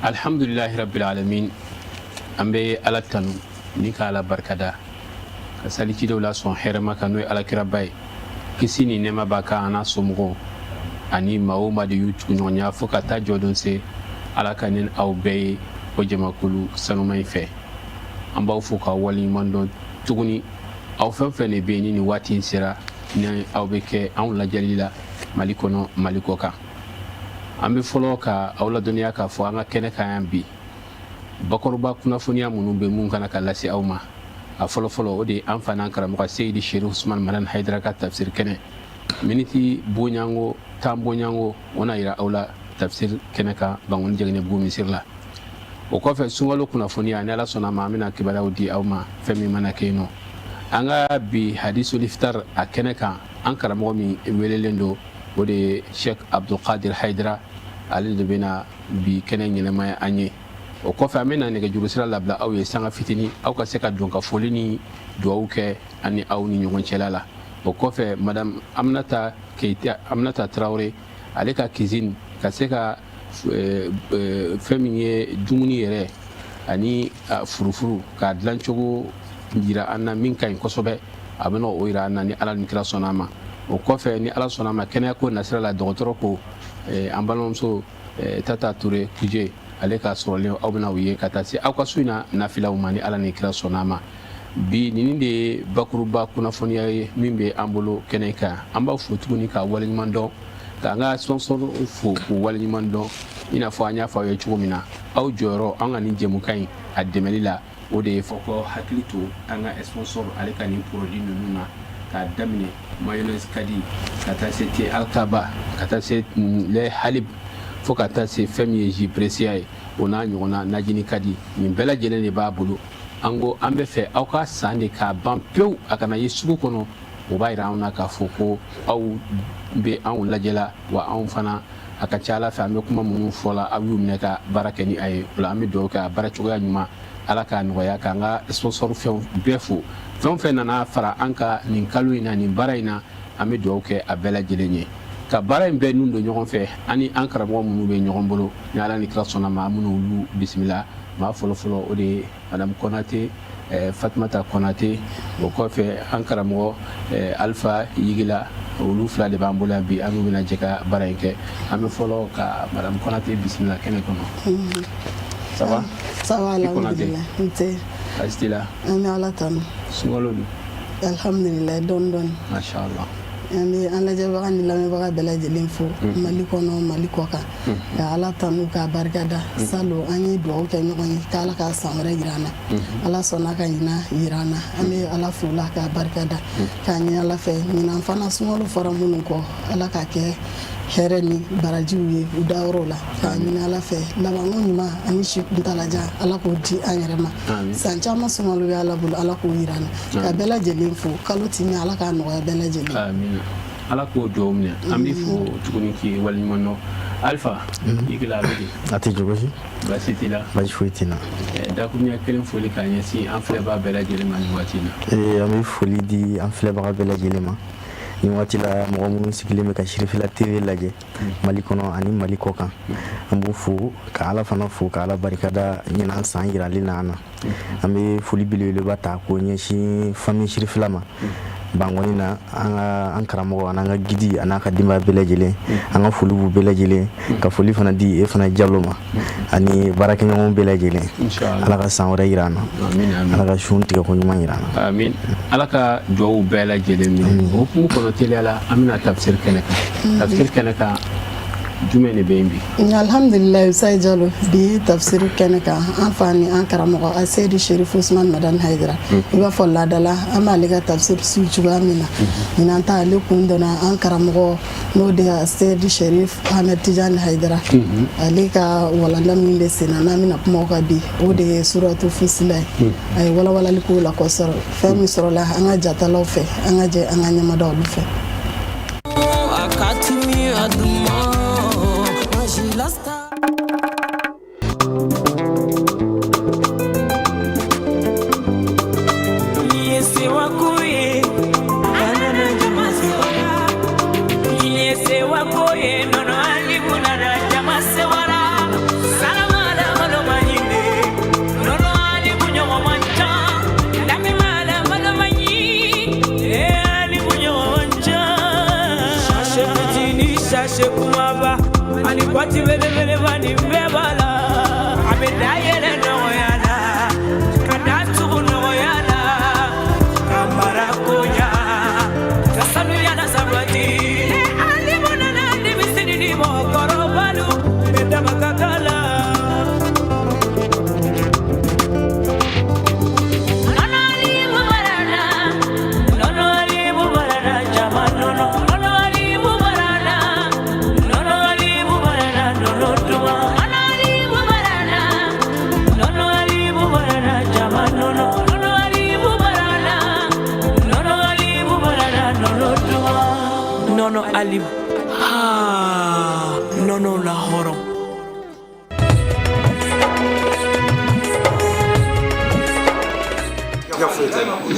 Alhamdulilahi rabbil alamin. An bɛ Ala tanu ni ka Ala barikada, ka sali cidenw la sɔn hɛrɛma kan, n'o ye alakiraba ye, kisi ni nɛɛma b'a kan, a n'a somɔgɔw ani maa o maa de y'u tuguɲɔgɔnya fo ka taa jɔdon se. Ala ka ni aw bɛɛ ye o jamakulu sanuma in fɛ. An b'aw fo k'aw waleɲuman dɔn tuguni, aw fɛn fɛn de bɛ yen ni nin waati in sera, ni aw bɛ kɛ anw lajɛli la Mali kɔnɔ, Mali kɔ kan. An bɛ fɔlɔ ka aw ladɔnniya k'a fɔ an ka kɛnɛ kan yan bi, bakuruba kunnafoniya minnu bɛ mun kana ka lase aw ma, a fɔlɔfɔlɔ, o de ye an fa n'an karamɔgɔ Seyidi Sherif Usman Madani Hayidara ka tafsir kɛnɛ. Miniti bonyanko 10 bonyanko, o na yira aw la tafsir kɛnɛ kan Bankoni Jɛgɛnɛbugu misiri la. O kɔfɛ, sunkalo kunnafoniya, ni Ala sɔnna ma, an bɛna kibaruyaw di aw ma fɛn min mana kɛ yen nɔ. An ka bi hadisul iftar a kɛnɛ kan, an karamɔgɔ min welelen don, o de ye Sheikh Abdulkadir Hayidara. Ale de bɛna bi kɛnɛ ɲɛnamaya an ye. O kɔfɛ, an bɛna nɛgɛjuru sira labila aw ye sanga fitinin, aw ka se ka don ka foli ni duwawu kɛ ani aw ni ɲɔgɔn cɛla la. O kɔfɛ, madame Aminata Keita, Aminata Traoré, ale ka cuisine ka se ka fɛn min ye dumuni yɛrɛ ani furufuru k'a dilancogo yira an na, min ka ɲi kosɛbɛ, a bɛna o yira an na ni Ala ni kira sɔnna a ma. O kɔfɛ, ni Ala sɔnna a ma, kɛnɛyako nasira la, dɔgɔtɔrɔ ko an balimamuso Tata Ture Kuje, ale ka sɔrɔlen, aw bɛna o ye ka taa se aw ka su in na nafilaw ma ni Ala ni kira sɔnna a ma. Bi, nin de ye bakuruba kunnafoniya ye min bɛ an bolo kɛnɛ kan. An b'aw fo tuguni k'a waleɲuman dɔn, k'an ka sponsor fo k'u waleɲuman dɔn. I n'a fɔ an y'a fɔ aw ye cogo min na, aw jɔyɔrɔ an ka nin jɛmukan in a dɛmɛli la, o de ye fɔ ko hakili to an ka sponsor ale ka nin produit ninnu na, k'a daminɛ mayonnaise kadi, ka taa se thé Alkaba, ka taa se lait halib, fo ka taa se fɛn min ye jus Pressia ye, o n'a ɲɔgɔnna najini kadi. Nin bɛɛ lajɛlen de b'a bolo. An ko an bɛ fɛ aw ka san de k'a ban pewu, a kana ye sugu kɔnɔ. O b'a yira anw na k'a fɔ ko aw bɛ anw lajɛla wa. Anw fana, a ka ca Ala fɛ, an bɛ kuma minnu fɔ la, aw y'u minɛ ka baara kɛ ni a ye. O la, an bɛ dugawu kɛ, a baara cogoya ɲuman, Ala k'a nɔgɔya. K'an ka sponsor fɛn bɛɛ fo, fɛn o fɛn nana fara an ka nin kalo in na, nin baara in na, an bɛ dugawu kɛ a bɛɛ lajɛlen ye, ka baara in bɛɛ nun don ɲɔgɔn fɛ. Ani an karamɔgɔ minnu bɛ ɲɔgɔn bolo, ni Ala ni kira sɔnna ma, an minnu olu bisimila. Maa fɔlɔfɔlɔ, o de ye madame Konate, Fatumata Konate. O kɔfɛ, an karamɔgɔ Alpha Yigila. Olu fila de b'an bolo yan bi, an n'u bɛna jɛ ka baara in kɛ. An bɛ fɔlɔ ka madame Konate bisimila kɛnɛ kɔnɔ. Ça va? Ça va, alhamdulillah. N tɛ. Baasi t'i la? An bɛ Ala tanu. Sunkalo dun? Alhamdulillah, dɔɔni dɔɔni. Masha Allah. An bɛ an lajɛbaga ni lamɛnbaga bɛɛ lajɛlen fo, Mali kɔnɔ, Mali kɔ kan, ka Ala tanu k'a barikada. Salon, an ye dugawu kɛ ɲɔgɔn ye k'Ala ka san wɛrɛ yira an na. Ala sɔnna ka ɲina yira an na. An bɛ Ala fo la k'a barikada, k'a ɲini Ala fɛ, ɲinan fana sunkalo fɔra minnu kɔ, Ala k'a kɛ hɛrɛ ni barajiw ye u dayɔrɔw la, k'a ɲini Ala fɛ, labanko ɲuman ani si kuntalajan, Ala k'o di an yɛrɛ ma. San caman sunkalo bɛ Ala bolo, Ala k'o yira an na. Ka bɛɛ lajɛlen fo, kalo timi, Ala k'a nɔgɔya bɛɛ lajɛlen. Amina, Ala k'o dugawu minɛ. An b'i fo tuguni k'i waleɲuman dɔn. Alpha Yigila, a bɛ di? A tɛ cogo si. Baasi t'i la? Baasi foyi tɛ n na. Dakuruɲɛ kelen foli k'a ɲɛsin an filɛbaa bɛɛ lajɛlen ma nin waati in na. An bɛ foli di an filɛbaga bɛɛ lajɛlen ma nin waati la, mɔgɔ minnu sigilen bɛ ka Sirifila TV lajɛ Mali kɔnɔ ani Mali kɔ kan. An b'u fo, ka Ala fana fo, ka Ala barikada ɲinan san yirali na an na. An bɛ foli belebeleba ta k'o ɲɛsin famille Sirifila ma Bankɔni na, an ka an karamɔgɔ an'an ka guide an'a ka denbaya bɛɛ lajɛlen. An ka foli b'u bɛɛ lajɛlen, ka foli fana di e fana Jalo ma ani baarakɛɲɔgɔnw bɛɛ lajɛlen. Ala ka san wɛrɛ yira an na, Ala ka sun tigɛ ko ɲuman yira an na. Amin, Ala ka dugawu bɛɛ lajɛlen minɛ. O hukumu kɔnɔ, teliya la, an bɛna tafsir kɛnɛ kan. Tafsir kɛnɛ kan, jumɛn de bɛ yen bi? Alhamdulilayi, Sayi Jalo. Bi tafsir kɛnɛ kan, an fa ni an karamɔgɔ Aseyidi Sherif Usman Madani Hayidara, i b'a fɔ laadala an b'ale ka tafsir su cogoya min na, ɲinan ta, ale kun donna an karamɔgɔ, n'o de ye Aseyidi Sherif Ahmed Tijani Hayidara, ale ka walanda min bɛ sen na, n'an bɛna kuma o kan bi, o de ye suratu Fusila ye. A ye walawalali k'o la kosɛbɛ. Fɛn min sɔrɔla an ka jatalaw fɛ, an ka jɛ an ka ɲɛmada olu fɛ. Belebeleba nin bɛɛ b'a la. A bɛ da yɛlɛ nɔgɔya la, ka da tugu nɔgɔya la, ka mara koɲa, ka sanuya la sabati. Ni Alimu nana denmisɛnnin ni mɔgɔkɔrɔbalu bɛɛ dama ka kan la. Nɔnɔ Alimu marana, nɔnɔ Alimu marana, jama nɔnɔ. Nɔnɔ Alimu marana, nɔnɔ Alimu marana, nɔnɔ duman. Nɔnɔ Alimu marana, nɔnɔ Alimu marana, jama nɔnɔ. Nɔnɔ Alimu marana, nɔnɔ Alimu marana, nɔnɔ duman. Nɔnɔ Alimu, haa, nɔnɔ la hɔrɔn.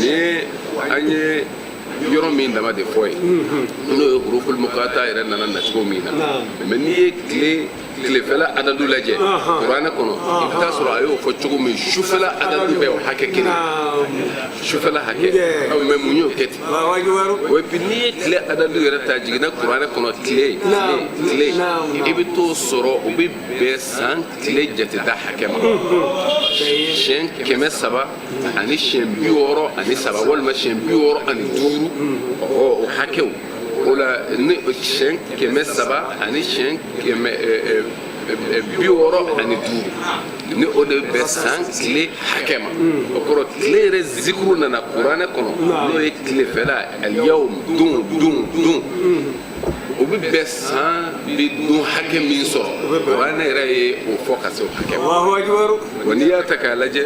Ni an ye yɔrɔ min dama de fɔ ye, n'o ye huruful mukata yɛrɛ nana nacogo min na. Mais n'i ye tile tilefɛla adadu lajɛ kuranɛ kɔnɔ, i bɛ taa sɔrɔ a y'o fɔ cogo min, sufɛla adadu bɛ o hakɛ kelen, sufɛla hakɛ. Mais mun y'o kɛ ten? Et puis n'i ye tile adadu yɛrɛ ta jiginna kuranɛ kɔnɔ, tile tile tile, i bɛ t'o sɔrɔ o bɛ bɛn san tile jateda hakɛ ma, siɲɛ 300 ani siɲɛ 63 walima siɲɛ 65, o hakɛw. O la ni siɲɛ 300 ani siɲɛ 65, ni o de bɛ san tile hakɛ ma. O kɔrɔ tile yɛrɛ zikuru nana kuranɛ kɔnɔ, n'o ye tilefɛla aliyawm, don don don, o bɛ bɛn san bɛ don hakɛ min sɔrɔ, kuranɛ yɛrɛ ye o fɔ ka se o hakɛ ma. Wa n'i y'a ta k'a lajɛ,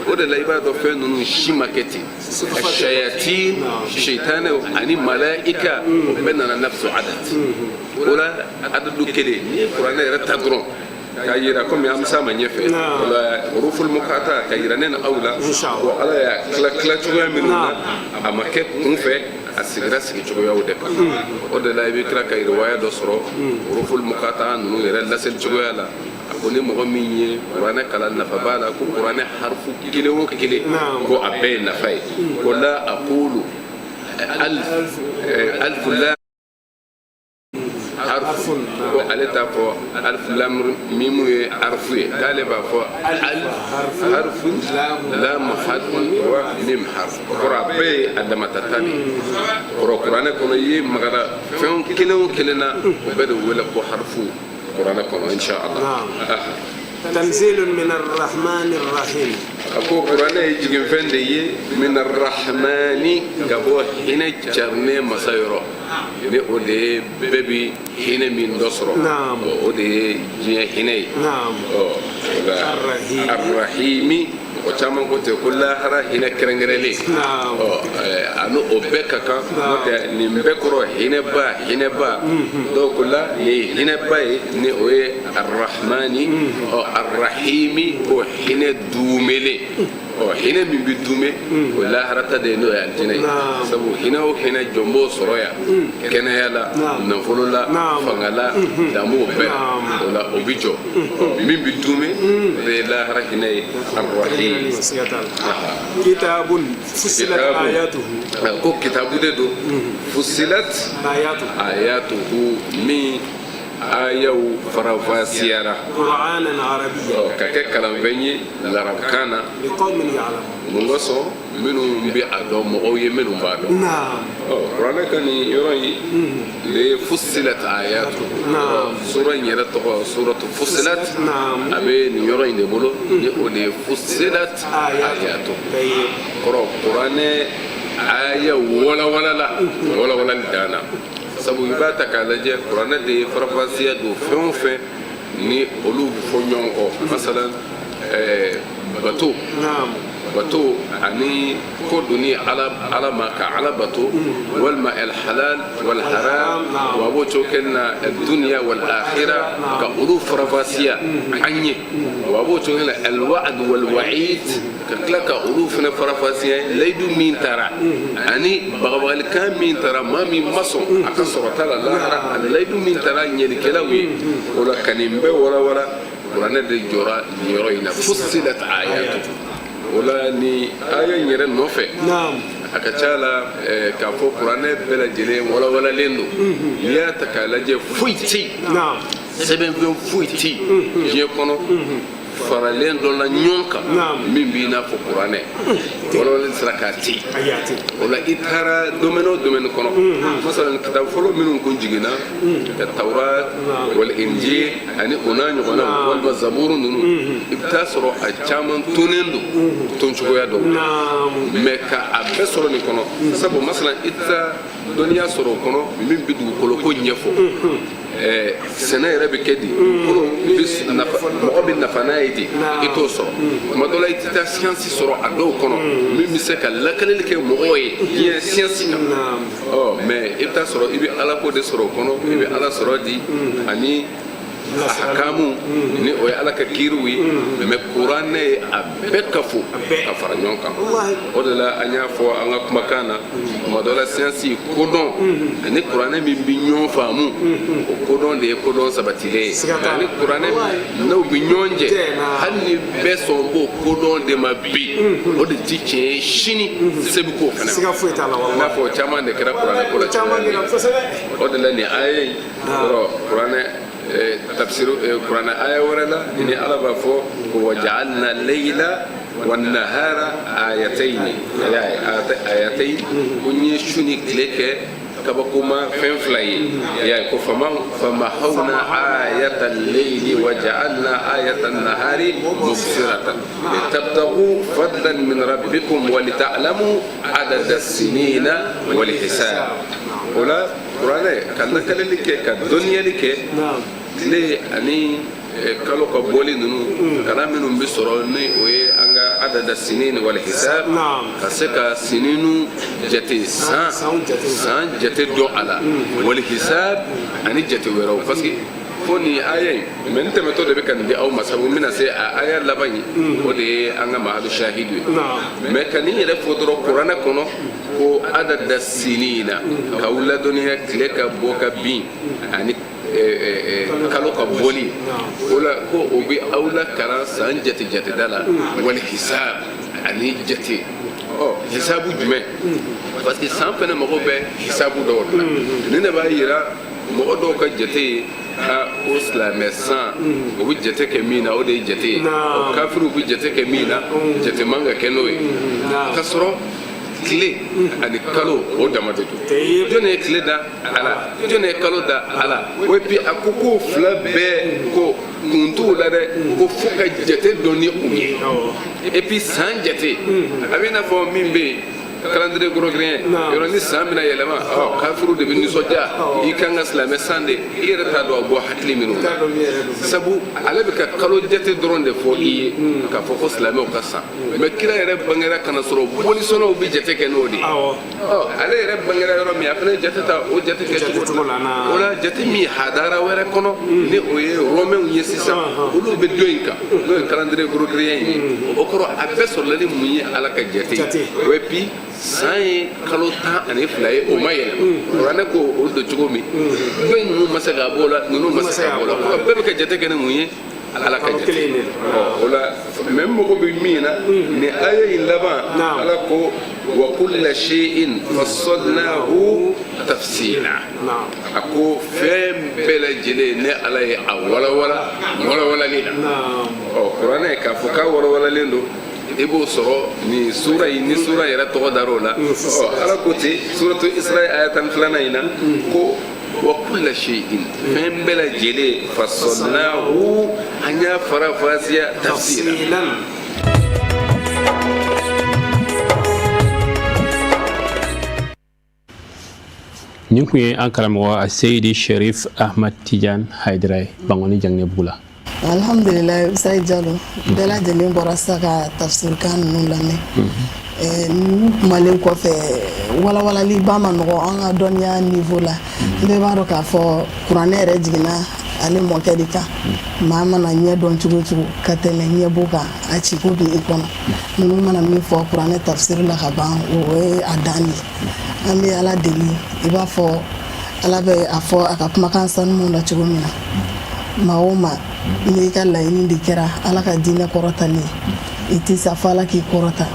o de la i b'a dɔn fɛn ninnu si ma kɛ ten. Shayatin, seitanɛw ani malaika, o bɛɛ nana nafsu adad. O la adadu kelen, n'i ye kuranɛ yɛrɛ ta dɔrɔn k'a yira, komi an bɛ s'a ma ɲɛfɛ, o la huruful mukata ka yira ne ni aw la ko Ala y'a tila tila cogoya minnu na, a ma kɛ kun fɛ, a sigira sigi cogoyaw de kan. O de la i bɛ tila ka riwaya dɔ sɔrɔ huruful mukata ninnu yɛrɛ laseli cogoya la. A ko ni mɔgɔ min ye kuranɛ kalan, nafa b'a la, ko kuranɛ harifu kelen o kelen, ko a bɛɛ ye nafa ye. Ko la aqulu alif alif la harfu, ko ale t'a fɔ alif lam mimu ye harfu ye, k'ale b'a fɔ alif harfu, lam harfu wa mim harfu. O kɔrɔ a bɛɛ ye a damatata de ye. Kɔrɔ kuranɛ kɔnɔ, i ye magara fɛn kelen o kelen na, o bɛɛ de wele ko harfu kuranɛ kɔnɔ, insha Allah. تنزيل من الرحمن الرحيم. A ko kuranɛ ye jiginfɛn de ye, min arrahmani, ka bɔ hinɛ carinen masa yɔrɔ, ni o de ye bɛɛ bi hinɛ min dɔ sɔrɔ, o de ye diɲɛ hinɛ ye. Ɔ o la arrahimi, mɔgɔ caman ko ten ko lahara hinɛ kɛrɛnkɛrɛnlen. Ɔ a n'o o bɛɛ ka kan, n'o tɛ nin bɛɛ kɔrɔ hinɛba hinɛba. Dɔw ko la nin ye hinɛba ye, ni o ye arrahmani. Ɔ arrahimi ko hinɛ duumelen. Ɔ hinɛ min bɛ duume, o ye laharata de ye, n'o ye alijinɛ ye. Sabu hinɛ o hinɛ, jɔn b'o sɔrɔ yan kɛnɛya la, nafolo la, fanga la, dan b'o bɛɛ la. O la o bɛ jɔ, min bɛ duume, o de ye lahara hinɛ ye, arrahim. كتاب فصلت آياته. Ko kitabu de don, fusilat آياته ayatuhu, min ayaw faranfasiyara قرآنا عربيا ka kɛ kalanfɛn ye larabukan na لقوم يعلمون. Mun kosɔn? Minnu bɛ a dɔn, mɔgɔw ye minnu b'a dɔn. Ɔ kuranɛ ka nin yɔrɔ in de ye fusilat ayatu. Sura in yɛrɛ tɔgɔ suratu fusilat. A bɛ nin yɔrɔ in de bolo, ni o de ye fusilat ayatu. Kɔrɔ kuranɛ aya walawalala, walawalali dan na. Sabu i b'a ta k'a lajɛ, kuranɛ de ye faranfasiya don fɛn o fɛn ni olu bɛ fɔ ɲɔgɔn kɔ, masalan bato, bato ani ko donni ala ala ma ka ala bato, walima alhalal wal haram, wa b'o cogo kelen na dunya wal akhira, ka olu faranfasiya an ye. Wa b'o cogo kelen na alwa'd wal wa'id, ka tila ka olu fana faranfasiya, layidu min taara ani bagabagalikan min taara maa min ma sɔn a ka sɔrɔta la lahara, ani layidu min taara ɲɛlikɛlaw ye. O la ka nin bɛɛ walawala, kuranɛ de jɔra nin yɔrɔ in na, fusilat ayatu. O la ni aya in yɛrɛ nɔfɛ, A ka ca la k'a fɔ kuranɛ bɛɛ lajɛlen walawalalen don. N'i y'a ta k'a lajɛ, foyi tɛ yen, sɛbɛnfɛn foyi tɛ yen diɲɛ kɔnɔ faralen dɔ la ɲɔgɔn kan min b'i n'a fɔ kuranɛ walawalali sera k'a tɛ yen. O la, i taara domaine o domaine kɔnɔ, masalan kitabu fɔlɔ minnu kun jiginna ka Tawrat wal Injil ani o n'a ɲɔgɔnna, walima Zaburu ninnu, i bɛ taa sɔrɔ a caman tonnen don ton cogoya dɔw la, mais ka a bɛɛ sɔrɔ nin kɔnɔ. Sabu masalan i tɛ taa dɔnniya sɔrɔ o kɔnɔ min bɛ dugukolo ko ɲɛfɔ, sɛnɛ yɛrɛ bɛ kɛ di, dugukolo bɛ nafa, mɔgɔ bɛ nafa n'a ye di, i t'o sɔrɔ. Tuma dɔ la, i tɛ taa siyansi sɔrɔ a dɔw kɔnɔ min bɛ se ka lakaleli kɛ mɔgɔw ye diɲɛ siyansi kan. Ɔ mais i bɛ taa sɔrɔ i bɛ alako de sɔrɔ o kɔnɔ, i bɛ ala sɔrɔ di ani ahakamu, ni o ye ala ka kiiriw ye. Mais kuranɛ ye a bɛɛ kafo ka fara ɲɔgɔn kan. O de la, an y'a fɔ an ka kumakan na, tuma dɔ la siyansi kodɔn ani kuranɛ min bɛ ɲɔgɔn faamu, o kodɔn de ye kodɔn sabatilen ye. Ani kuranɛ n'o bɛ ɲɔgɔn jɛ, hali ni bɛɛ sɔn b'o kodɔn de ma bi, o de ti tiɲɛ ye sini, se bɛ k'o fana ma. I n'a fɔ caman de kɛra kuranɛ ko la. O de la, nin aya in yɔrɔ, kuranɛ tafsiru, kuranɛ aya wɛrɛ la ni ala b'a fɔ ko waja'alna layla wan-nahara ayatayni, ayatayn, ko n ye su ni tile kɛ kabakoma fɛn fila ye. Ya ko famahawna ayata al-layli wa ja'alna ayata an-nahari mubsiratan litabtaghu fadlan min rabbikum wa lita'lamu adada as-sinina wal hisab. O la, kuranɛ ka lakaleli kɛ, ka dɔnniyali kɛ, tile ani kalo ka bɔli ninnu, kalan minnu bɛ sɔrɔ ni o ye an ka adada sinin wal hisab, ka se ka sininu jate, san san jate dɔn a la, wal hisab ani jate wɛrɛw. Parce que fo nin aya in, mais n tɛmɛtɔ de bɛ ka nin di aw ma, sabu n bɛna se a aya laban in, o de ye an ka mahalu shahidu ye. Mais ka nin yɛrɛ fɔ dɔrɔn kuranɛ kɔnɔ ko adada sinina, k'aw ladɔnniya tile ka bɔ ka bin ani kalo ka bɔli, o la ko o bɛ aw lakalan san jate jateda la, wali hisab ani jate. Ɔ hisabu jumɛn? Parce que san fɛnɛ mago bɛ hisabu dɔw de la. Nin de b'a yira mɔgɔ dɔw ka jate ye a ko silamɛ san, o bɛ jate kɛ min na, o de ye jate ye. Kafiriw bɛ jate kɛ min na, jate man ka kɛ n'o ye. Ka sɔrɔ tile ani kalo o dama de don. Jɔn ye tile da? Ala. Jɔn ye kalo da? Ala. O puis a ko k'o fila bɛɛ ko kun t'u la dɛ, ko fo ka jate dɔn ni u ye. Et puis san jate a bɛ i n'a fɔ min bɛ yen, calendrier grégorien yɔrɔ, ni san bɛna yɛlɛma, ɔ kafiriw de bɛ nisɔndiya. I kan ka silamɛ san de, i yɛrɛ t'a dɔn a bɔ hakili minnu na, sabu ale bɛ ka kalo jate dɔrɔn de fɔ i ye k'a fɔ ko silamɛw ka san. Mais kira yɛrɛ bangera ka na sɔrɔ bolisɔnnaw bɛ jate kɛ n'o de ye. Ɔ ale yɛrɛ bangera yɔrɔ min, a fana ye jate ta o jate kɛcogo la. O la, jate min hadara wɛrɛ kɔnɔ, ni o ye romainw ye sisan, olu bɛ don in kan, n'o ye calendrier grégorien ye. O kɔrɔ, a bɛɛ sɔrɔla ni mun ye? Ala ka jate ye o. Et puis san ye kalo 12 ye, o ma yɛlɛma. Kuranɛ ko o don cogo min, dɔ in ninnu ma se ka bɔ o la, ninnu ma se ka bɔ o la. Kɔrɔ bɛɛ bɛ ka jate kɛ ni mun ye? Ala ka jate. Ɔ o la, mais n mago bɛ min na, nin aya in laban, ala ko wa kulla shay'in fassalnahu tafsila. A ko fɛn bɛɛ lajɛlen, ne ala ye a walawala walawalali la. Ɔ kuranɛ k'a fɔ k'a walawalalen don, i b'o sɔrɔ nin sura in, ni sura yɛrɛ tɔgɔ dar'o la. Ɔ ala ko ten suratu Israël aya 12nan in na ko wa kulla shay'in, fɛn bɛɛ lajɛlen, fassalnahu, an y'a faranfasiya, tafsila. Nin kun ye an karamɔgɔ Seyidi Sherif Ahmad Tijan Hayidara ye Bankɔni Janginɛbugu la. Alhamdulilayi, Sayi Jalo, bɛɛ lajɛlen bɔra sisan ka tafsirikan ninnu lamɛn. Ninnu kumalen kɔfɛ, walawalaliba ma nɔgɔ an ka dɔnniya niveau la. Bɛɛ b'a dɔn k'a fɔ kuranɛ yɛrɛ jiginna ale mɔkɛ de kan. Maa mana ɲɛ dɔn cogo o cogo ka tɛmɛ ɲɛbo kan, a ciko bɛ i kɔnɔ. Ninnu mana min fɔ kuranɛ tafsiri la ka ban, o ye a dan de ye. An bɛ ala deli, i b'a fɔ ala bɛ a fɔ a ka kumakan sanuw la cogo min na, maa o maa n'i ka laɲini de kɛra ala ka diinɛ kɔrɔtali ye, i tɛ sa fo ala k'i kɔrɔta.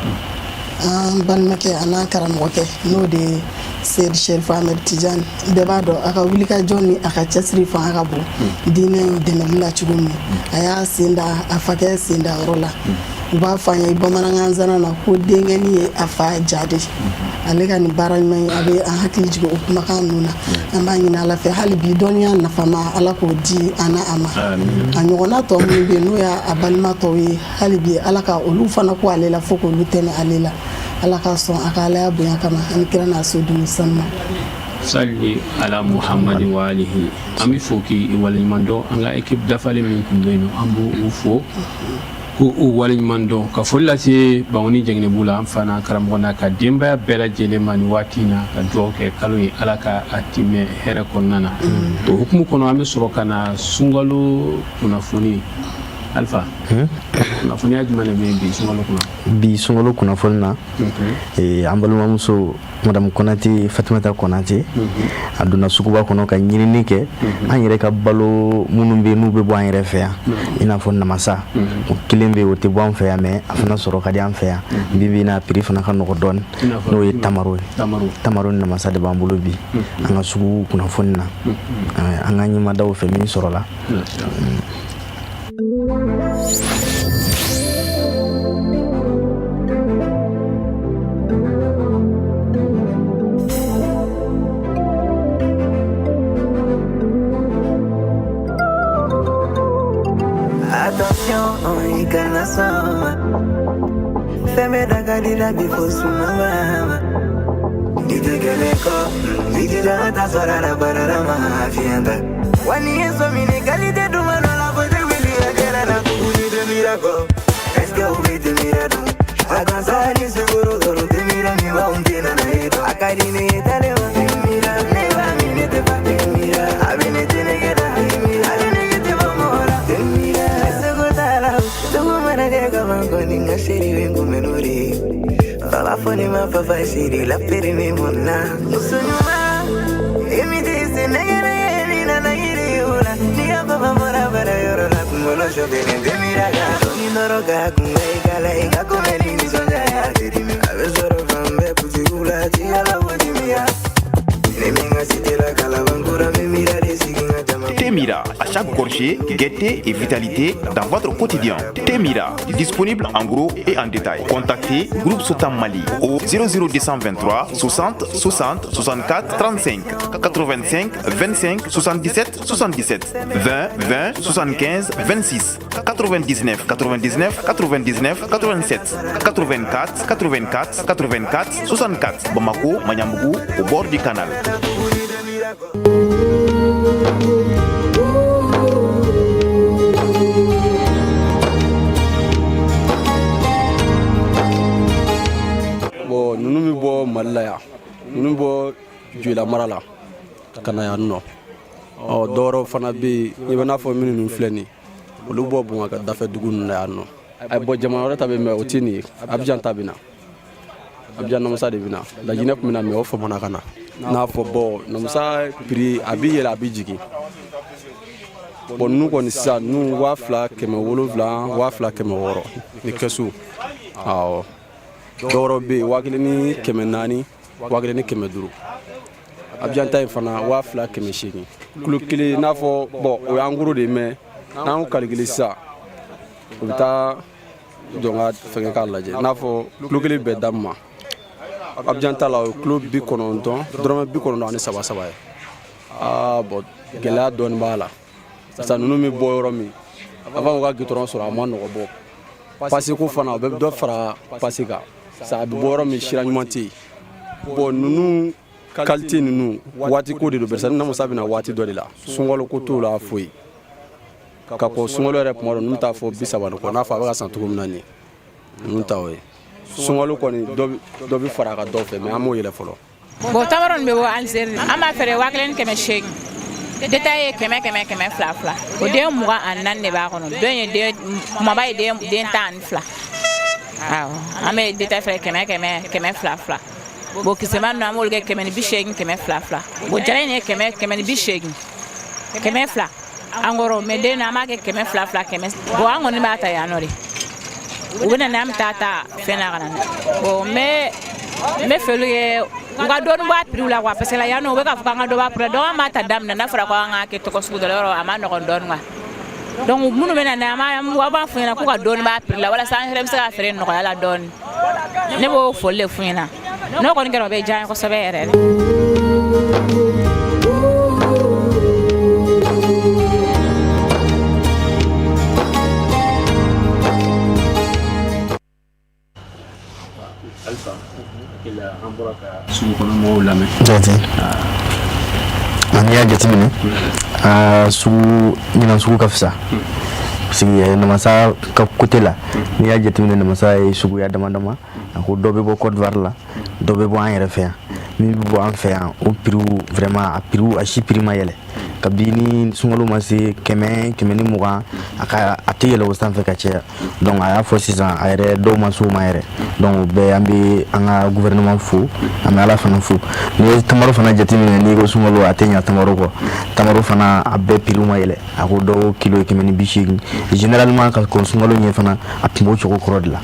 An balimakɛ an'an karamɔgɔkɛ, n'o de ye Seyidi Sherifu Ahmed Tijani, bɛɛ b'a dɔn a ka wulikajɔ ni a ka cɛsiri fanga ka bon diinɛ in dɛmɛli la cogo min. A y'a sen da a fakɛ sen da yɔrɔ la. U b'a fɔ an ye bamanankan zana na ko denkɛni ye a fa ja de. Ale ka nin baara ɲuman in, a bɛ an hakili jigin o kumakan ninnu na. An b'a ɲini Ala fɛ hali bi, dɔnniya nafama, Ala k'o di an n'a a ma. A ɲɔgɔnna tɔ minnu bɛ yen, n'o y'a balima tɔw ye, hali bi Ala ka olu fana ko ale la fo k'olu tɛmɛ ale la. Ala ka sɔn a ka Alaya bonya kama ani kira n'a sodenw sanuma. Sali ala Muhamadi wa alihi. An bɛ fo k'i waleɲuman dɔn. An ka équipe dafalen min tun bɛ yen nɔ, an b'u fo k'u waleɲuman dɔn, ka foli lase Bankoni Jɛngɛnɛbu la, an fana karamɔgɔ n'a ka denbaya bɛɛ lajɛlen ma nin waati in na, ka dugawu kɛ kalo ye, Ala ka a timɛ hɛrɛ kɔnɔna na. O hukumu kɔnɔ, an bɛ sɔrɔ ka na sunkalo kunnafoni. Alpha, kunnafoniya jumɛn de bɛ yen bi sunkalo kɔnɔ? Bi sunkalo kunnafoni na, an balimamuso madame Konate, Fatumata Konate, a donna suguba kɔnɔ ka ɲinini kɛ an yɛrɛ ka balo minnu bɛ yen, n'u bɛ bɔ an yɛrɛ fɛ yan, i n'a fɔ namasa. O kelen bɛ yen, o tɛ bɔ an fɛ yan, mais a fana sɔrɔ ka di an fɛ yan bi bi in na, prix fana ka nɔgɔ dɔɔni, n'o ye tamaro ye. Tamaro ni namasa de b'an bolo bi an ka sugu kunnafoni na, an ka ɲɛmadaw fɛ min sɔrɔla. Attention, i kana sɔn fɛn bɛɛ da ka di la bi fo sunɔgɔ. I tɛ kɛlɛ kɔ, i jija ka taa sɔrɔ a la baara ma fiɲɛ ta. Wa n'i ye sɔn minɛ qualité duman dɔ la, fo tɛ wuli a kɛra la tuguni tɛ kɔ. Est-ce que u bɛ tɛmɛ dɔn? A gansan ni sukaro dɔrɔn tɛmɛ min b'anw tɛ nana ye dɔn. A ka di ne ye talen ma ne b'a min ne tɛ fa a bɛ ne tɛ nege la ale nege tɛ bɔ mɔgɔ la. Seko t'a la, seko mana kɛ kaban kɔni, n ka seri bɛ n kunbɛn n'o de ye. Baba fɔ ne ma papa chéri la pere ne mun na. Muso ɲuman e min tɛ se nɛgɛ nɛgɛ min nana yiri o la. N'i ka papa bɔra baara yɔrɔ la, kunkolo sɔbɛnnen tɛ miiri a kan. Ni nɔrɔ ka kunbɛ i ka la i ka kunbɛli nisɔndiya tɛ dimi. A bɛ sɔrɔ fan bɛɛ butigiw la, jigala o dimiya. Ni min ka cité la Kalabankura, n bɛ miira de sigi n ka jama. Temira, à chaque gorgée, gaieté et vitalité dans votre quotidien. Temira, disponible en gros et en détail. Contactez Groupe Sotam Mali au 00223 60 60 64 35 85 25 77 77 20 20 75 26 99 99 99 87 84 84 84 64. Bamako, Magnambougou, au bord du canal. Bon, ninnu bɛ bɔ Mali la yan, ninnu bɛ bɔ Joyila mara la ka na yan nɔ. Ɔ, dɔwɛrɛw fana bɛ yen, i bɛ n'a fɔ minnu filɛ nin ye, olu bɔ Bamakɔ dafɛ dugu ninnu na yan nɔ. A bɔn, jamana wɛrɛ ta bɛ, mais o tɛ nin ye. Abijan ta bɛ na, Abijan namasa de bɛ na. Lajinɛ tun bɛ na, mais o famana ka na. N'a fɔ bɔn, namasa prix a bɛ yɛlɛ, a bɛ jigin. Bon, ninnu kɔni sisan, ninnu 2700, 2600 ni kɛsu. Awɔ, dɔwɛrɛw bɛ yen, 1400, 1500. Abijan ta in fana, 2800 kilo kelen. N'a fɔ bɔn, o y'an gros de ye, mais n'an y'o calculer sisan, o bɛ taa jɔ n ka fɛngɛ k'a lajɛ. N'a fɔ kilo kelen bɛn da min ma Abijan ta la, o ye kilo 90 dɔrɔmɛ 93 saba ye. Aa bɔn, gɛlɛya dɔɔni b'a la, parce que ninnu bɛ bɔ yɔrɔ min, avant u ka goudron sɔrɔ, a ma nɔgɔ. Bɔ pase ko fana, o bɛ dɔ fara pase kan, parce que a bɛ bɔ yɔrɔ min, sira ɲuman tɛ yen. Bon, ninnu qualité ninnu, waati ko de don, parce que namasa bɛ na waati dɔ de la, sunkalo ko t'o la foyi. Ka kɔn sunkalo yɛrɛ kuma dɔ, ninnu t'a fɔ 30 ni kɔ. N'a fɔ a bɛ ka san cogo min na nin ye, ninnu ta o ye. Sunkalo kɔni, dɔ bɛ fara a kan dɔw fɛ, mais an m'o yɛlɛ fɔlɔ. Bon, tamaro nin bɛ bɔ Algérie. An b'a feere 1800. Détail ye 100 100, 200 fila. O den 24 de b'a kɔnɔ. Den ye den kumaba ye, den 12. Awɔ, an bɛ détail feere 100 100, 200 fila. Bon, kisɛma ninnu, an b'olu kɛ 180, 200 fila. Bon, jara in ye 100, 180, 200 en gros, mais den an b'a kɛ 200 fila, 100. Bon, an kɔni b'a ta yan nɔ de. U bɛ na n'a an bɛ taa ta fɛn na ka na. Bon, mais n bɛ foli kɛ, u ka dɔɔni bɔ a prix la quoi, parce que la yan nɔ, u bɛ k'a fɔ k'an ka dɔ bɔ a prix la. Donc an b'a ta daminɛ, n'a fɔra ko an k'a kɛ tɔgɔ sugu dɔ la, yɔrɔ a ma nɔgɔn dɔɔni quoi. Donc minnu bɛ na n'a ye, an b'a f'u ɲɛna k'u ka dɔɔni bɔ a prix la, walasa an yɛrɛ bɛ se k'a feere nɔgɔya la dɔɔni. Ne b'o foli de f'u ɲɛna. N'o kɔni kɛra, o bɛ diya n ye kosɛbɛ yɛrɛ de. Alpha, an bɔra ka sugu kɔnɔ mɔgɔw lamɛn. Jate, n'i y'a jateminɛ, sugu ɲinan sugu ka fisa, parce que namasa ka côté la, n'i y'a jateminɛ, namasa ye suguya dama dama. A ko dɔ bɛ bɔ Côte d'Ivoire la, dɔ bɛ bɔ an yɛrɛ fɛ yan. Min bɛ bɔ an fɛ yan, o prix vraiment, a prix, a si prix ma yɛlɛ kabini sunkalo ma se 100, 120, a ka a tɛ yɛlɛ o sanfɛ ka caya. Donc a y'a fɔ sisan a yɛrɛ, dɔw ma se o ma yɛrɛ. Donc o bɛɛ, an bɛ an ka gouvernement fo, an bɛ Ala fana fo. N'i ye tamaro fana jateminɛ, n'i ko sunkalo, a tɛ ɲa tamaro kɔ. Tamaro fana, a bɛɛ prix ma yɛlɛ. A ko dɔw kilo ye 180. Généralement, ka kɔn sunkalo ɲɛ fana, a tun b'o cogo kɔrɔ de la.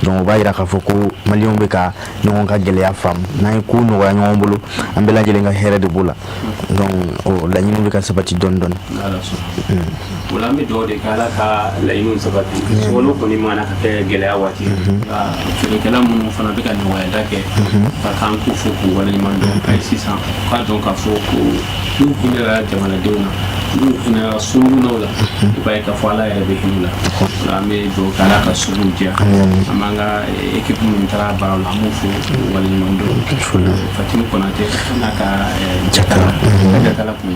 Donc o b'a yira k'a fɔ ko maliyɛnw bɛ ka ɲɔgɔn ka gɛlɛya faamu. N'an ye ko nɔgɔya ɲɔgɔn bolo, an bɛɛ lajɛlen ka hɛrɛ de b'o la. Donc o laɲiniw bɛ ka sabati dɔɔni dɔɔni. O la, an bɛ dugawu de kɛ, Ala ka laɲiniw sabati. Sunkalo kɔni mana ka kɛ gɛlɛya waati, nka feerekɛla minnu fana bɛ ka nɔgɔyada kɛ, ka kan k'u fo k'u waleɲuman dɔn. Ayi, sisan u k'a dɔn k'a fɔ ko n'u hinɛra jamanadenw na, n'u hinɛra sungunaw la, i b'a ye k'a fɔ Ala yɛrɛ bɛ hinɛ u la. O la, an bɛ dugawu kɛ, Ala ka suguw diya. An b'an ka équipe minnu taara baaraw la, an b'u fo k'u waleɲuman dɔn. Fatimu Konatɛ n'a ka jakala, jakala kun.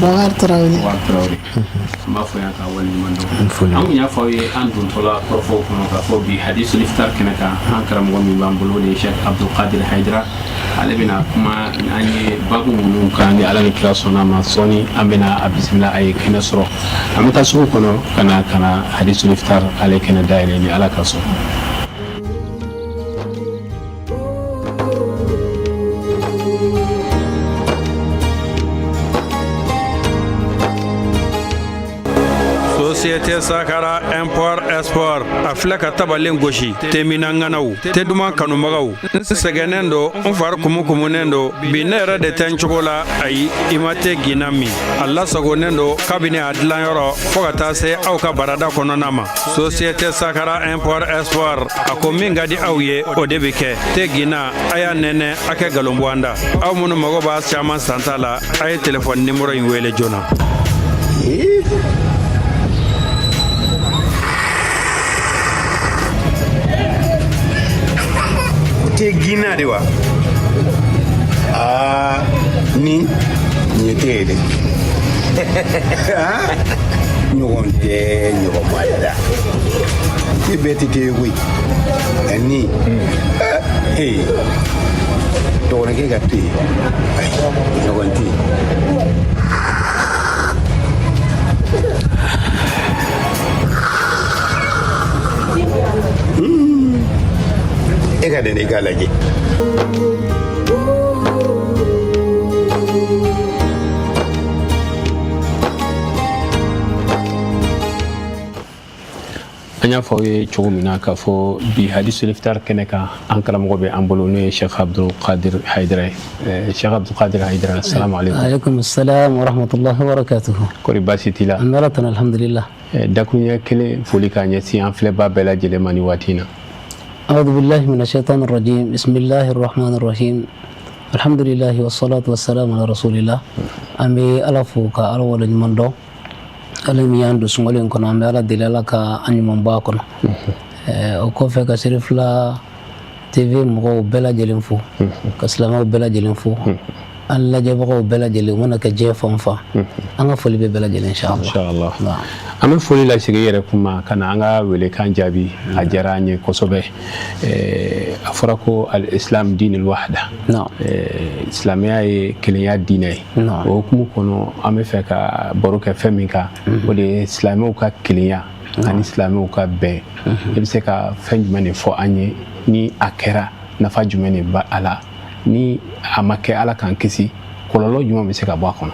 Bakari Tarawele. Bakari Tarawele, an b'a fɔ yan ka waleɲuman dɔn. An kun y'a fɔ aw ye an dontɔla kɔrɔfɔw kɔnɔ k'a fɔ bi hadisul iftar kɛnɛ kan, an karamɔgɔ min b'an bolo, o de ye Cheikh Abdulkadir Haidara. Ale bɛna kuma an ye babu minnu kan, ni Ala ni kira sɔnna ma. Sɔɔni an bɛna a bisimila, a ye kɛnɛ sɔrɔ. An bɛ taa sugu kɔnɔ ka na hadisul iftar ale kɛnɛ dayɛlɛ, ni Ala ka sɔn. Société Sakara Import Export, a filɛ ka tabalen gosi. Temina ŋanaw, te duman kanubagaw, n sɛgɛnnen don, n fari kumukumunen don bi, ne yɛrɛ de tɛ n cogo la. Ayi, i ma te ginna min, a lasagonnen don kabini a dilanyɔrɔ fɔɔ ka taa se aw ka barada kɔnɔna ma. Société Sakara Import Export, a ko min ka di aw ye, o de bɛ kɛ. Te ginna, a y'a nɛnɛ, a kɛ galon bɔ an da. Aw minnu mago b'a caman santa la, a ye telefɔni nimɔrɔ in wele joona. Te ginna de wa? Aa, ni nin ye te ye dɛ. Ɲɔgɔn tɛ ɲɔgɔn ma da, te bɛɛ tɛ te ye koyi. Nka ni ee dɔgɔnɔkɛ ka te, ayi, ɲɔgɔn tɛ yen. E ka dɛnɛ, i k'a lajɛ. An y'a fɔ aw ye cogo min na k'a fɔ bi hadisul iftar kɛnɛ kan, an karamɔgɔ bɛ an bolo, n'o ye Cheikh Abdul Qadir Haidara ye. Cheikh Abdul Qadir Haidara, salamu aleykum. Aleykum salam wa rahmatullahi wa barakatuhu. Kɔri baasi t'i la? An bɛ Ala tanu, alhamdulillah. Dakuruɲɛ kelen foli k'a ɲɛsin an filɛba bɛɛ lajɛlen ma ni waati in na. أعوذ بالله من الشيطان الرجيم، بسم الله الرحمن الرحيم، الحمد لله والصلاة والسلام على رسول الله. An bɛ Ala fo ka Ala waleɲuman dɔn, Ala min y'an don sunkalo in kɔnɔ. An bɛ Ala deli, Ala ka an ɲuman bɔ a kɔnɔ. O kɔfɛ, ka Serifila TV mɔgɔw bɛɛ lajɛlen fo, ka silamɛw bɛɛ lajɛlen fo, an lajɛbagaw bɛɛ lajɛlen, u mana kɛ diɲɛ fan o fan, an ka foli bɛ bɛɛ lajɛlen, inshallah. Inshallah. An bɛ foli lasegin i yɛrɛ kuma ka na an ka welekan jaabi, a diyara an ye kosɛbɛ. A fɔra ko al islam dinul wahda, silamɛya ye kelenya diinɛ ye. O hukumu kɔnɔ, an bɛ fɛ ka baro kɛ fɛn min kan, o de ye silamɛw ka kelenya ani silamɛw ka bɛn. I bɛ se ka fɛn jumɛn de fɔ an ye? Ni a kɛra, nafa jumɛn de b'a la? Ni a ma kɛ, Ala k'an kisi, kɔlɔlɔ jumɛn bɛ se ka bɔ a kɔnɔ?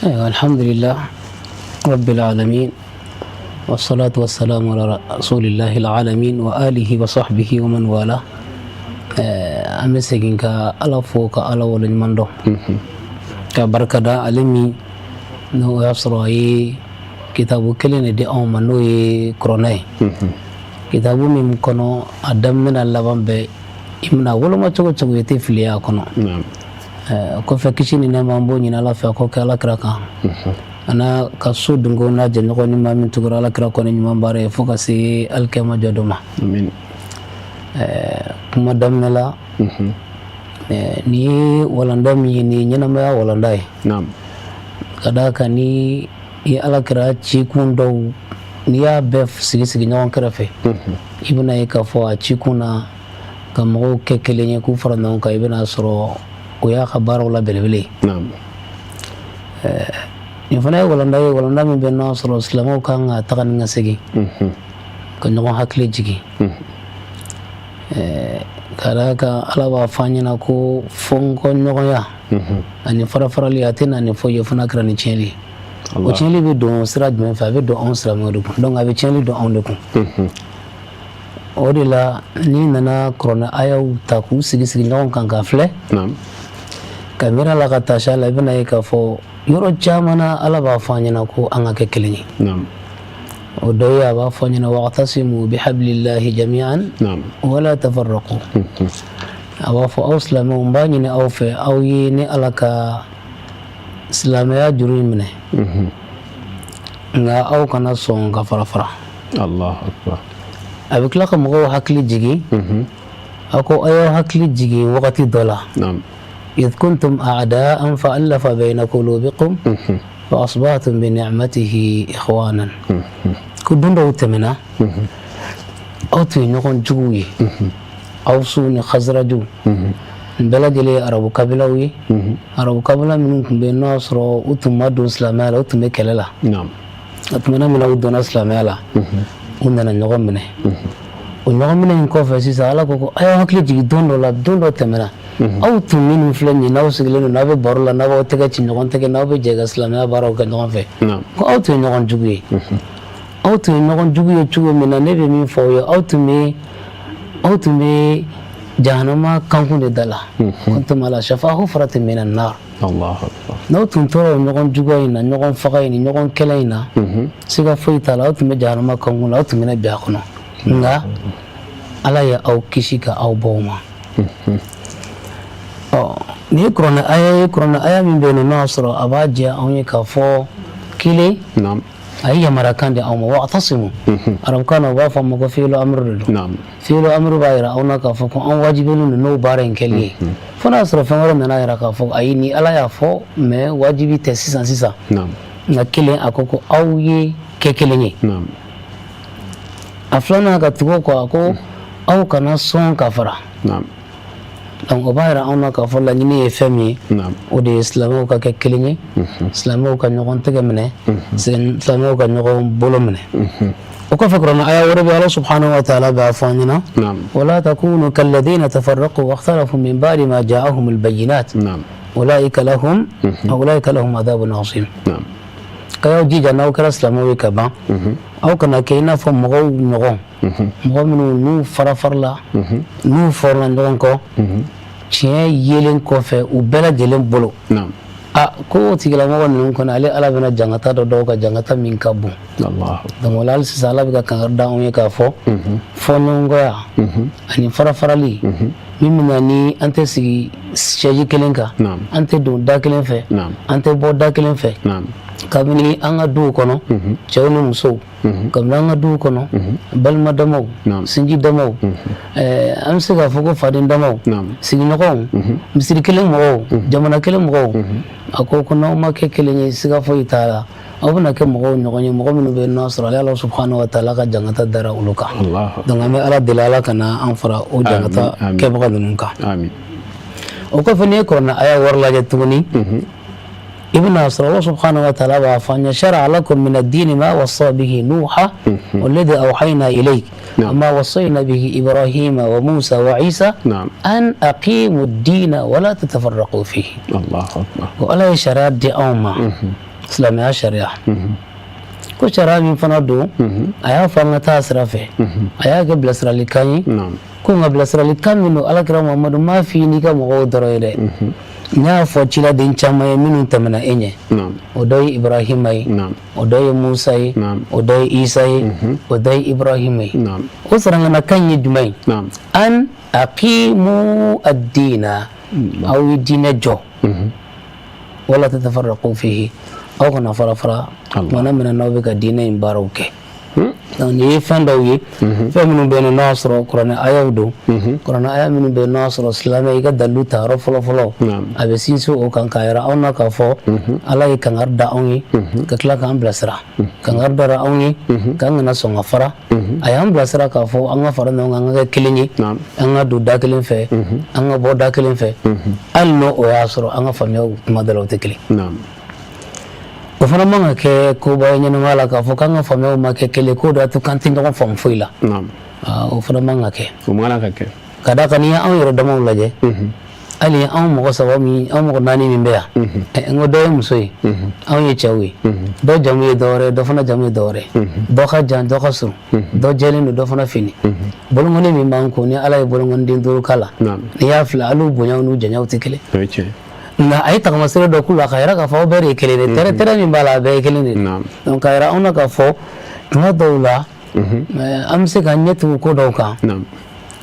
Ayiwa, alhamdulillah rabbil alamin. والصلاة والسلام على رسول الله العالمين وآله وصحبه ومن والاه. An bɛ segin ka Ala fo ka Ala waleɲuman dɔn ka barika da ale min n'o y'a sɔrɔ a ye kitabu kelen de di anw ma, n'o ye kuranɛ ye, kitabu min kɔnɔ a daminɛ n'a laban bɛɛ, i bɛna woloma cogo cogo, i tɛ fili a kɔnɔ. Kɔfɛ, kisi ni nɛɛma, an b'o ɲini Ala fɛ a k'o kɛ Ala kira kan, a n'a ka so dungo n'a jɛɲɔgɔn ni maa min tugura Ala kira kɔ ni ɲuman baara ye fo ka se alikiyama jɔ don ma. Kuma daminɛ la, nin ye walanda min ye, nin ye ɲɛnamaya walanda ye, ka d'a kan ni i ye Ala kira cikun dɔw, n'i y'a bɛɛ sigi sigi ɲɔgɔn kɛrɛfɛ, i bɛna ye k'a fɔ a cikun na ka mɔgɔw kɛ kelen ye, k'u fara ɲɔgɔn kan, i bɛna sɔrɔ o y'a ka baaraw la belebele ye. Nin fana ye walanda ye, walanda min bɛ n'a sɔrɔ silamɛw kan ka taga ni ka segin ka ɲɔgɔn hakili jigin, ka d'a kan Ala b'a fɔ an ɲɛna ko fɔnkɔɲɔgɔnya ani farafarali, a tɛ na ni foyi ye fo n'a kɛra ni tiɲɛli ye. O tiɲɛli bɛ don sira jumɛn fɛ? A bɛ don anw silamɛw de kun, donc a bɛ tiɲɛli don anw de kun. O de la, n'i nana kuranɛ ayaw ta k'u sigi sigi ɲɔgɔn kan ka filɛ ka miiri a la ka taasi a la, i bɛna ye k'a fɔ yɔrɔ caman na, Ala b'a fɔ an ɲɛna ko an ka kɛ kelen ye. O dɔ ye, a b'a fɔ an ɲɛna: wa'tasimu bihablillahi jami'an wala tafarraqu. A b'a fɔ aw silamɛw, n b'a ɲini aw fɛ, aw ye ne Ala ka silamɛya juru in minɛ, nka aw kana sɔn ka fara fara. A bɛ tila ka mɔgɔw hakili jigin, a ko a y'aw hakili jigin wagati dɔ la: idh kuntum a'da'an fa allafa bayna qulubikum fa asbahtum bi ni'matihi ikhwanan. Ko don dɔw tɛmɛna, aw tun ye ɲɔgɔn juguw ye, Awusu ni Khazrajuw, nin bɛɛ lajɛlen ye arabu kabilaw ye, arabu kabila minnu tun bɛ yen n'o y'a sɔrɔ u tun ma don silamɛya la, u tun bɛ kɛlɛ la. A tumana min na u donna silamɛya la, u nana ɲɔgɔn minɛ. O ɲɔgɔn minɛ in kɔfɛ sisan, Ala ko ko a y'aw hakili jigin don dɔ la, don dɔ tɛmɛna, aw tun minnu filɛ nin ye, n'aw sigilen don, n'aw bɛ baro la, n'aw b'aw tɛgɛ ci ɲɔgɔn tɛgɛ, n'aw bɛ jɛ ka silamɛya baaraw kɛ ɲɔgɔn fɛ, ko aw tun ye ɲɔgɔn jugu ye. Aw tun ye ɲɔgɔn jugu ye cogo min na, ne bɛ min fɔ aw ye, aw tun bɛ jahanama kankun de da la: kuntum ala shafa hufratin minan nar. N'aw tun tora o ɲɔgɔn juguya in na, ɲɔgɔn faga in ni ɲɔgɔn kɛlɛ in na, siga foyi t'a la, aw tun bɛ jahanama kankun la, aw tun bɛna bin a kɔnɔ. Nka Ala ye aw kisi ka aw bɔ o ma. Ɔ, nin ye kuranɛ aya ye, kuranɛ aya min bɛ yen n'o y'a sɔrɔ a b'a jɛ anw ye k'a fɔ kelen, a ye yamarikan di anw ma: wa'tasimu. Arabukan na, u b'a fɔ a ma ko fi'lu amru de don. Fi'lu amru b'a yira anw na k'a fɔ ko an wajibilen don n'o baara in kɛli ye, fo n'a sɔrɔ fɛn wɛrɛ nana yira k'a fɔ ayi, ni Ala y'a fɔ, mais wajibi tɛ sisan sisan. Nka kelen, a ko ko aw ye kɛ kelen ye. A filanan, ka tugu o kɔ, a ko aw kana sɔn ka fara. Donc o b'a yira anw na k'a fɔ laɲini ye fɛn min ye, o de ye silamɛw ka kɛ kelen ye, silamɛw ka ɲɔgɔn tɛgɛ minɛ, silamɛw ka ɲɔgɔn bolo minɛ. O kɔfɛ, kuranɛ aya wɛrɛ bɛ, Ala subhanahu wa ta'ala b'a fɔ an ɲɛna: wala takunu kalladhina tafarraqu wakhtalafu min ba'di ma ja'ahum albayyinat ulaika lahum adhabun azim. Ka y'aw jija, n'aw kɛra silamɛw ye ka ban, aw kana kɛ i n'a fɔ mɔgɔw ɲɔgɔn, mɔgɔ minnu n'u fara farala, n'u fɔrɔla ɲɔgɔn kɔ tiɲɛ yelen kɔfɛ u bɛɛ lajɛlen bolo. A ko o tigilamɔgɔ ninnu kɔni, ale Ala bɛna jangata dɔ dɔw ka jangata min ka bon. Donc o la, hali sisan, Ala bɛ ka kangari da anw ye k'a fɔ fɔɲɔgɔnkɔya ani farafarali min bɛ na ni an tɛ sigi sɛji kelen kan, an tɛ don da kelen fɛ, an tɛ bɔ da kelen fɛ, kabini an ka duw kɔnɔ, cɛw ni musow, kabini an ka duw kɔnɔ, balima damaw, sinji damaw, an bɛ se k'a fɔ ko faden damaw, sigiɲɔgɔnw, misiri kelen mɔgɔw, jamana kelen mɔgɔw, a ko ko n'aw ma kɛ kelen ye, siga foyi t'a la, aw bɛna kɛ mɔgɔw ɲɔgɔn ye, mɔgɔ minnu bɛ n'a sɔrɔ ale Ala subhanahu wa ta'ala ka jangata dara olu kan. Donc an bɛ Ala deli, Ala kana an fara o jangata kɛbaga ninnu kan. O kɔfɛ, n'i ye kuranɛ aya wɔɔrɔ lajɛ tuguni, i bɛna sɔrɔ Allah subhanahu wa ta'ala b'a fɔ an ye: shara'a lakum min ad-dini ma wassa bihi nuha walladhi awhayna ilayk wa wassayna bihi ibrahima wa musa wa isa an aqimu ad-dina wa la tatafarraqu fihi. Ko Ala ye sariya di anw ma, silamɛya sariya. Ko sariya min fana don, a y'a fɔ an ka taa sira fɛ, a y'a kɛ bilasiralikan ye. Ko nka bilasiralikan min don, alakira Muhamadu m'a f'i n'i ka mɔgɔw dɔrɔn ye dɛ, n y'a fɔ ciladen caman ye minnu tɛmɛna e ɲɛ. O dɔ ye Ibrahima ye, o dɔ ye Musa ye, o dɔ ye Isa ye, o dɔ ye Ibrahima ye. O saranganakan ye jumɛn ye? An aqimu ad-dina, aw ye diinɛ jɔ, wala tatafarraqu fihi, aw kana fara fara tumana min na n'aw bɛ ka diinɛ in baaraw kɛ. Donc nin ye fɛn dɔw ye, fɛn minnu bɛ yen n'o y'a sɔrɔ kuranɛ ayaw don, kuranɛ aya minnu bɛ yen n'o y'a sɔrɔ silamɛ i ka dalilu ta yɔrɔ fɔlɔ-fɔlɔ, a bɛ sinsin o kan k'a yira anw na k'a fɔ Ala ye kangari da anw ye ka tila k'an bilasira. Kangari dara anw ye k'an kana sɔn ka fara. A y'an bilasira k'a fɔ an ka fara ɲɔgɔn kan, an ka kɛ kelen ye, an ka don da kelen fɛ, an ka bɔ da kelen fɛ, hali n'o o y'a sɔrɔ an ka faamuyaw tuma dɔ la o tɛ kelen. O fana man ka kɛ koba ye ɲɛnamaya la k'a fɔ k'an ka faamuyaw ma kɛ kelen, k'o de y'a to k'an tɛ ɲɔgɔn faamu foyi la. O fana man ka kɛ. O man ka kɛ. Ka d'a kan n'i ye anw yɛrɛ damaw lajɛ, hali anw mɔgɔ saba min, anw mɔgɔ naani min bɛ yan, n ko dɔ ye muso ye, anw ye cɛw ye, dɔ jamu ye dɔwɛrɛ ye, dɔ fana jamu ye dɔwɛrɛ ye, dɔ ka jan, dɔ ka surun, dɔ jɛlen don, dɔ fana finnin. Bolonkɔni min b'an kun, ni Ala ye bolonkɔniden duuru k'a la, n'i y'a filɛ, hali u bonyaw n'u janyaw tɛ kelen. Nka a ye tagamasere dɔ k'u la k'a yira k'a fɔ aw bɛɛ de ye kelen de ye, tɛrɛ tɛrɛ min b'a la, a bɛɛ ye kelen de ye. Donc k'a yira anw na k'a fɔ tuma dɔw la an bɛ se ka ɲɛ tugu ko dɔw kan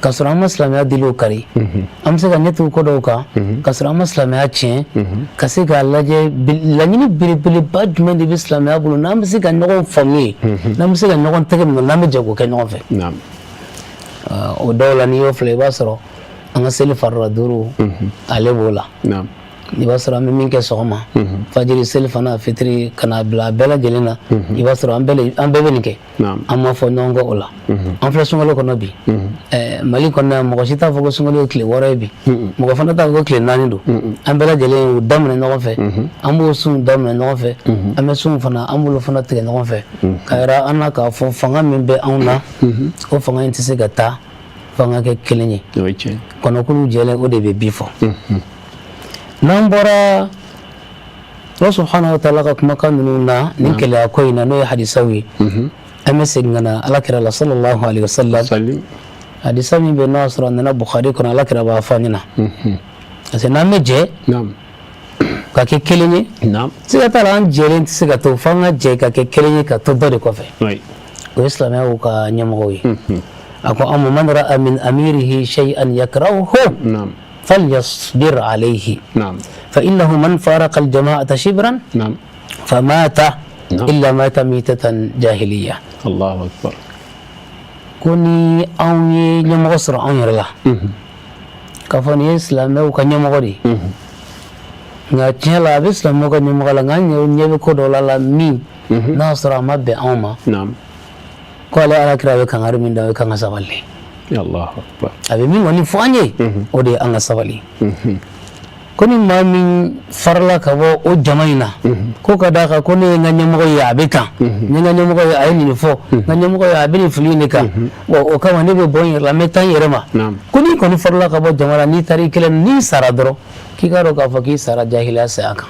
ka sɔrɔ an ma silamɛya diliw kari, an bɛ se ka ɲɛ tugu ko dɔw kan ka sɔrɔ an ma silamɛya tiɲɛ, ka se k'a lajɛ laɲini belebeleba jumɛn de bɛ silamɛya bolo n'an bɛ se ka ɲɔgɔn faamu ye, n'an bɛ se ka ɲɔgɔn tɛgɛ minɛ, n'an bɛ jɛ k'o kɛ ɲɔgɔn fɛ. O dɔw la, n'i y'o filɛ, i b'a sɔrɔ an ka seli farida duuru, ale b'o la. I b'a sɔrɔ an bɛ min kɛ sɔgɔma, fajiri, seli fana, fitiri, ka n'a bila a bɛɛ lajɛlen na, i b'a sɔrɔ an bɛɛ bɛ nin kɛ, an ma fɔ ɲɔgɔn kɔ o la. An filɛ sunkalo kɔnɔ bi, Mali kɔnɔ yan, mɔgɔ si t'a fɔ ko sunkalo ye tile 6 ye bi, mɔgɔ fana t'a fɔ ko tile 4 don. An bɛɛ lajɛlen y'o daminɛ ɲɔgɔn fɛ, an b'o sun daminɛ ɲɔgɔn fɛ, an bɛ sun fana, an b'olu fana tigɛ ɲɔgɔn fɛ, k'a yira an na k'a fɔ fanga min bɛ anw na, o fanga in tɛ se ka taa f'an ka kɛ kelen ye. Kɔnɔkulu jɛlen, o de bɛ bi fɔ. N'an bɔra Allah subhanahu wa ta'ala ka kumakan ninnu na nin keleya ko in na, n'o ye hadisaw ye, an bɛ segin ka na ala kira la sallallahu alaihi wasallam. Hadisa min bɛ n'o y'a sɔrɔ a nana Bukhari kɔnɔ, ala kira b'a fɔ an ɲɛna, parce que n'an bɛ jɛ ka kɛ kelen ye, siga t'a la, an jɛlen tɛ se ka to f'an ka jɛ ka kɛ kelen ye ka to dɔ de kɔfɛ, o ye silamɛyaw ka ɲɛmɔgɔw ye. A ko an ma: man ra'a min amirihi shay'an yakrahuhu falyasbir alayhi fa innahu man faraqa al-jama'ata shibran famata illa mata mitatan jahiliya. Allahu akbar. Ko ni anw ye ɲɛmɔgɔ sɔrɔ anw yɛrɛ la, k'a fɔ nin ye silamɛw ka ɲɛmɔgɔ de ye, nka tiɲɛ la a bɛ silamɛw ka ɲɛmɔgɔ la, nka an ɲɛ bɛ ko dɔ la min n'a sɔrɔ a ma bɛn anw ma, ko ale ala kira bɛ kangari min da, o ye k'an ka sabali. A bɛ min kɔni fɔ an ye, o de ye an ka sabali. Ko ni maa min farala ka bɔ o jama in na, ko ka d'a kan ko ne ye n ka ɲɛmɔgɔ ye a bɛ tan, n ye n ka ɲɛmɔgɔ ye a ye nin fɔ, n ka ɲɛmɔgɔ ye a bɛ nin fili in de kan, bon o kama ne bɛ bɔ n yɛrɛ la, n bɛ taa n yɛrɛ ma. Ko n'i kɔni farala ka bɔ jama la, n'i taara i kelen, n'i sara dɔrɔn, k'i k'a dɔn k'a fɔ k'i sara jahiliya saya kan,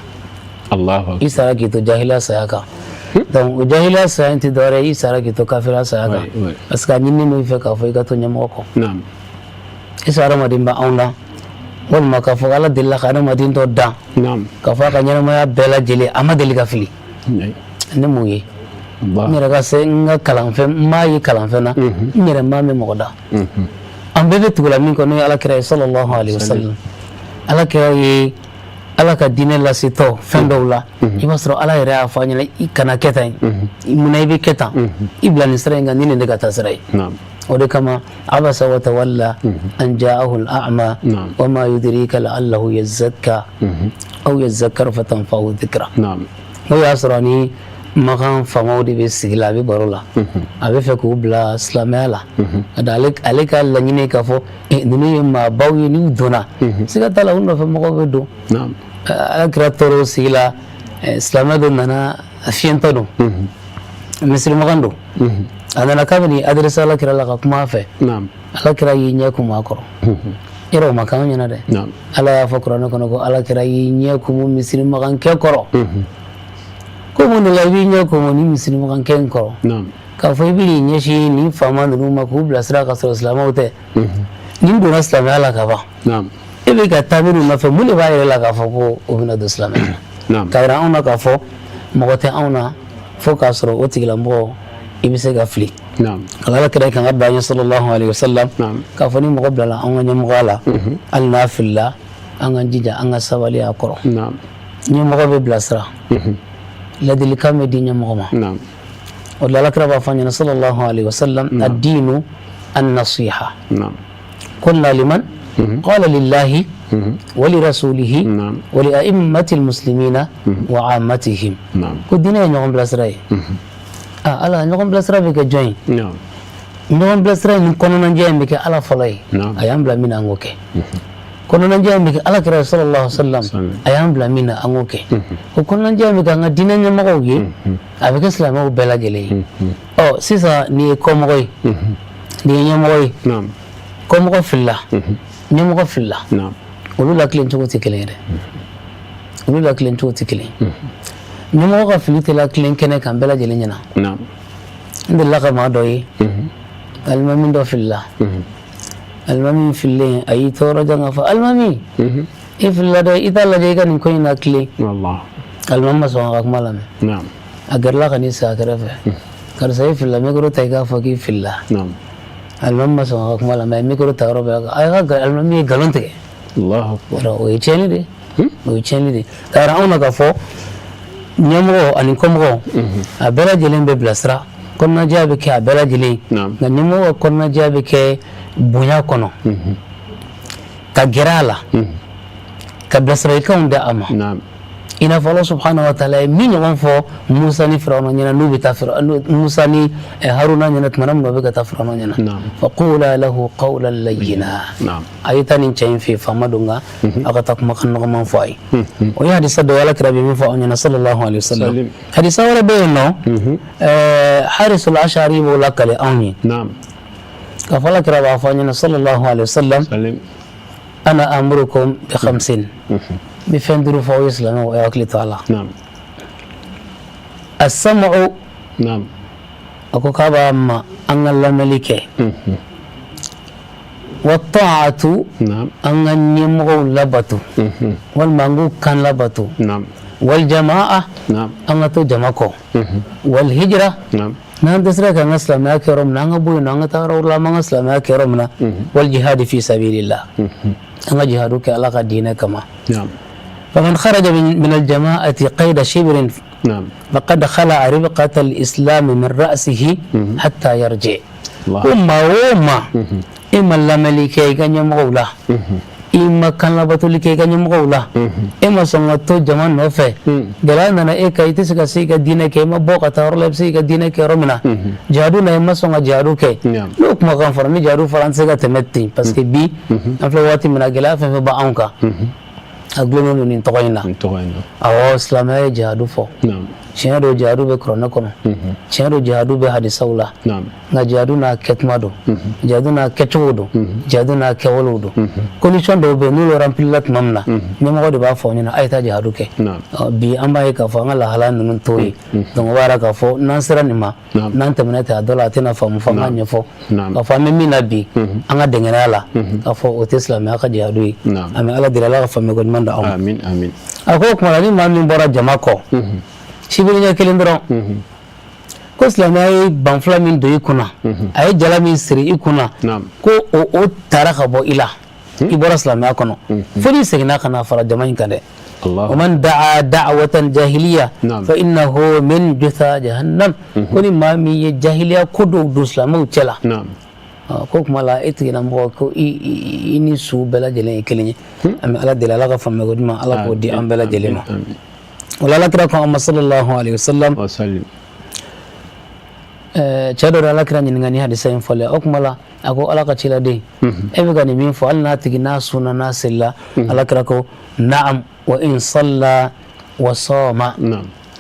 i sara k'i to jahiliya saya kan. Donc o jahiliya saya in tɛ dɔwɛrɛ ye, i sara k'i to kafiriya saya kan, parce que a ɲininen don i fɛ k'a fɔ i ka to ɲɛmɔgɔ kɔ. Est ce que hadamaden bɛ anw na, walima k'a fɔ Ala delila ka hadamaden dɔ dan k'a fɔ a ka ɲɛnamaya bɛɛ lajɛlen a ma deli ka fili? Ne m'o ye n yɛrɛ ka se n ka kalanfɛn, n m'a ye kalanfɛn na, n yɛrɛ m'a mɛn mɔgɔ da. An bɛɛ bɛ tugu la min kɔ, n'o ye ala kira ye sallallahu alaihi wasallam. Ala kira ye ala ka diinɛ lasetɔ fɛn dɔw la, i b'a sɔrɔ ala yɛrɛ y'a fɔ a ɲɛna: i kana kɛ tan, munna i bɛ kɛ tan? I bila nin sira in kan, ni nin de ka taa sira ye. O de kama abasa wa tawalla an ja'ahu al-a'ma wa ma yudrika la'allahu yazakka aw yazakkaru fatanfa'ahu dhikra. N'o y'a sɔrɔ ni Makan faamaw de bɛ sigi la, a bɛ baro la, a bɛ fɛ k'u bila silamɛya la, ka da ale ka laɲini k'a fɔ ninnu ye maabaw ye, n'u donna, siga t'a la, u nɔfɛ mɔgɔw bɛ don. Ala kira tor'o sigi la, silamɛ dɔ nana, a fiyentɔ don, misirimakan don. A nana k'a bɛ n'i adressé ala kira la ka kuma a fɛ. Ala kira y'i ɲɛ kumu a kɔrɔ. Yɔrɔ o ma k'anw ɲɛna dɛ. Ala y'a fɔ kuranɛ kɔnɔ ko ala kira y'i ɲɛ kumu misirimakankɛ kɔrɔ. Ko mun de la i b'i ɲɛ kɔmɔ ni misirimankɛ in kɔrɔ k'a fɔ i b'i ɲɛsin nin faama ninnu ma k'u bilasira ka sɔrɔ silamɛw tɛ? Nin donna silamɛya la ka ban, e bɛ ka taa minnu nɔfɛ, mun de b'a yɛrɛ la k'a fɔ ko o bɛna don silamɛya la? K'a yira anw na k'a fɔ mɔgɔ tɛ anw na fo k'a sɔrɔ o tigilamɔgɔ i bɛ se ka fili. Ala kira kan ka da ye sallallahu alaihi wasallam k'a fɔ ni mɔgɔ bilala an ka ɲɛmɔgɔya la, hali n'a filila, an ka jija an ka sabali a kɔrɔ. Ɲɛmɔgɔ bɛ bilasira, ladilikan bɛ di ɲɛmɔgɔ ma. O la ala kira b'a fɔ an ɲɛna sallallahu alaihi wasallam: ad-dinu an-nasiha. Qulna liman? Qala lillahi wa li rasulihi wa li a'immati al-muslimina wa ammatihim. Ko diinɛ ye ɲɔgɔn bilasira ye. Aa ala, ɲɔgɔn bilasira bɛ kɛ jɔn ye? Ɲɔgɔn bilasira in kɔnɔnajɛ in bɛ kɛ ala fɔlɔ ye, a y'an bila min na, an k'o kɛ. Kɔnɔnajɛ in bɛ kɛ ala kira sallallahu alaihi wasallam, a y'an bila min na, an k'o kɛ. O kɔnɔnajɛ in bɛ kɛ an ka diinɛ ɲɛmɔgɔw ye, a bɛ kɛ silamɛw bɛɛ lajɛlen ye. Ɔ sisan, nin ye kɔmɔgɔ ye, nin ye ɲɛmɔgɔ ye. Kɔmɔgɔ filila, ɲɛmɔgɔ filila, olu lakilen cogo tɛ kelen ye dɛ, olu lakilen cogo tɛ kelen ye. Ɲɛmɔgɔ ka fili tɛ lakilen kɛnɛ kan bɛɛ lajɛlen ɲɛna. N delila ka maa dɔ ye, alimami dɔ filila. Alimami fililen, a y'i tɔɔrɔ jan k'a fɔ: "Alimami, i filila dɛ, i t'a lajɛ i ka nin ko in latilen." Alimami ma sɔn a ka kuma lamɛn. A gɛrɛla ka n'i sigi a kɛrɛfɛ: "Karisa, i filila, micro ta i k'a fɔ k'i filila." Alimami ma sɔn a ka kuma lamɛn, a ye micro ta yɔrɔ bɛɛ, a ka alimami ye nkalon tigɛ. O ye tiɲɛni de, o ye tiɲɛni de. K'a yira anw na k'a fɔ ɲɛmɔgɔ ani kɔmɔgɔ, a bɛɛ lajɛlen bɛ bilasira, kɔnɔnajɛya bɛ kɛ a bɛɛ lajɛlen. Nka ɲɛmɔgɔ ka kɔnɔnajɛya bɛ kɛ bonya kɔnɔ, ka gɛrɛ a la, ka bilasiralikanw di a ma, i n'a fɔ Ala subhanahu wa taala ye min ɲɔgɔn fɔ Musa ni Firawuna ɲɛna, n'u bɛ taa Musa ni Haruna ɲɛna tuma min na u bɛ ka taa Firawuna ɲɛna: faqula lahu qawlan layyina. A ye taa nin cɛ in fɛ yen, faama don, nka aw ka taa kumakan nɔgɔman fɔ a ye. O ye hadisa dɔ ye ala kira bɛ min fɔ aw ɲɛna sallallahu alaihi wasallam. Hadisa wɛrɛ bɛ yen nɔ, Harisul Ashari b'o lakale anw ye k'a fɔ ala kira b'a fɔ an ɲɛna sallallahu alaihi wasallam: ana amurukum bi khamsin, n bɛ fɛn duuru fɔ aw ye, silamɛw, aw hakili to a la. As-sam'u, a ko k'a b'a ma an ka lamɛnli kɛ, wa ta'atu, an ka ɲɛmɔgɔw labato walima an k'u kan labato, wal jama'a, an ka to jama kɔ, wal hijra, n'an dɛsɛra k'an ka silamɛya kɛ yɔrɔ min na, an ka bɔ yen nɔ, an ka taa yɔrɔ la, an b'an ka silamɛya kɛ yɔrɔ min na, wal jihadi fi sabilillah, an ka jihadu kɛ Ala ka diinɛ kama. Faman kharaja min al-jama'ati qayda shibrin faqad khala'a ribqata al-islam min ra'sihi hatta yarji. Ko maa o maa, e ma lamɛnli kɛ i ka ɲɛmɔgɔw la, i ma kan labatoli kɛ i ka ɲɛmɔgɔw la, e ma sɔn ka to jama nɔfɛ, gɛlɛya nana e kan, i tɛ se ka se i ka diinɛ kɛ, i ma bɔ ka taa yɔrɔ la i bɛ se k'i ka diinɛ kɛ yɔrɔ min na, jihadu na, i ma sɔn ka jihadu kɛ. N'o kumakan fɔra, ni jihadu fɔra, an tɛ se ka tɛmɛ ten, parce que bi an filɛ waati min na, gɛlɛya fɛn fɛn b'anw kan, a gulonnen don nin tɔgɔ in na. Awɔ, silamɛya ye jihadu fɔ. Tiɲɛ don, jihadu bɛ kuranɛ kɔnɔ, tiɲɛ don, jihadu bɛ hadisaw la, nka jihadu n'a kɛtuma don, jihadu n'a kɛcogo don, jihadu n'a kɛwalew don. Condition dɔw bɛ yen, n'olu remplila tuma min na, ɲɛmɔgɔ de b'a fɔ aw ɲɛna: a ye taa jihadu kɛ. Bi an b'a ye k'a fɔ an ka lahala ninnu t'o ye. Donc o b'a yira k'a fɔ n'an sera nin ma, n'an tɛmɛna ten, a dɔ la a tɛna faamu fo an k'a ɲɛfɔ k'a fɔ an bɛ min na bi, an ka dɛngɛnɛya la, k'a fɔ o tɛ silamɛya ka jihadu ye. An bɛ Ala deli, Ala ka faamuyako ɲuman d'aw ma. A ko o tuma la, ni maa min bɔra jama kɔ sibiri ɲɛ kelen dɔrɔn, ko silamɛya ye banfula min don i kunna, a ye jala min siri i kunna, ko o taara ka bɔ i la, i bɔra silamɛya kɔnɔ fo n'i seginna ka na fara jama in kan dɛ. ومن دعا دعوة جاهلية فإنه من جثى جهنم. Ko ni maa min ye jahiliya ko dɔw don silamɛw cɛ la, ko kuma la e tigilamɔgɔ, ko i ni su bɛɛ lajɛlen ye kelen ye. An bɛ Ala deli, Ala ka faamuyako ɲuman, Ala k'o di an bɛɛ lajɛlen ma. O la, ala kira ko an ma sallallahu alaihi wasallam, cɛ dɔ de ala kira ɲininka ni hadisa in fɔlen. O kuma la, a ko: "Ala ka ciladen, e bɛ ka nin min fɔ, hali n'a tigi n'a sunna, n'a selila?" Ala kira ko: "Naam, wa in salla wa sɔma."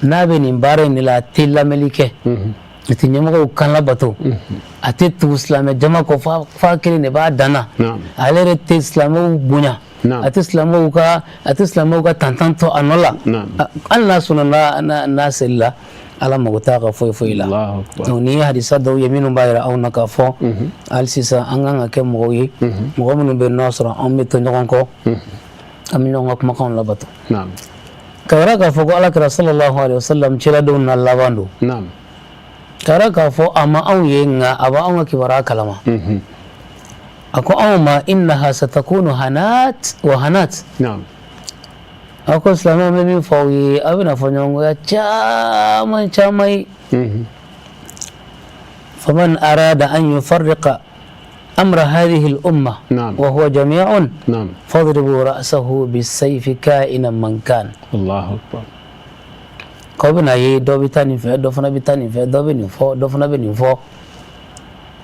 N'a bɛ nin baara in de la, a tɛ lamɛnli kɛ, a tɛ ɲɛmɔgɔw kan labato, a tɛ tugu silamɛ jama kɔ, f'a kelen de b'a dan na, ale yɛrɛ tɛ silamɛw bonya. A tɛ silamɛw ka, a tɛ silamɛw ka tantan to a nɔ la. Hali n'a sunna, n'a selila, Ala mago t'a ka foyi foyi la. Donc nin ye hadisa dɔw ye minnu b'a yira anw na k'a fɔ hali sisan an kan ka kɛ mɔgɔw ye, mɔgɔ minnu bɛ nɔ sɔrɔ anw bɛ to ɲɔgɔn kɔ, an bɛ ɲɔgɔn ka kumakanw labato. Ka yira k'a fɔ ko Ala kira sallallahu alaihi wasallam ciladenw na laban don. Ka yira k'a fɔ a ma anw ye, nka a b'anw ka kibaruya kalama. A ko anw ma: innaha satakunu hanat wa hanat. A ko silamɛw, bɛ min fɔ aw ye, aw bɛna fɔ ɲɔgɔnkɔya caman caman ye. Faman arada an yufarriqa amra hadhihi al-umma wa huwa jami'un fadribu ra'sahu bisayfi ka'inan man kan. Allahu akbar. K'aw bɛna ye, dɔ bɛ taa nin fɛ, dɔ fana bɛ taa nin fɛ, dɔ bɛ nin fɔ, dɔ fana bɛ nin fɔ,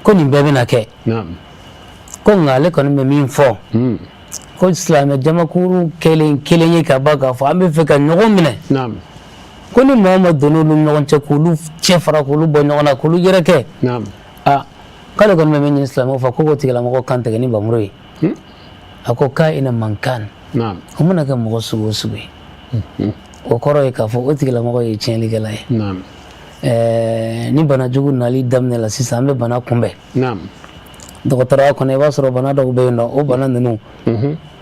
ko nin bɛɛ bɛna kɛ. Ko nka ale kɔni bɛ min fɔ, ko silamɛ jamakuru kelen kelen ye ka ban k'a fɔ an bɛ fɛ ka ɲɔgɔn minɛ, ko ni mɔgɔ ma donna olu ɲɔgɔn cɛ k'olu cɛ fara, k'olu bɔ ɲɔgɔn na, k'olu yɛrɛ kɛ, aa, k'ale kɔni bɛ min ɲini silamɛw fɛ, ko k'o tigilamɔgɔ kan tigɛ ni bamuru ye. A ko ka'inan man kan, o mana kɛ mɔgɔ sugu o sugu ye. O kɔrɔ ye k'a fɔ o tigilamɔgɔ ye tiɲɛlikɛla ye. Ni bana jugu nali daminɛ la sisan, an bɛ bana kunbɛn dɔgɔtɔrɔya kɔnɔ. I b'a sɔrɔ bana dɔw bɛ yen nɔ, o bana ninnu,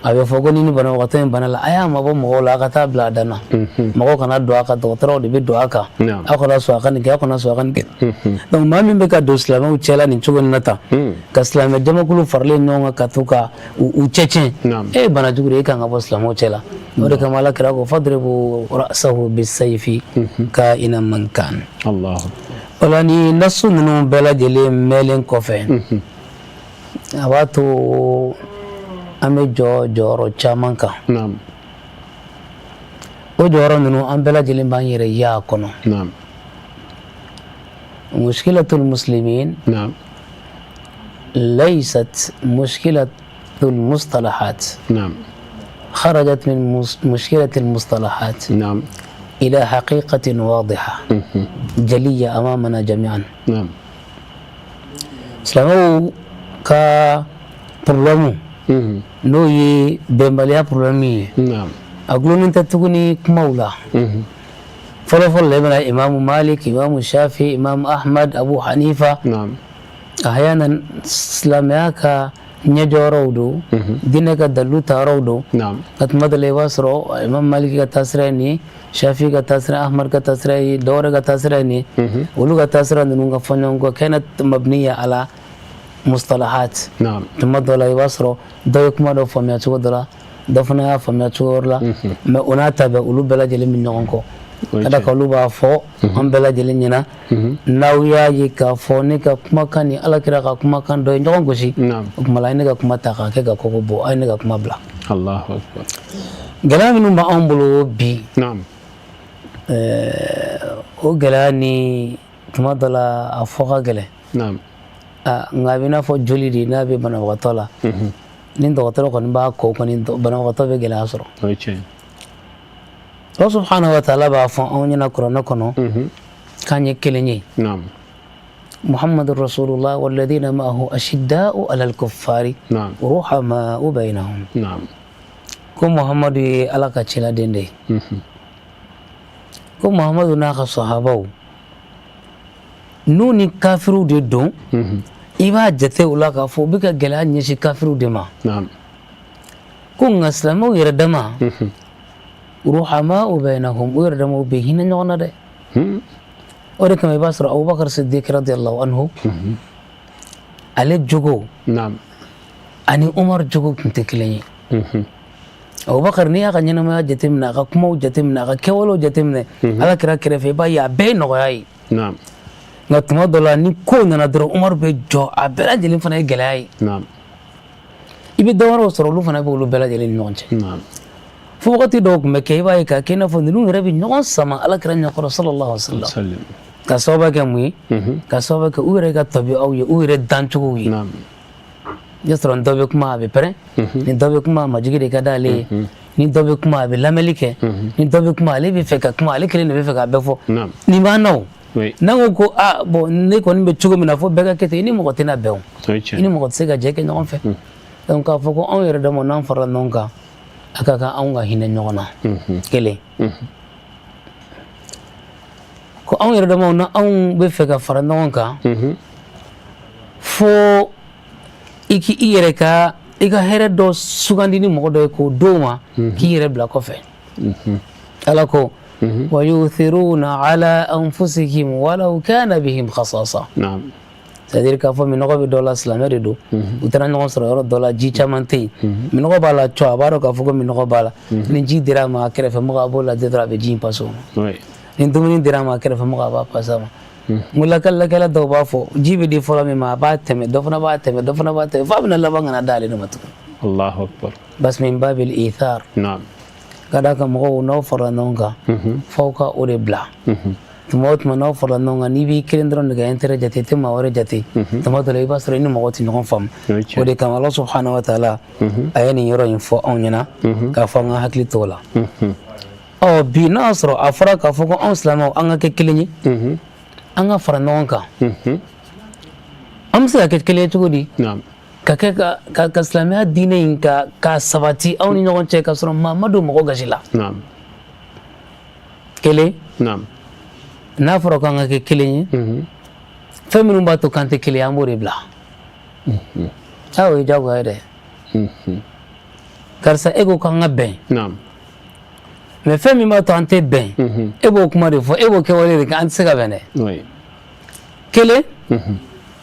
a bɛ fɔ ko ni banabagatɔ in bana la, a y'a mabɔ mɔgɔw la, a ka taa bila a dan na, mɔgɔw kana don a kan, dɔgɔtɔrɔw de bɛ don a kan, aw kana sɔn a ka nin kɛ, aw kana sɔn a ka nin kɛ. Donc maa min bɛ ka don silamɛw cɛla nin cogo in na tan, ka silamɛ jamakulu faralen ɲɔgɔn kan, ka to ka u cɛ tiɲɛ, e ye bana jugu de ye, e kan ka bɔ silamɛw cɛ la. O de kama Ala kira ko: fadribu ra'sahu bisayfi ka'inan man kan. O la, ni nasu ninnu bɛɛ lajɛlen mɛnlen kɔfɛ, a b'a to an bɛ jɔ jɔyɔrɔ caman kan. O jɔyɔrɔ ninnu, an bɛɛ lajɛlen b'an yɛrɛ ye a kɔnɔ. Mushkilatul muslimin laysat mushkilatul mustalahat, خرجت من مشكلة المصطلحات إلى حقيقة واضحة جلية أمامنا جميعا. Silamɛw ka problème, n'o ye bɛnbaliya problème ye, a gulonnen tɛ tuguni kumaw la. Fɔlɔ fɔlɔ la, i bɛna Imamu Malik, Imamu Shafi, Imamu Ahmad, Abu Hanifa, ahyana silamɛya ka ɲɛjɔyɔrɔw don, diinɛ ka dalilu tayɔrɔw don. Nka tuma dɔ la, i b'a sɔrɔ Imam Maliki ka taasira ye nin ye, Shafi ka taasira, Ahmad ka taasira ye, dɔwɛrɛ ka taasira ye nin ye. Olu ka taasira ninnu ka fɔ ɲɔgɔn kɔ kanat mabniya ala mustalahat. Tuma dɔ la, i b'a sɔrɔ dɔ ye kuma dɔ faamuya cogo dɔ la, dɔ fana y'a faamuya cogo wɛrɛ la, mais o n'a ta bɛɛ, olu bɛɛ lajɛlen bɛ ɲɔgɔn kɔ. Ka da kan, olu b'a fɔ an bɛɛ lajɛlen ɲɛna: n'aw y'a ye k'a fɔ ne ka kumakan ni Ala kira ka kumakan dɔ ye ɲɔgɔn gosi, o tuma la, a ye ne ka kuma ta k'a kɛ ka kɔkɔ bɔ, a ye ne ka kuma bila. Gɛlɛya minnu b'anw bolo bi, o gɛlɛya ni tuma dɔ la a fɔ ka gɛlɛn, nka a bɛ n'a fɔ joli de n'a bɛ banabagatɔ la. Ni dɔgɔtɔrɔ kɔni b'a ko kɔni, banabagatɔ bɛ gɛlɛya sɔrɔ. Allah subhanahu wa ta'ala b'a fɔ anw ɲɛna kuranɛ kɔnɔ k'an ye kelen ye: Muhammadu rasulullah walladina ma'ahu ashidda'u alal kuffari ruhama'u bainahum. Ko Muhammadu ye Ala ka ciladen de ye, ko Muhammadu n'a ka sahabaw n'u ni kafiriw de don, i b'a jate u la k'a fɔ u bɛ ka gɛlɛya ɲɛsin kafiriw de ma. Ko nka silamɛw yɛrɛ dama, ruhama'u bainahum, u yɛrɛ dama bɛ hinɛ ɲɔgɔn na dɛ. O de kama i b'a sɔrɔ Abubakar Siddiq radiyallahu anhu, ale jogo ani Umar jogo tun tɛ kelen ye. Abubakar, n'i y'a ka ɲɛnamaya jateminɛ, a ka kumaw jateminɛ, a ka kɛwalew jateminɛ Ala kira kɛrɛfɛ, i b'a ye a bɛɛ ye nɔgɔya ye. Nka tuma dɔ la, ni ko nana dɔrɔn, Umaru bɛ jɔ, a bɛɛ lajɛlen fana ye gɛlɛya ye. I bɛ dɔ wɛrɛw sɔrɔ, olu fana bɛ olu bɛɛ lajɛlen ni ɲɔgɔn cɛ. Fo wagati dɔw tun bɛ kɛ, i b'a ye k'a kɛ i n'a fɔ ninnu yɛrɛ bɛ ɲɔgɔn sama Ala kira ɲɛkɔrɔ sallallahu alaihi wa sallam. Ka sababu kɛ mun ye? Ka sababu kɛ u yɛrɛ ka tabiyaw ye, u yɛrɛ dancogow ye. I y'a sɔrɔ dɔ bɛ kuma, a bɛ pɛrɛn, ni dɔ bɛ kuma, a majigi de ka d'ale ye, ni dɔ bɛ kuma, a bɛ lamɛnli kɛ, ni dɔ bɛ kuma, ale bɛ fɛ ka kuma, ale kelen de bɛ fɛ k'a bɛɛ fɔ. Nin b'an na. O n'an ko aa, bon, ne kɔni bɛ cogo min na, fo bɛɛ ka kɛ ten, i ni mɔgɔ tɛna bɛn o, i ni mɔgɔ tɛ se ka jɛ kɛ ɲɔgɔn fɛ. Donc k'a fɔ ko anw yɛrɛ dama, n'an farala ɲɔgɔn kan. A ka kan anw ka hinɛ ɲɔgɔn na. Kelen ko anw yɛrɛ damaw na, anw bɛ fɛ ka fara ɲɔgɔn kan, fo i k'i i yɛrɛ ka i ka hɛrɛ dɔ sugandi ni mɔgɔ dɔ ye k'o d'o ma, k'i yɛrɛ bila kɔfɛ. Ala ko: wa yuthiruna ala anfusihim walau kana bihim khasasa. C'est à dire k'a fɔ minɔgɔ bɛ dɔ la, silamɛ de don, u taara ɲɔgɔn sɔrɔ yɔrɔ dɔ la, ji caman tɛ yen, minɔgɔ b'a la cɔ, a b'a dɔn k'a fɔ ko minɔgɔ b'a la. Ni ji dira a ma, a kɛrɛfɛ mɔgɔ a b'o lajɛ dɔrɔn, a bɛ ji in passer o ma. Ni dumuni dira a ma, a kɛrɛfɛ mɔgɔ a b'a passer a ma. N ko lakalilikɛla dɔw b'a fɔ ji bɛ di fɔlɔ min ma, a b'a tɛmɛ, dɔ fana b'a tɛmɛ, dɔ fana b'a tɛmɛ, f'a bɛna laban ka na d'ale de ma tugun. Allahu akbar. Bas min babil ithar. Ka d'a kan mɔgɔw, n'aw farala ɲɔgɔn kan, f'aw ka o de bila. Tuma o tuma n'aw farala ɲɔgɔn kan, n'i b'i kelen dɔrɔn de ka intérêt jate, i tɛ maa wɛrɛ jate, tuma dɔ la i b'a sɔrɔ i ni mɔgɔ tɛ ɲɔgɔn faamu. O de kama Ala subhanahu wa taala a ye nin yɔrɔ in fɔ anw ɲɛna k'a fɔ an ka hakili t'o la. Ɔ bi, n'a y'a sɔrɔ a fɔra k'a fɔ ko anw silamɛw, an ka kɛ kelen ye, an ka fara ɲɔgɔn kan, an bɛ se ka kɛ kelen ye cogo di? Ka kɛ ka silamɛya diinɛ in ka sabati aw ni ɲɔgɔn cɛ, ka sɔrɔ maa ma don mɔgɔ gasi la. Kelen, n'a fɔra k'an ka kɛ kelen ye, fɛn minnu b'a to k'an tɛ kelen ye, an b'o de bila. Aa, o ye diyagoya ye dɛ. Karisa, e ko k'an ka bɛn, mais fɛn min b'a to an tɛ bɛn, e b'o kuma de fɔ, e b'o kɛwale de kɛ, an tɛ se ka bɛn dɛ. Kelen,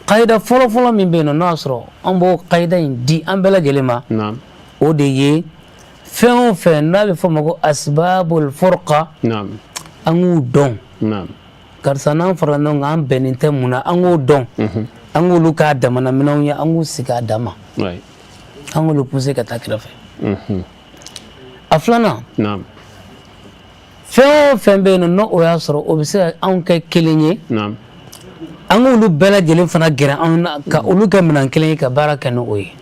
kayida fɔlɔfɔlɔ min bɛ yen nɔ, n'o y'a sɔrɔ an b'o kayida in di an bɛɛ lajɛlen ma, o de ye fɛn o fɛn n'a bɛ fɔ o ma ko asbabul furqa, an k'u dɔn. Karisa, n'an farala ɲɔgɔn kan, an bɛnnen tɛ mun na? An k'o dɔn, an k'olu k'a damana minɛnw ye, an k'u sigi a dama, an k'olu pousser ka taa kɛrɛfɛ. A filanan, fɛn o fɛn bɛ yen nɔ, n'o o y'a sɔrɔ o bɛ se ka anw kɛ kelen ye, an k'olu bɛɛ lajɛlen fana gɛrɛ anw na, ka olu kɛ minɛn kelen ye, ka baara kɛ n'o ye.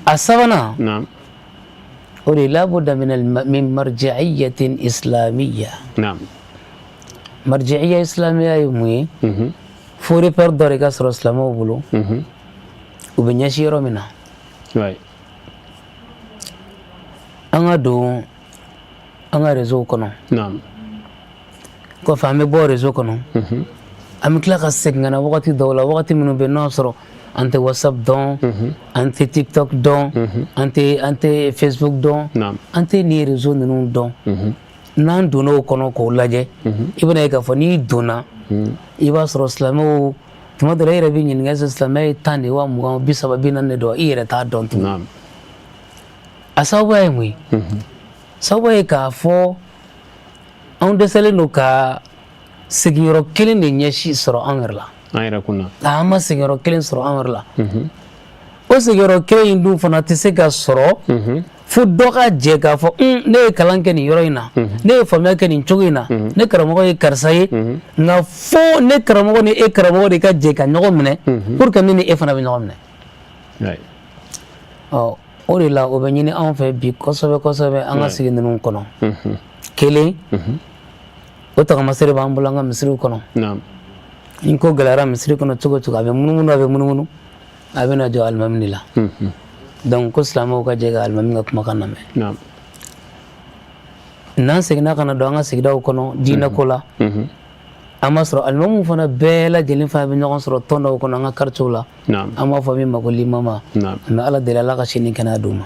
A sabanan, o de ye labuda min marji'iyatin islamiyya. Marji'iyya islamiyya ye mun ye? Fo repère dɔ de ka sɔrɔ silamɛw bolo, u bɛ ɲɛsin yɔrɔ min na. An ka don an ka réseau kɔnɔ, kɔfɛ an bɛ bɔ réseau kɔnɔ, an bɛ tila ka segin ka na wagati dɔw la, wagati minnu bɛ n'o sɔrɔ an tɛ WhatsApp dɔn, an tɛ TikTok dɔn, an tɛ Facebook dɔn, an tɛ nin réseau ninnu dɔn. N'an donna o kɔnɔ k'o lajɛ, i bɛna ye k'a fɔ n'i donna, i b'a sɔrɔ silamɛw, tuma dɔ la i yɛrɛ bɛ ɲininka, est silamɛya ye 10 de wa, 20, 30, 40 de don, i yɛrɛ t'a dɔn tuguni. A sababuya ye mun ye? Sababu ye k'a fɔ anw dɛsɛlen don ka sigiyɔrɔ kelen de ɲɛsin sɔrɔ an yɛrɛ la. An yɛrɛ kunna. An ma sigiyɔrɔ kelen sɔrɔ an yɛrɛ la. O sigiyɔrɔ kelen in dun fana tɛ se ka sɔrɔ fo dɔ ka jɛ k'a fɔ: ne ye kalan kɛ nin yɔrɔ in na, ne ye faamuya kɛ nin cogo in na, ne karamɔgɔ ye karisa ye. Nka fo ne karamɔgɔ ni e karamɔgɔ de ka jɛ ka ɲɔgɔn minɛ pour que ne ni e fana bɛ ɲɔgɔn minɛ. Ɔ, o de la o bɛ ɲini anw fɛ bi kosɛbɛ kosɛbɛ, an ka sigi ninnu kɔnɔ. Kelen, o tagamasere b'an bolo an ka misiriw kɔnɔ. Ni ko gɛlɛyara misiri kɔnɔ cogo o cogo, a bɛ munumunu, a bɛ munumunu, a bɛ na jɔ alimami de la. Donc ko silamɛw ka jɛ ka alimami ka kumakan lamɛn. N'an seginna ka na don an ka sigidaw kɔnɔ diinɛ ko la, an b'a sɔrɔ alimamiw fana bɛɛ lajɛlen fana bɛ ɲɔgɔn sɔrɔ tɔn dɔw kɔnɔ an ka quartier la, an b'a fɔ min ma ko limama. An bɛ Ala deli, Ala ka sini kɛnɛya d'u ma.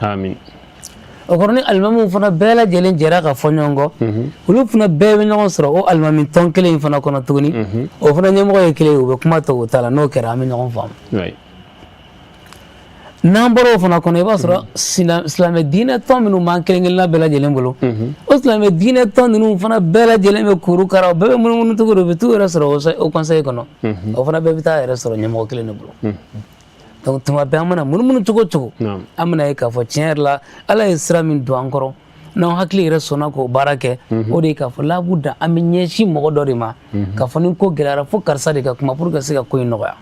O kɔrɔ, ni alimamiw fana bɛɛ lajɛlen jɛra ka fɔ ɲɔgɔn kɔ, olu fana bɛɛ bɛ ɲɔgɔn sɔrɔ o alimami tɔn kelen in fana kɔnɔ tuguni. O fana ɲɛmɔgɔ ye kelen ye, u bɛ kuma tɔ o ta la. N'o kɛra, an bɛ ɲɔgɔn faamu. N'an bɔra o fana kɔnɔ, i b'a sɔrɔ silamɛ diinɛ tɔn minnu b'an kelen kelenna bɛɛ lajɛlen bolo, o silamɛ diinɛ tɔn ninnu fana bɛɛ lajɛlen bɛ kuru kara, o bɛɛ bɛ munumunu cogo di? U bɛ t'u yɛrɛ sɔrɔ o conseil kɔnɔ, o fana bɛɛ bɛ taa yɛrɛ sɔrɔ ɲɛmɔgɔ kelen de bolo. Donc tuma bɛɛ, an mana munumunu cogo o cogo, an bɛna ye k'a fɔ tiɲɛ yɛrɛ la, Ala ye sira min don an kɔrɔ, n'an hakili yɛrɛ sɔnna k'o baara kɛ, o de ye k'a fɔ labuda an bɛ ɲɛsin mɔgɔ dɔ de ma, k'a fɔ ni ko gɛlɛyara, fo karisa de ka kuma pour que se ka ko in nɔgɔya.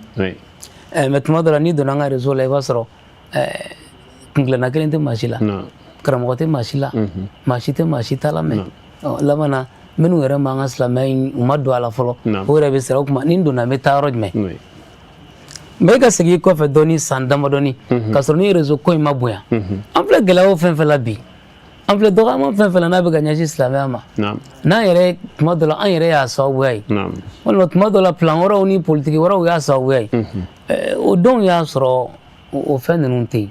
Mais tuma dɔ la, n'i donna an ka réseau la, i b'a sɔrɔ kuntilenna kelen tɛ maa si la, karamɔgɔ tɛ maa si la, maa si tɛ maa si ta lamɛn. Laban na, minnu yɛrɛ m'an ka silamɛya in, u ma don a la fɔlɔ, o yɛrɛ bɛ siran o kuma: ni n donna, n bɛ taa yɔrɔ jumɛn? Mais e ka segin i kɔfɛ dɔɔni, san damadɔni, k'a sɔrɔ ni réseau ko in ma bonya, an filɛ gɛlɛya o fɛn fɛn la bi, an filɛ dɔgɔyama fɛn fɛn la n'a bɛ ka ɲɛsin silamɛya ma, n'an yɛrɛ tuma dɔ la an yɛrɛ y'a sababuya ye, walima tuma dɔ la plan wɛrɛw ni politiki wɛrɛw y'a sababuya ye, o don y'a sɔrɔ o fɛn ninnu tɛ yen.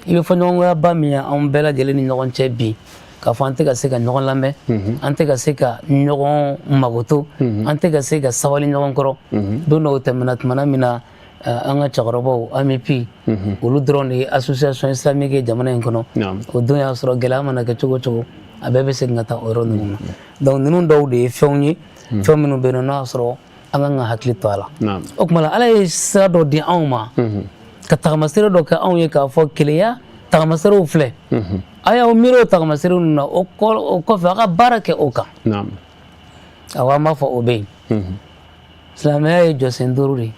I bɛ fɔɲɔgɔnkɔyaba min ye anw bɛɛ lajɛlen ni ɲɔgɔn cɛ bi, k'a fɔ an tɛ ka se ka ɲɔgɔn lamɛn, an tɛ ka se ka ɲɔgɔn magoto, an tɛ ka se ka sabali ɲɔgɔn kɔrɔ. Don dɔw tɛmɛna, tumana min na an ka cɛkɔrɔbaw AMUPI, olu dɔrɔn de ye association islamique ye jamana in kɔnɔ. O don y'a sɔrɔ gɛlɛya mana kɛ cogo o cogo, a bɛɛ bɛ segin ka taa o yɔrɔ ninnu na. Donc ninnu dɔw de ye fɛnw ye, fɛn minnu bɛ yen nɔ n'a y'a sɔrɔ an kan ka hakili to a la. O tuma la, Ala ye sira dɔ di anw ma, ka tagamasere dɔ kɛ anw ye, k'a fɔ kelenya tagamaserew filɛ, a y'aw miiri o tagamasere ninnu na, o kɔfɛ a ka baara kɛ o kan. Awɔ, an b'a fɔ o bɛ yen. Silamɛya ye jɔsen duuru de ye.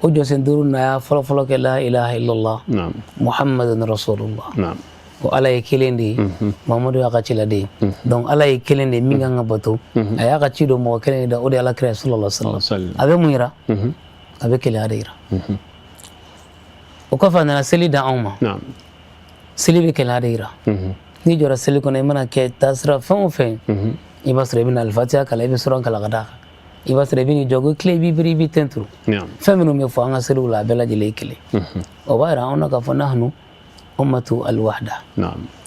O jɔsen duuru na, y'a fɔlɔfɔlɔ kɛ la ilaha illallah muhammadun rasulullah, ko Ala ye kelen de ye, Muhammadu y'a ka ciladen ye. Donc Ala ye kelen de ye min kan ka bato, a y'a ka ci don mɔgɔ kelen de da, o de ye Ala kira sallallahu alaihi wasallam. A bɛ mun yira? A bɛ kelenya de yira. O kɔfɛ, a nana seli dan anw ma. Seli bɛ kelenya de yira. N'i jɔra seli kɔnɔ, i mana kɛ taasira fɛn o fɛn, i b'a sɔrɔ i bɛna Alifatiya kalan, i bɛ suran kalan ka d'a kan, i b'a sɔrɔ i bɛ n'i jɔ ko tile, i b'i biri, i b'i ten turu. Fɛn minnu bɛ fɔ an ka seliw la, a bɛɛ lajɛlen ye kelen. O b'a yira anw na k'a fɔ nahnu ummatu alwahda,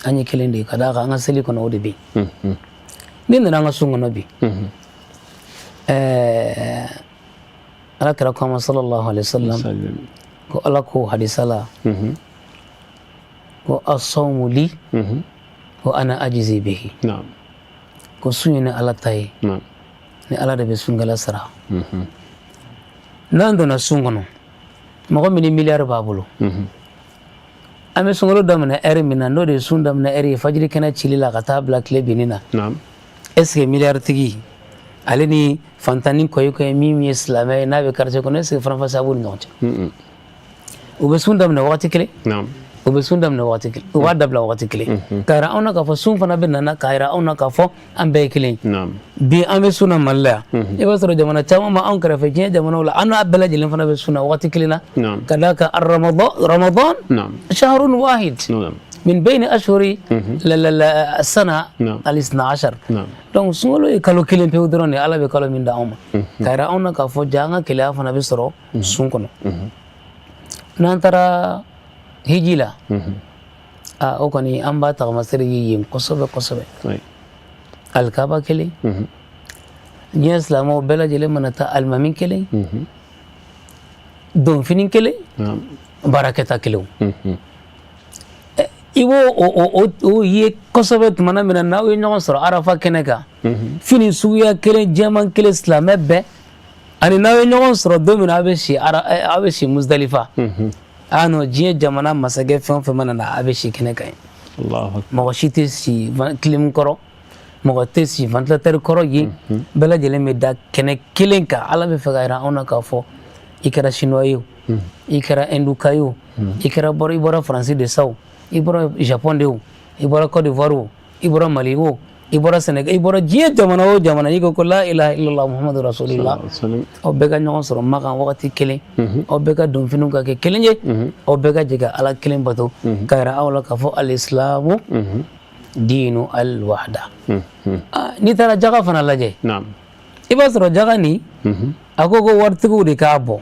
an ye kelen de ye, ka d'a kan an ka seli kɔnɔ o de bɛ yen. N'i nana an ka sun kɔnɔ bi, Ala kira ko an ma sallallahu alaihi wasallam ko Ala ko hadisa la ko asawmu li wa ana ajizi bihi, ko sun ye ne Ala ta ye, ni Ala de bɛ sunkɛla sara. N'an donna sun kɔnɔ, mɔgɔ min ni miliyari b'a bolo, an bɛ sunkalo daminɛ ɛri min na, n'o de ye sun daminɛ ɛri ye, fajiri kɛnɛ cili la ka taa bila tile binni na, est ce que miliyaritigi ale ni fantanni kɔyi kɔyi min ye silamɛ ye n'a bɛ quartier kɔnɔ, est ce que faranfasiya b'u ni ɲɔgɔn cɛ? U bɛ sun daminɛ wagati kelen, u bɛ sun daminɛ wagati kelen, u b'a dabila wagati kelen, k'a yira anw na k'a fɔ sun fana bɛ nana k'a yira anw na k'a fɔ an bɛɛ ye kelen. Bi an bɛ sun na Mali la yan, i b'a sɔrɔ jamana caman ma anw kɛrɛfɛ, diɲɛ jamanaw la, an n'a bɛɛ lajɛlen fana bɛ sun na wagati kelen na, ka d'a kan Ramadan shahrun wahid min bayni ashhuri sana al-isna ashar. Donc sunkalo ye kalo kelen pewu dɔrɔn de, Ala bɛ kalo min d'anw ma, k'a yira anw na k'a fɔ ja an ka kelenya fana bɛ sɔrɔ sun kɔnɔ. N'an taara hiji la, a o kɔni an b'a tagamasere ye yen kosɛbɛ kosɛbɛ. Alikaba kelen, diɲɛ silamɛw bɛɛ lajɛlen mana taa, alimami kelen, donfini kelen, baarakɛta kelenw, i b'o o ye kosɛbɛ. Tumana min na n'aw ye ɲɔgɔn sɔrɔ Arafa kɛnɛ kan, fini suguya kelen, jɛman kelen, silamɛ bɛɛ, ani n'aw ye ɲɔgɔn sɔrɔ don min na aw bɛ si Musdalifa, ah non, diɲɛ jamana masakɛ fɛn o fɛn mana na, a bɛ si kɛnɛ kan yen. Mɔgɔ si tɛ si clim kɔrɔ, mɔgɔ tɛ si ventilateur kɔrɔ yen, bɛɛ lajɛlen bɛ da kɛnɛ kelen kan. Ala bɛ fɛ ka yira anw na k'a fɔ i kɛra chinois ye o, i kɛra hinduka ye o, i kɛra bɔra i bɔra Faransi de sa o, i bɔra Japon de o, i bɔra Côte d'Ivoire o, i bɔra Mali o, i bɔra Sénégal, i bɔra diɲɛ jamana o jamana, n'i ko ko la ilaha illallah muhammadu rasulillah, aw bɛɛ ka ɲɔgɔn sɔrɔ Makan wagati kelen, aw bɛɛ ka donfiniw ka kɛ kelen ye, aw bɛɛ ka jɛ ka Ala kelen bato, ka yira aw la k'a fɔ alisilamu diinu alwahda. N'i taara jaga fana lajɛ, i b'a sɔrɔ jaga nin, a ko ko waritigiw de k'a bɔ.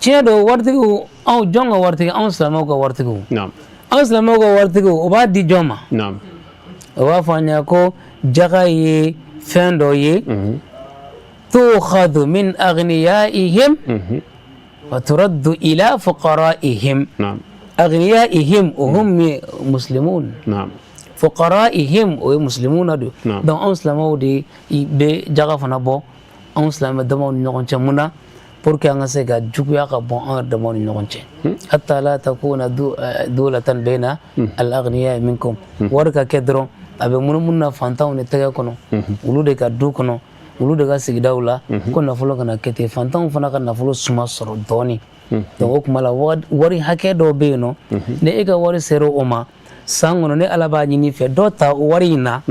Tiɲɛ don, waritigiw, anw jɔn ka waritigi? Anw silamɛw ka waritigiw. Anw silamɛw ka waritigiw, o b'a di jɔn ma? O b'a fɔ an ɲɛna ko jaga ye fɛn dɔ ye, tukhadhu min aghniyaihim wa turaddu ila fuqaraihim. Aghniyaihim hum muslimun, fuqaraihim o ye muslimuna don. Donc anw silamɛw de bɛ jaga fana bɔ anw silamɛ damaw ni ɲɔgɔn cɛ. Mun na? Pour que an ka se ka juguya ka bɔ an yɛrɛ damaw ni ɲɔgɔn cɛ, hatta la takuna dulatan bayna al aghniya minkum. Wari ka kɛ dɔrɔn a bɛ munumunu na fantanw de tɛgɛ kɔnɔ, olu de ka du kɔnɔ, olu de ka sigidaw la, ko nafolo kana kɛ ten, fantanw fana ka nafolo suma sɔrɔ dɔɔni. Donc o tuma la, wari hakɛ dɔw bɛ yen nɔ, ni e ka wari sera o ma san kɔnɔ, ni Ala b'a ɲini fɛ dɔ ta o wari in na.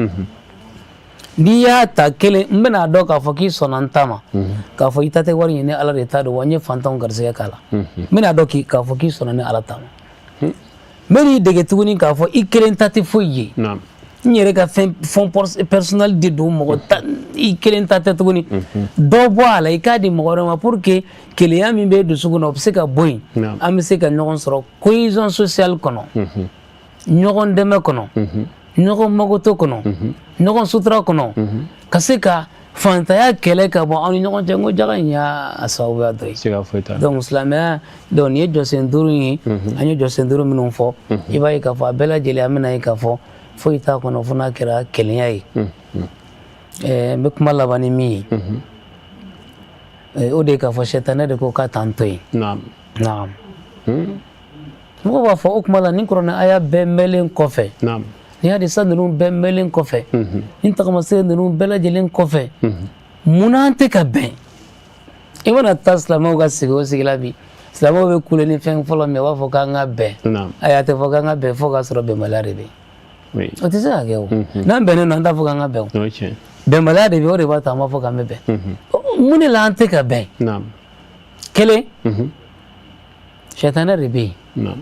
N'i y'a ta kelen, n bɛna dɔn k'a fɔ k'i sɔnna n ta ma, k'a fɔ i ta tɛ wari ɲini, Ala de ta don, wa n ye fantanw garisɛgɛ k'a la. N bɛna dɔn k'a fɔ k'i sɔnna ne Ala ta ma. N bɛn'i dege tuguni k'a fɔ i kelen ta tɛ foyi ye, n yɛrɛ ka fɛn fonds personnel de don, mɔgɔ ta, i kelen ta tɛ tuguni. Dɔ bɔ a la, i k'a di mɔgɔ wɛrɛ ma, pour que kelenya min bɛ dusukun na, o bɛ se ka bɔ yen, an bɛ se ka ɲɔgɔn sɔrɔ cohésion sociale kɔnɔ, ɲɔgɔn dɛmɛ kɔnɔ, ɲɔgɔn magoto kɔnɔ, ɲɔgɔn sutura kɔnɔ, ka se ka fantanya kɛlɛ ka bɔ aw ni ɲɔgɔn cɛ. N ko jaga in y'a sababuya dɔ ye. Siga foyi t'a la. Donc silamɛya, donc nin ye jɔsen 5 ye. An ye jɔsen 5 minnu fɔ, i b'a ye k'a fɔ a bɛɛ lajɛlen, an bɛna ye k'a fɔ foyi t'a kɔnɔ fo n'a kɛra kelenya ye. N bɛ kuma laban ni min ye, o de ye k'a fɔ sɛtanɛ de ko k'a t'an to yen. Naam. Mɔgɔw b'a fɔ o kuma la, nin kuranɛ aya bɛɛ mɛnlen kɔfɛ, nin hadisa ninnu bɛɛ mɛnlen kɔfɛ, nin tagamasere ninnu bɛɛ lajɛlen kɔfɛ, munna an tɛ ka bɛn? I mana taa silamɛw ka sigi o sigi la bi, silamɛw bɛ kule ni fɛn fɔlɔ min ye, u b'a fɔ k'an ka bɛn. Ayi, a tɛ fɔ k'an ka bɛn fo k'a sɔrɔ bɛnbaliya de bɛ yen. O tɛ se ka kɛ o. N'an bɛnnen don, an t'a fɔ k'an ka bɛn o. Bɛnbaliya de bɛ yen, o de b'a to an b'a fɔ k'an bɛ bɛn. Mun de la an tɛ ka bɛn? Kelen, sɛtanɛ de bɛ yen,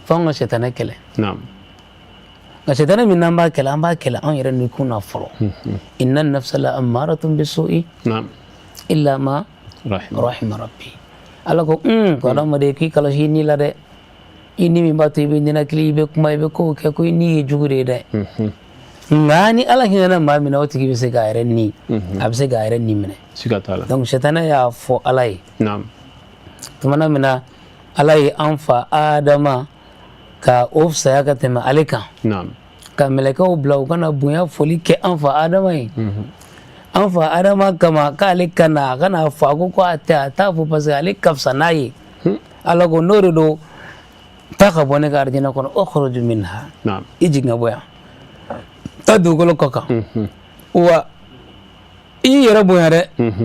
fo an ka sɛtanɛ kɛlɛ. Nka sɛtanɛ min n'an b'a kɛlɛ, an b'a kɛlɛ anw yɛrɛ ni kun na fɔlɔ. Inna nafsa la ammaratun bisu'i illa ma rahima rabbi. Ala ko ko adamaden, k'i kɔlɔsi i ni la dɛ, i ni min b'a to i bɛ ninakili, i bɛ kuma, i bɛ kow kɛ, ko i ni ye jugu de ye dɛ. Nka ni Ala hinɛna maa min na, o tigi bɛ se k'a yɛrɛ ni, a bɛ se k'a yɛrɛ ni minɛ. Donc sɛtanɛ y'a fɔ Ala ye tumana min na Ala ye an fa Adama ka o fisaya ka tɛmɛ ale kan, ka mɛlɛkɛw bila u kana bonya foli kɛ an fa Adama ye, an fa Adama kama k'ale ka na, a kana fɔ, a ko a tɛ, a t'a fɔ parce que ale ka fisa n'a ye. Ala ko n'o de don, taa ka bɔ ne ka arijinɛ kɔnɔ, ukhruj minha, i jigin ka bɔ yan, taa dugukolo kɔ kan, wa i y'i yɛrɛ bonya dɛ,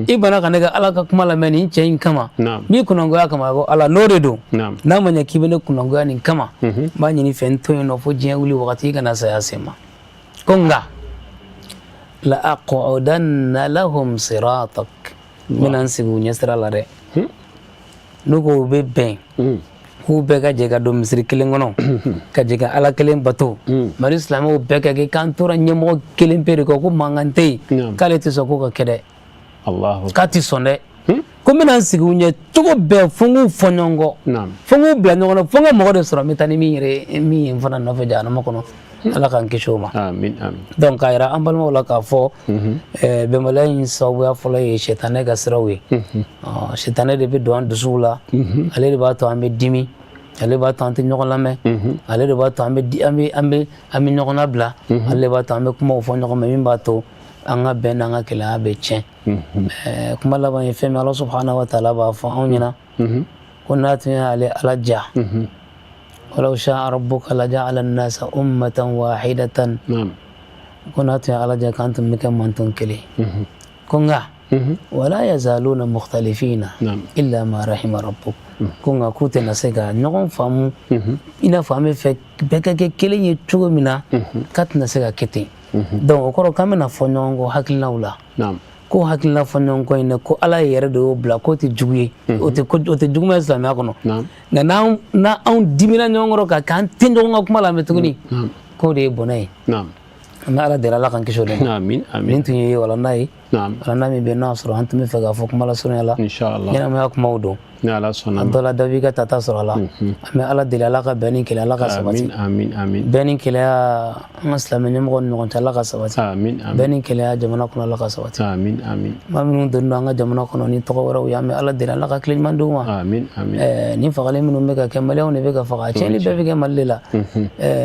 i bana ka ne ka Ala ka kuma lamɛn nin cɛ in kama, n b'i kunnangoya kama. Ko Ala, n'o de don, n'a ma ɲɛ k'i bɛ ne kunnangoya nin kama, n b'a ɲini fɛ n to yen nɔ fo diɲɛ wuli wagati, i kana saya se n ma. Ko nka la aqudanna lahum siratak, n bɛna n sigi u ɲɛsira la dɛ. N'u ko u bɛ bɛn, k'u bɛɛ ka jɛ ka don misiri kelen kɔnɔ, ka jɛ ka Ala kelen bato, Mali silamɛw bɛɛ ka kɛ k'an tora ɲɛmɔgɔ kelen pe de kɔ, ko mankan tɛ yen, k'ale tɛ sɔn k'o ka kɛ dɛ, k'a tɛ sɔn dɛ, ko n bɛna n sigi u ɲɛ cogo bɛɛ fo n k'u fɔ ɲɔgɔn kɔ, fo n k'u bila ɲɔgɔn na, fo n ka mɔgɔ de sɔrɔ n bɛ taa ni min yɛrɛ min ye n fana nɔfɛ jahanama kɔnɔ. Ala k'an kisi o ma. Donc k'a yira an balimaw la k'a fɔ bɛnbaliya in sababuya fɔlɔ ye sɛtanɛ ka siraw ye. Sɛtanɛ de bɛ don an dusuw la, ale de b'a to an bɛ dimi, ale b'a to an tɛ ɲɔgɔn lamɛn, ale de b'a to an bɛ ɲɔgɔn labila, ale de b'a to an bɛ kumaw fɔ ɲɔgɔn ma min b'a to an ka bɛn n'an ka kelenya bɛ tiɲɛ. Kuma laban ye fɛn min, Ala subhanahu wa taala b'a fɔ anw ɲɛna ko n'a tun y'ale Ala diya, walaw sha'a rabbuka laja'ala an-nasa ummatan wahidatan, ko n'a tun ye Ala diya k'an tun bɛ kɛ mantɔn kelen, ko nka wala yazaluna mukhtalifina illa ma rahima rabbuk, ko nka k'u tɛna se ka ɲɔgɔn faamu i n'a fɔ an bɛ fɛ bɛɛ ka kɛ kelen ye cogo min na, k'a tɛna se ka kɛ ten. Donc o kɔrɔ k'an bɛna fɔ ɲɔgɔn kɔ hakilinaw la, ko hakilina fɔ ɲɔgɔn kɔ in dɛ, ko Ala yɛrɛ de y'o bila, k'o tɛ jugu ye, o tɛ juguman ye silamɛya kɔnɔ. Nka n'anw dimina ɲɔgɔn kɔrɔ ka k'an tɛ ɲɔgɔn ka kuma lamɛn tuguni, k'o de ye bɔnɛ ye. An bɛ Ala deli, Ala k'an kisi o de ma. Nin tun ye walanda ye, walanda min bɛ n'a sɔrɔ an tun bɛ fɛ k'a fɔ kuma lasurunya la, ɲɛnamaya kumaw don. A dɔ la dɔ b'i ka tata sɔrɔ a la. An bɛ Ala deli, Ala ka bɛn ni kelenya, Ala ka sabati. Bɛn ni kelenya an ka silamɛ ɲɛmɔgɔw ni ɲɔgɔn cɛ, Ala ka sabati. Bɛn ni kelenya jamana kɔnɔ, Ala ka sabati. Maa minnu donnen don an ka jamana kɔnɔ ni tɔgɔ wɛrɛw ye, an bɛ Ala deli, Ala ka tile ɲuman d'u ma. Nin fagali minnu bɛ ka kɛ, Maliyɛnw de bɛ ka faga, tiɲɛni bɛɛ bɛ kɛ Mali de la.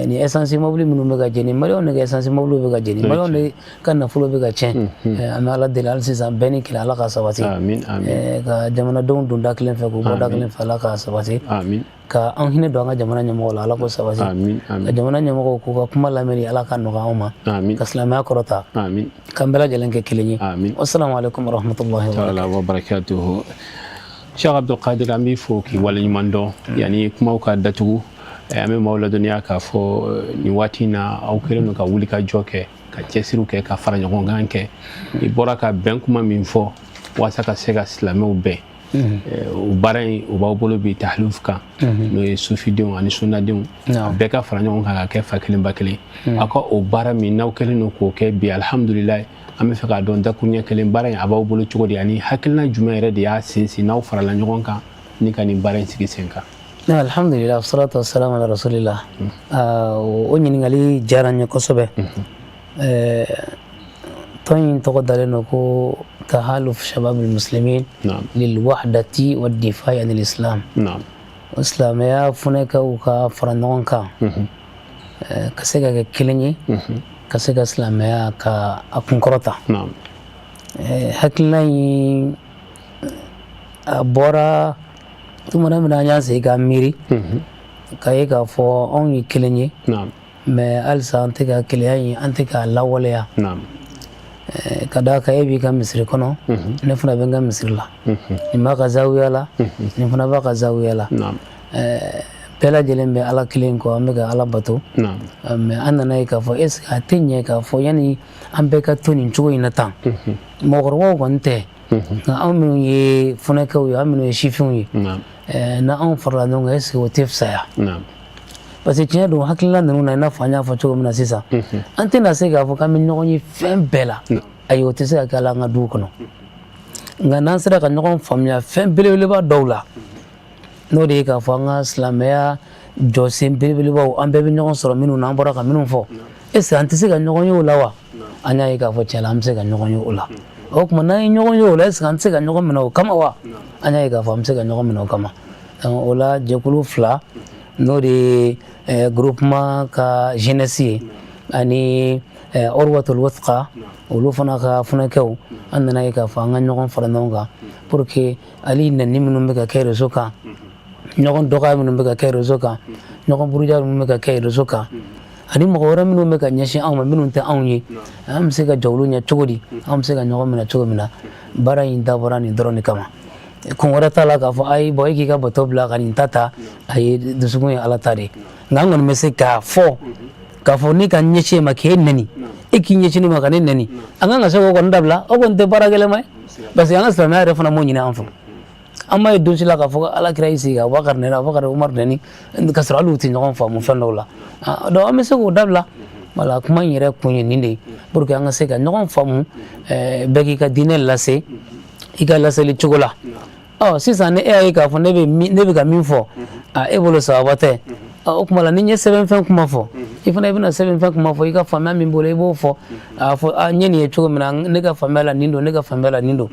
Nin essence mobili minnu bɛ ka jeni, Maliyɛnw de ka essence mobili bɛ ka jeni, Maliyɛnw de ka nafolo bɛ ka tiɲɛ. An bɛ Ala deli hali sisan, bɛn ni kelenya, Ala ka sabati, ka jamanadenw don da kelen fɛ k'u bɔ da kelen fɛ, Ala ka sabati, ka an hinɛ don an ka jamana ɲɛmɔgɔw la, Ala k'o sabati, ka jamana ɲɛmɔgɔw k'u ka kuma lamɛnni, Ala ka nɔgɔya anw ma, ka silamɛya kɔrɔta, k'an bɛɛ lajɛlen kɛ kelen ye. Wassalamu alaikum warahmatullahi wabarakatuhu. Cheikh Abdul Qadir, an b'i fo k'i waleɲuman dɔn. Yanni kumaw ka datugu, an bɛ maaw ladɔnniya k'a fɔ nin waati in na, aw kɛlen don ka wuli ka jɔ kɛ ka Ka cɛsiriw kɛ, ka fara ɲɔgɔn kan kɛ. I bɔra ka bɛn kuma min fɔ walasa ka se ka silamɛw bɛn, o baara in, o b'aw bolo bi tahaluf kan, n'o ye sufidenw ani sunnadenw bɛɛ ka fara ɲɔgɔn kan ka kɛ fa kelen ba kelen. Aw ka o baara min n'aw kɛlen don k'o kɛ bi, alhamdulilayi, an bɛ fɛ k'a dɔn dakuruɲɛ kelen, baara in a b'aw bolo cogo di, ani hakilina jumɛn yɛrɛ de y'a sinsin n'aw farala ɲɔgɔn kan ni ka nin baara in sigi sen kan? Alhamdulillah, salatu wassalamu ala rasulillah. O ɲininkali diyara n ye kosɛbɛ. Tɔn in tɔgɔ dalen don ko Tahaluf Shabab Muslimin lil Wahdati wa Difai anil Islam. O silamɛya funɛkɛw ka fara ɲɔgɔn kan ka se ka kɛ kelen ye, ka se ka silamɛya ka a kunkɔrɔta. Hakilina in a bɔra tuma min na, an y'an sigi ka miiri ka ye k'a fɔ anw ye kelen ye, mais halisa an tɛ ka kelenya in, an tɛ k'a lawaleya, ka d'a kan e b'i ka misiri kɔnɔ, ne fana bɛ n ka misiri la, nin b'a ka zawiya la, nin fana b'a ka zawiya la, bɛɛ lajɛlen bɛ Ala kelen kɔ, an bɛ ka Ala bato. Mais an nana ye k'a fɔ, est ce que a tɛ ɲɛ k'a fɔ yanni an bɛɛ ka to nin cogo in na tan? Mɔgɔkɔrɔbaw kɔni tɛ, nka anw minnu ye funɛkɛw ye, an minnu ye sifinw ye, n'anw farala ɲɔgɔn kan, est ce que o tɛ fisaya? Parce que tiɲɛ don, hakilina ninnu na, i n'a fɔ an y'a fɔ cogo min na sisan, an tɛna se k'a fɔ k'an bɛ ɲɔgɔn ye fɛn bɛɛ la. Ayi, o tɛ se ka kɛ ala an ka du kɔnɔ. Nka n'an sera ka ɲɔgɔn faamuya fɛn belebeleba dɔw la, n'o de ye k'a fɔ an ka silamɛya jɔsen belebelebaw, an bɛɛ bɛ ɲɔgɔn sɔrɔ minnu na, an bɔra ka minnu fɔ, est ce que an tɛ se ka ɲɔgɔn ye o la wa? An y'a ye k'a fɔ tiɲɛ la, an bɛ se ka ɲɔgɔn ye o la. O tuma, n'an ye ɲɔgɔn ye o la, est ce que an tɛ se ka ɲɔgɔn minɛ o kama wa? An y'a ye k'a fɔ an bɛ se ka ɲɔgɔn minɛ o kama. O la, jɛkulu fila, n'o de ye groupement ka jeunesse ye ani Urwatul Wuthqa, olu fana ka funɛkɛw, an nana ye k'a fɔ an ka ɲɔgɔn fara ɲɔgɔn kan pour que hali nɛni minnu bɛ ka kɛ réseau kan, ɲɔgɔn dɔgɔya minnu bɛ ka kɛ réseau kan, ɲɔgɔn buruja minnu bɛ ka kɛ réseau kan, ani mɔgɔ wɛrɛ minnu bɛ ka ɲɛsin anw ma minnu tɛ anw ye, an bɛ se ka jɔ olu ɲɛ cogo di, an bɛ se ka ɲɔgɔn minɛ cogo min na. Baara in dabɔra nin dɔrɔn de kama, kun wɛrɛ t'a la k'a fɔ ayi, bɔn, e k'i ka bato bila ka nin ta ta. Ayi, dusukun ye Ala ta de ye. Nka an kɔni bɛ se k'a fɔ k'a fɔ ne ka ɲɛsin e ma k'e nɛni, e k'i ɲɛsin ne ma ka ne nɛni, an kan ka se k'o kɔni dabila. O kɔni tɛ baara gɛlɛma ye, parce que an ka silamɛya yɛrɛ fana m'o ɲini an fɛ. An b'a ye don si la k'a fɔ ko Ala kira y'i sigi Abubakar nɛni, Abubakar Umar nɛni, ka sɔrɔ hali u tɛ ɲɔgɔn faamu fɛn dɔw la. Donc an bɛ se k'o dabila. Wala kuma in yɛrɛ kun ye nin de ye, pour que an ka se ka ɲɔgɔn faamu, bɛɛ k'i ka diinɛ lase i ka laseli cogo la. Ɔ sisan, ni e y'a ye k'a fɔ ne bɛ ka min fɔ, a e bolo sababa tɛ, o tuma la ni n ye sɛbɛnfɛn kuma fɔ, i fana i bɛna sɛbɛnfɛn kuma fɔ, i ka faamuya min bolo, i b'o fɔ, a fɔ a n ye nin ye cogo min na, ne ka faamuya la nin don, ne ka faamuya la nin don.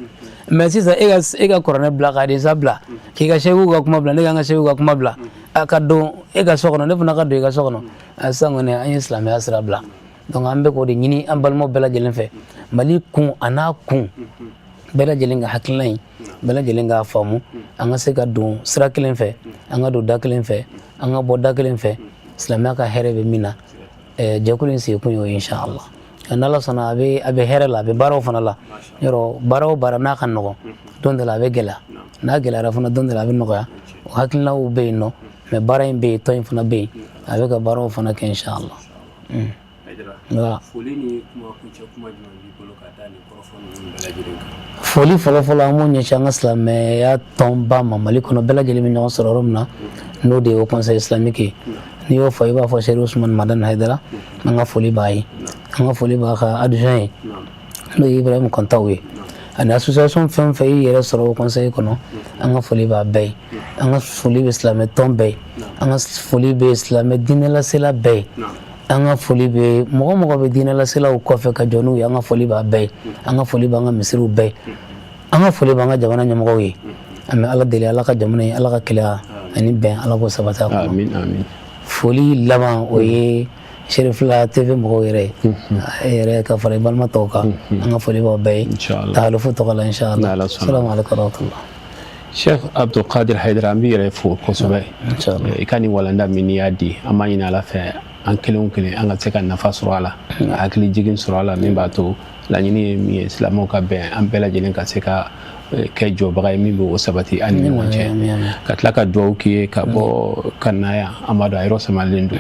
Mais sisan e ka kuranɛ bila ka hadisa bila, k'i ka seku ka kuma bila, ne ka n ka seku ka kuma bila, a ka don e ka so kɔnɔ, ne fana ka don i ka so kɔnɔ, a sisan kɔni an ye silamɛya sira bila. Donc an bɛ k'o de ɲini an balimaw bɛɛ lajɛlen fɛ, Mali kun a n'a kun bɛɛ lajɛlen ka hakilina in, bɛɛ lajɛlen k'a faamu, an ka se ka don sira kelen fɛ, an ka don da kelen fɛ, an ka bɔ da kelen fɛ, silamɛya ka hɛrɛ bɛ min na. Jɛkulu in sigikun ye o ye, inshallah. N'Ala sɔnna, a bɛ hɛrɛ la, a bɛ baaraw fana la. Yɔrɔ baara o baara n'a ka nɔgɔn, don dɔ la a bɛ gɛlɛya, n'a gɛlɛyara fana, don dɔ la a bɛ nɔgɔya. O hakilinaw bɛ yen nɔ, mais baara in bɛ yen, tɔn in fana bɛ yen, a bɛ ka baaraw fana kɛ, inshallah. Voilà. Foli ni kuma kuncɛ kuma jumɛn b'i bolo ka da nin kɔrɔfɔ ninnu bɛɛ lajɛlen kan? Foli fɔlɔfɔlɔ, an b'o ɲɛsin an ka silamɛya tɔnba ma Mali kɔnɔ, bɛɛ lajɛlen bɛ ɲɔgɔn sɔrɔ yɔrɔ min na, n'o de ye o Conseil islamique ye. N'i y'o fɔ, i b'a fɔ Serigne Ousmane Madani Hayidara, an ka foli b'a ye, an ka foli b'a ka adjoint ye, n'o ye Ibrahim Kɔntaw ye, ani association fɛn o fɛn y'i yɛrɛ sɔrɔ o conseil kɔnɔ, an ka foli b'a bɛɛ ye. An ka foli bɛ silamɛ tɔn bɛɛ ye, an ka foli bɛ silamɛ diinɛlasela bɛɛ ye, an ka foli bɛ mɔgɔ mɔgɔ bɛ diinɛlaselaw kɔfɛ ka jɔ n'u ye, an ka foli b'a bɛɛ ye. An ka foli b'an ka misiriw bɛɛ ye, an ka foli b'an ka jamana ɲɛmɔgɔw ye. An bɛ Ala deli, Ala ka jamana ye, Ala ka kelenya ani bɛn, Ala k'o sabati a kɔnɔ. Amin, amin. Foli laban, o ye Serifila TV mɔgɔw yɛrɛ ye, e yɛrɛ ka fara i balima tɔw kan, an ka foli b'aw bɛɛ ye tahalufu tɔgɔ la, inshallah. Salamu alaikum warahmatullah. Cheikh Abdul Qadir Haidara, an b'i yɛrɛ fo kosɛbɛ i ka nin walanda min n'i y'a di. An b'a ɲini Ala fɛ, an kelen o kelen, an ka se ka nafa sɔrɔ a la, ka hakili jigin sɔrɔ a la, min b'a to laɲini ye min ye, silamɛw ka bɛn, an bɛɛ lajɛlen ka se ka kɛ jɔbaga ye min bɛ o sabati an ni ɲɔgɔn cɛ, ka tila ka dugawu k'i ye ka bɔ ka na yan. An b'a dɔn a yɔrɔ samalen don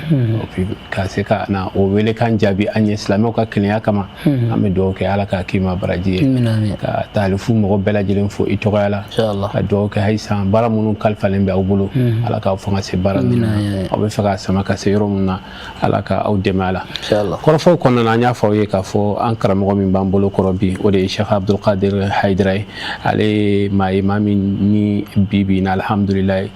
ka se ka na o welekan jaabi an ye silamɛw ka kelenya kama. An bɛ dugawu kɛ, Ala k'a k'i ma baraji ye, ka taalifu mɔgɔ bɛɛ lajɛlen fo i tɔgɔya la, ka dugawu kɛ halisa baara minnu kalifalen bɛ aw bolo, Ala k'aw fanga se baara ninnu na. Aw bɛ fɛ ka sama ka se yɔrɔ min na, Ala ka aw dɛmɛ a la. Kɔrɔfɔw kɔnɔna na, an y'a fɔ aw ye k'a fɔ an karamɔgɔ min b'an bolo kɔrɔ bi, o de ye Cheikh Abdulkadir Haidara ye. Ale ye maa ye, maa min ni bi bi na, alhamdulilayi,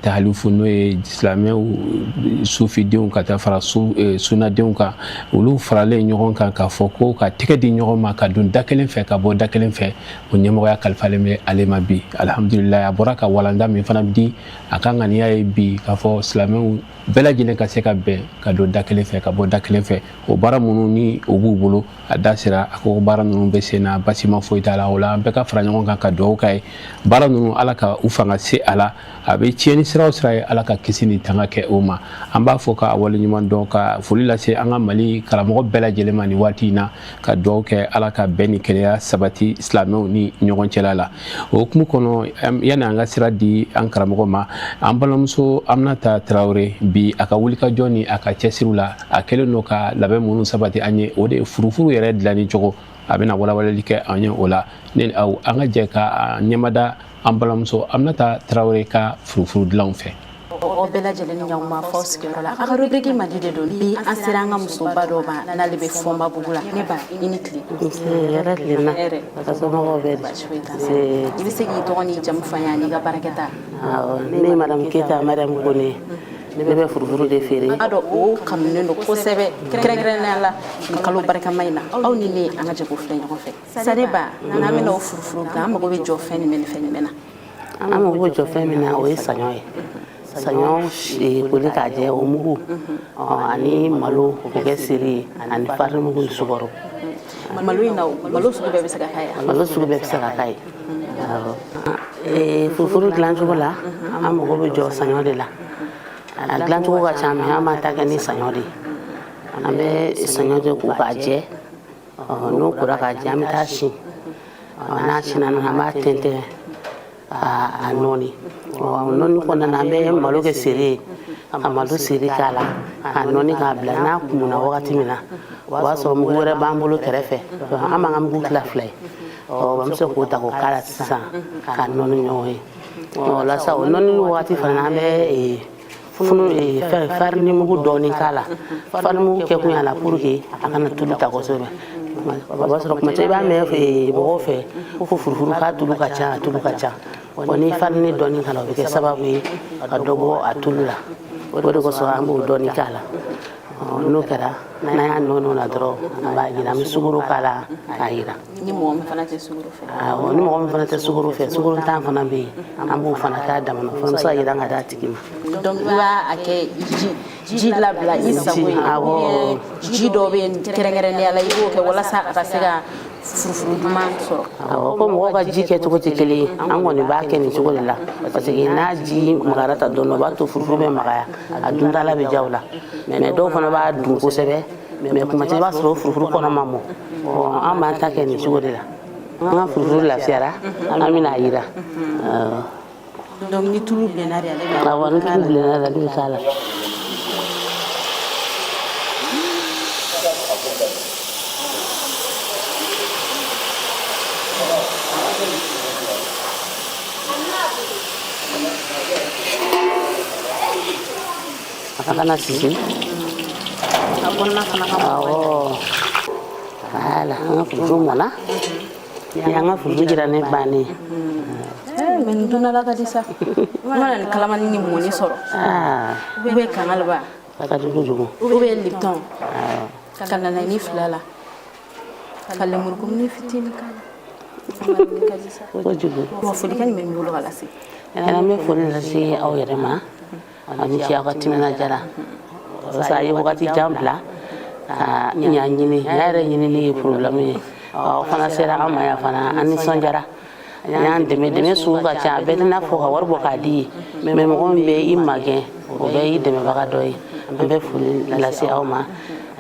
tahalifu, n'o ye silamɛw sufidenw ka taa fara sunadenw kan, olu faralen ɲɔgɔn kan k'a fɔ ko ka tɛgɛ di ɲɔgɔn ma, ka don da kelen fɛ, ka bɔ da kelen fɛ, o ɲɛmɔgɔya kalifalen bɛ ale ma bi. Alhamdulilayi, a bɔra ka walanda min fana di, a ka ŋaniya ye bi k'a fɔ silamɛw bɛɛ lajɛlen ka se ka bɛn, ka don da kelen fɛ, ka bɔ da kelen fɛ. O baara minnu ni o b'u bolo, a da sera a ko baara ninnu bɛ sen na, basima foyi t'a la. O la, an bɛɛ ka fara ɲɔgɔn kan ka dugawu k'a ye, baara ninnu, Ala ka u fanga se a la. A bɛ tiɲɛni sira o sira ye, Ala ka kisi ni tanga kɛ o ma. An b'a fɔ ka waleɲuman dɔn, ka foli lase an ka Mali karamɔgɔ bɛɛ lajɛlen ma nin waati in na, ka dugawu kɛ, Ala ka bɛn ni kelenya sabati silamɛw ni ɲɔgɔn cɛla la. O hukumu kɔnɔ, yanni an ka sira di an karamɔgɔ ma, an balimamuso Aminata Tarawele bi, a ka wulikajɔ ni a ka cɛsiriw la, a kɛlen don ka labɛn minnu sabati an ye, o de ye furufuru yɛrɛ dilanni cogo. A bɛna walawalali kɛ an ye o la. Ne ni aw, an ka jɛ ka ɲɛmada an balimamuso Aminata Tarawele ka furufuru dilanw fɛ. Aw bɛɛ lajɛlen ni ɲɔgɔn ma fɔ sigiyɔrɔ la, a ka rubrique Mandi de don. Bi, an sera an ka musoba dɔ ma, n'ale bɛ Fɔnba bugu la. Ne ba, i ni tile. Hɛrɛ tilenna, ka somɔgɔw bɛɛ di? I bɛ se k'i tɔgɔ n'i jamu fɔ an ye ani i ka baarakɛta? Awɔ, ne ye madame Keyita Mariam Kone, ne bɛ furufuru de feere. A dɔn o kanunen don kosɛbɛ, kɛrɛnkɛrɛnnenya la nin kalo barikama in na. Aw ni ne, an ka jɛ k'o filɛ ɲɔgɔn fɛ. Sa, ne ba, n'an bɛna o furufuru dilan, an mago bɛ jɔ fɛn jumɛn ni fɛn jumɛn na? An mago bɛ jɔ fɛn min na, o ye saɲɔ ye. Saɲɔ koli k'a jɛ, o mugu ani malo k'o kɛ seri ye, ani farinimugu ni sukaro. Malo in na, malo sugu bɛɛ bɛ se ka k'a ye? Malo sugu bɛɛ bɛ se ka k'a ye. Furufuru dilancogo la, an mago bɛ jɔ saɲɔ de la. A dilancogo ka ca, mais an b'an ta kɛ ni saɲɔ de ye. An bɛ saɲɔ de ko k'a jɛ. N'o kora k'a jɛ, an bɛ taa sin. N'a sinna, an b'a tɛntɛn k'a nɔɔni. Nɔɔni kɔnɔna na, an bɛ malo kɛ seri ye, ka malo seri k'a la, k'a nɔɔni k'a bila. N'a kumuna wagati min na, o b'a sɔrɔ mugu wɛrɛ b'an bolo kɛrɛfɛ. An b'an ka mugu tila fila ye. An bɛ se k'o ta k'o k'a la sisan, k'a nɔɔni ɲɔgɔn ye. O la sa, o nɔɔni wagati fana, an bɛ funu fɛn farini mugu dɔɔni k'a la. Farini mugu kɛ kun y'a la pour que a kana tulu ta kosɛbɛ. O b'a sɔrɔ kuma caman i b'a mɛn mɔgɔw fɛ ko furufuru k'a tulu ka ca, a tulu ka ca. Ni farini dɔɔni k'a la, o bɛ kɛ sababu ye ka dɔ bɔ a tulu la. O de kosɔn an b'o dɔɔni k'a la. N'o kɛra, n'an y'a nɔɔni o la dɔrɔn, an b'a jira, an bɛ sukaro k'a la k'a jira. Ni mɔgɔ min fana tɛ sukaro fɛ? Awɔ, ni mɔgɔ min fana tɛ sukaro fɛ, sukaro tan fana bɛ yen, an b'o fana k'a dama na, o fana bɛ se ka jiran ka d'a tigi ma. Donc i b'a kɛ ji labila i sago ye? Awɔ. Ji dɔ bɛ yen kɛrɛnkɛrɛnnenya la, i b'o kɛ walasa a ka se ka furufuru duman sɔrɔ? Awɔ, ko mɔgɔw ka ji kɛcogo tɛ kelen ye. An kɔni b'a kɛ nin cogo de la, parce que n'a ji magara ta dɔɔnin, o b'a to furufuru bɛ magaya, a dundala bɛ ja o la. Mais dɔw fana b'a dun kosɛbɛ, mais kuma caman i b'a sɔrɔ o furufuru kɔnɔ ma mɔ. An b'an ta kɛ nin cogo de la. An ka furufuru lafiyara, an bɛna a yira. Donc ni tulu bilenna de, ale bɛ? Awɔ, ni tulu bilenna de, ale bɛ k'a la. A kana sisi. A kɔnɔna fana ka mɔ. Awɔ, voilà, an ka furufuru mɔna. Ni an ka furufuru jira ne bannen. Mais nin donna la ka di sa. I mana nin kalamani ni mɔni sɔrɔ, ou bien kangaliba, a ka di kojugu, ou bien Lipton, ka na ni fila la, ka lemurukumuni fitinin k'a la, ka di sa. Kojugu. Wa folikan jumɛn b'i bolo ka lase? An bɛ foli lase aw yɛrɛ ma, aw ni ce aw ka timinadiya la, walasa a ye wagati jan bila ka ɲa ɲini. Ɲa yɛrɛ ɲinini ye problème ye. Aw fana sera an ma yan fana, an nisɔndiyara. An y'an dɛmɛ. Dɛmɛ sugu ka ca, a bɛɛ tɛ n'a fɔ ka wari bɔ k'a di ye, mais mɔgɔ min bɛ i magɛn, o bɛɛ y'i dɛmɛbaga dɔ ye. An bɛ foli lase aw ma,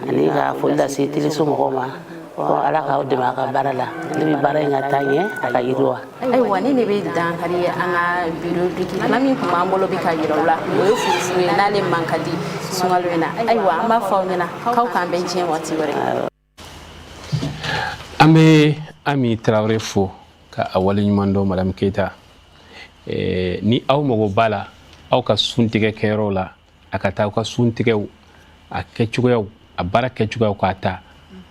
ani ka foli lase teleso mɔgɔw ma. Ala k'aw dɛmɛ a ka baara la, ne bɛ baara in ka taa ɲɛ, a ka yiriwa. Ayiwa, ni ne bɛ dankari an ka bi rubrique la min tun b'an bolo bi ka yira u la, o ye furufuru ye, n'ale man ka di sunkalo in na. Ayiwa, an b'a fɔ aw ɲɛna k'aw k'an bɛn diɲɛ waati wɛrɛ. An bɛ Ami Tarawele fo ka a waleɲuman dɔn. Madame Keyita, ni aw mago b'a la aw ka suntigɛ kɛyɔrɔ la, a ka taa aw ka suntigɛw a kɛcogoyaw, a baara kɛcogoyaw k'a ta,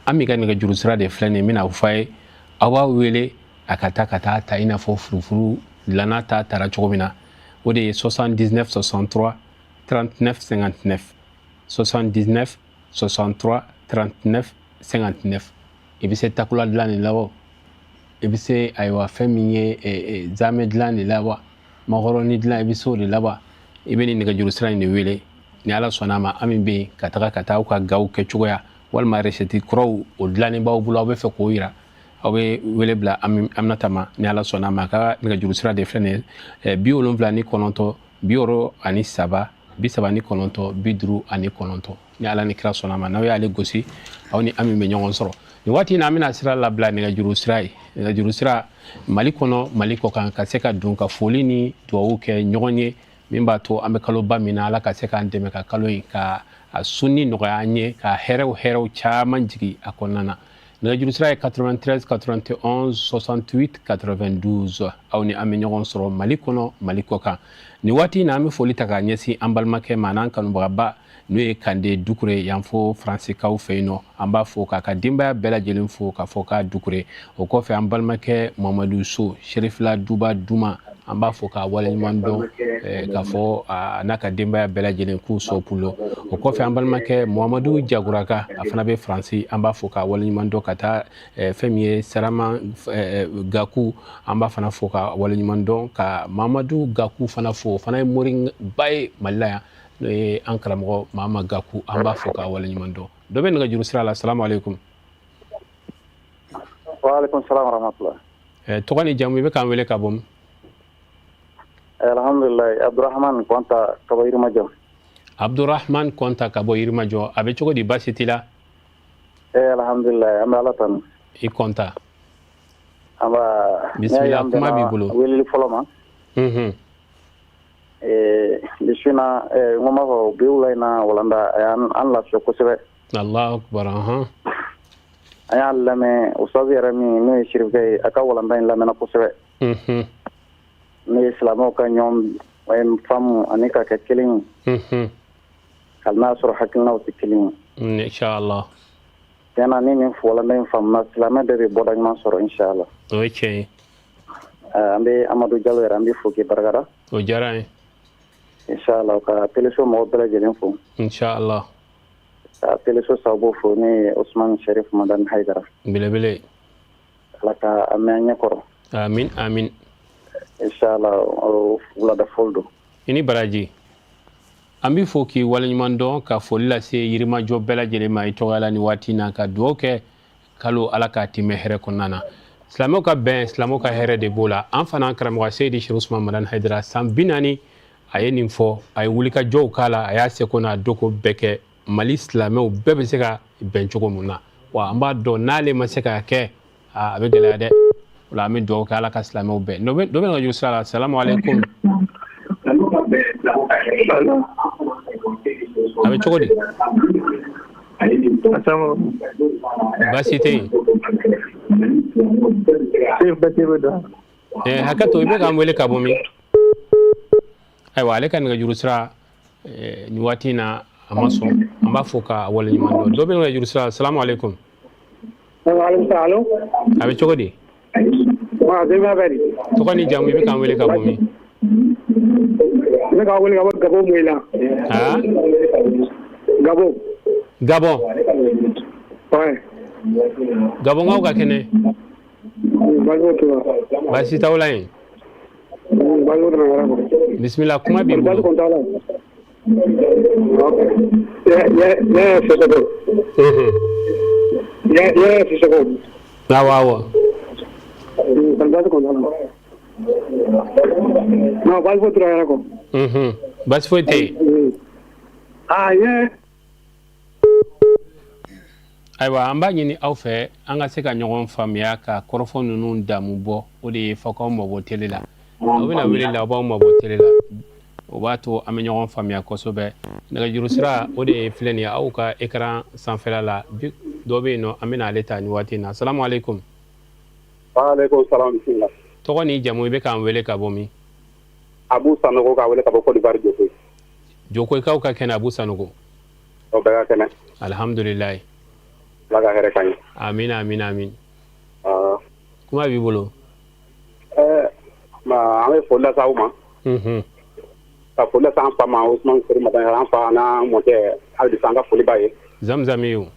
Ami ka nɛgɛjuru sira de filɛ nin ye. N bɛna fɔ a ye, aw b'a wele a ka taa ka taa ta i n'a fɔ furufuru dilanna ta taara cogo min na. O de ye 79 63 39 59, 79 63 39 59. I bɛ se takula dilan de la wa, i bɛ se, ayiwa, fɛn min ye zamɛ dilan de la wa, makɔrɔni dilan, i bɛ se o de la wa, i bɛ nin nɛgɛjuru sira in de wele. Ni Ala sɔnna a ma, Ami bɛ yen ka taga ka taa aw ka gaw kɛ cogoya walima recette kuraw o dilannen b'aw bolo, aw bɛ fɛ k'o yira, aw bɛ wele bila Aminata ma. Ni Ala sɔnna a ma, a ka nɛgɛjuru sira de filɛ nin ye: 79 63 39 59. Ni Ala ni kira sɔnna a ma, n'aw y'ale gosi, aw ni Ami bɛ ɲɔgɔn sɔrɔ. Nin waati in na, an bɛna sira labila, nɛgɛjuru sira ye, nɛgɛjuru sira Mali kɔnɔ, Mali kɔ kan, ka se ka don ka foli ni duwawu kɛ ɲɔgɔn ye, min b'a to an bɛ kaloba min na, Ala ka se k'an dɛmɛ ka kalo in ka a sunni nɔgɔya an ye, ka hɛrɛw hɛrɛw caman jigin a kɔnɔna na. Nɛgɛjuru sira ye 93 91 68 92. Aw ni an bɛ ɲɔgɔn sɔrɔ Mali kɔnɔ, Mali kɔ kan. Nin waati in na, an bɛ foli ta k'a ɲɛsin an balimakɛ ma n'an kanubagaba, n'o ye Kande Dukure yan fo Faransikaw fɛ yen nɔ. An b'a fo k'a ka denbaya bɛɛ lajɛlen fo k'a fɔ k'a Dukure. O kɔfɛ, an balimakɛ Mamadu So Serifila Duba Duma, an b'a fo k'a waleɲuman dɔn k'a fɔ a n'a ka denbaya bɛɛ lajɛlen k'u sɔ pulo. O kɔfɛ, an balimakɛ Muhamadu Jaguraka, a fana bɛ Faransi, an b'a fo k'a waleɲuman dɔn. Ka taa fɛn min ye Sarama Gaku, an b'a fana fo k'a waleɲuman dɔn, ka Mamadu Gaku fana fo, o fana ye moriba ye Mali la yan, n'o ye an karamɔgɔ Mama Gaku, an b'a fo k'a waleɲuman dɔn. Dɔ bɛ nɛgɛjuru sira la. Salamu aleykum. Waaleykum salam warahmatulah. Tɔgɔ ni jamu, i bɛ k'an wele ka bɔ min? Alhamdulilayi, Abdurahman Kɔnta ka bɔ Yirimajɔ. Abdurahman Kɔnta ka bɔ Yirimajɔ, a bɛ cogo di, baasi t'i la? Alhamdulilayi, an bɛ Ala tanu. I Kɔnta. Anba. Bisimila, kuma b'i bolo. Weleli fɔlɔ ma. Bi su in na, n ko n b'a fɔ bi wula in na, walanda a y'an lafiya kosɛbɛ. Allahu akbar, ahan. An y'a lamɛn, ustaz yɛrɛ min n'o ye sirifukɛ ye, a ka walanda in lamɛnna kosɛbɛ. N'o ye silamɛw ka ɲɔgɔn faamu ani ka kɛ kelen ye. Hali n'a sɔrɔ hakilinaw tɛ kelen ye. Inshallah. Tiɲɛna, ni nin walanda in faamuna, silamɛ bɛɛ bɛ bɔda ɲuman sɔrɔ inshallah. O ye tiɲɛ ye. An bɛ Amadu Jalo yɛrɛ, an bɛ fo k'i barikada. O diyara n ye. Inshallah, ka teleso mɔgɔw bɛɛ lajɛlen fo. Inshallah. Ka teleso sababu fo, ne ye Usumani Sherif Madani Hayidara. Belebele. Ala ka a mɛn an ɲɛ kɔrɔ. Amin amin. Inshallah, o wulada foli don. I ni baraji. An b'i fo k'i waleɲuman dɔn, ka foli lase Yirimajɔ bɛɛ lajɛlen ma i tɔgɔ la nin waati in na, ka dugawu kɛ kalo Ala k'a timɛ hɛrɛ kɔnɔna na. Silamɛw ka bɛn, silamɛw ka hɛrɛ de b'o la. An fana karamɔgɔ Seyidi Sherif Usman Madani Hayidara, san 40 a ye nin fɔ, a ye wulikajɔw k'a la, a y'a seko n'a dɔnko bɛɛ kɛ Mali silamɛw bɛɛ bɛ se ka bɛn cogo min na. Wa an b'a dɔn, n'ale ma se k'a kɛ, a bɛ gɛlɛya dɛ. O la, an bɛ dugawu kɛ Ala ka silamɛw bɛn. Dɔ bɛ nɛgɛjuru sira la. Salamu aleykum. A bɛ cogo di? Baasi tɛ yen. Hakɛ to, i bɛ k'an wele ka bɔ min? Ayiwa, ale ka nɛgɛjuru sira nin waati in na, a ma sɔn. An b'a fɔ ka waleɲuman dɔn. Dɔ bɛ nɛgɛjuru sira la. Salamu aleykum. A bɛ cogo di? Tɔgɔ ni jamu, i bɛ k'an wele ka bɔ min? Ne k'a wele ka bɔ Gabon Moyila. Ah? Gabon. Gabon. Ouais. Gabonkaw ka kɛnɛ? Baasi t'aw la yen? Bisimila, kuma b'i bolo. Ne ye Sisoko. Ne ye Sisoko. Awɔ awɔ. Baasi kɔni t'a la. Non, baasi foyi t'u la yɛrɛ kɔ. Baasi foyi tɛ yen. Ah, ye. Ayiwa, an b'a ɲini aw fɛ, an ka se ka ɲɔgɔn faamuya, ka kɔrɔfɔ ninnu damu bɔ. O de ye fɔ k'aw mabɔ télé la. Aw bɛna wele la, aw b'aw mabɔ télé la, o b'a to an bɛ ɲɔgɔn faamuya kosɛbɛ. Nɛgɛjuru sira, o de ye filɛ nin ye aw ka écran sanfɛla la. Bi dɔ bɛ yen nɔ, an bɛna ale ta nin waati in na. Salamu aleykum. Waaleykum salam, bisimila. Tɔgɔ ni jamu, i bɛ k'an wele ka bɔ min? Abu Sanogo, k'a wele ka bɔ Côte d'Ivoire, Jokoyi. Jokoyikaw ka kɛnɛ, Abu Sanogo? O bɛɛ ka kɛnɛ. Alihamudulilayi. Ala ka hɛrɛ k'an ye. Amin, amin, amin. Kuma b'i bolo. An bɛ foli lase aw ma, ka foli lase an fa ma, Usumani Sori Madani, an fa n'a mɔkɛ, hali bi an ka foli b'a ye. Zamzami o.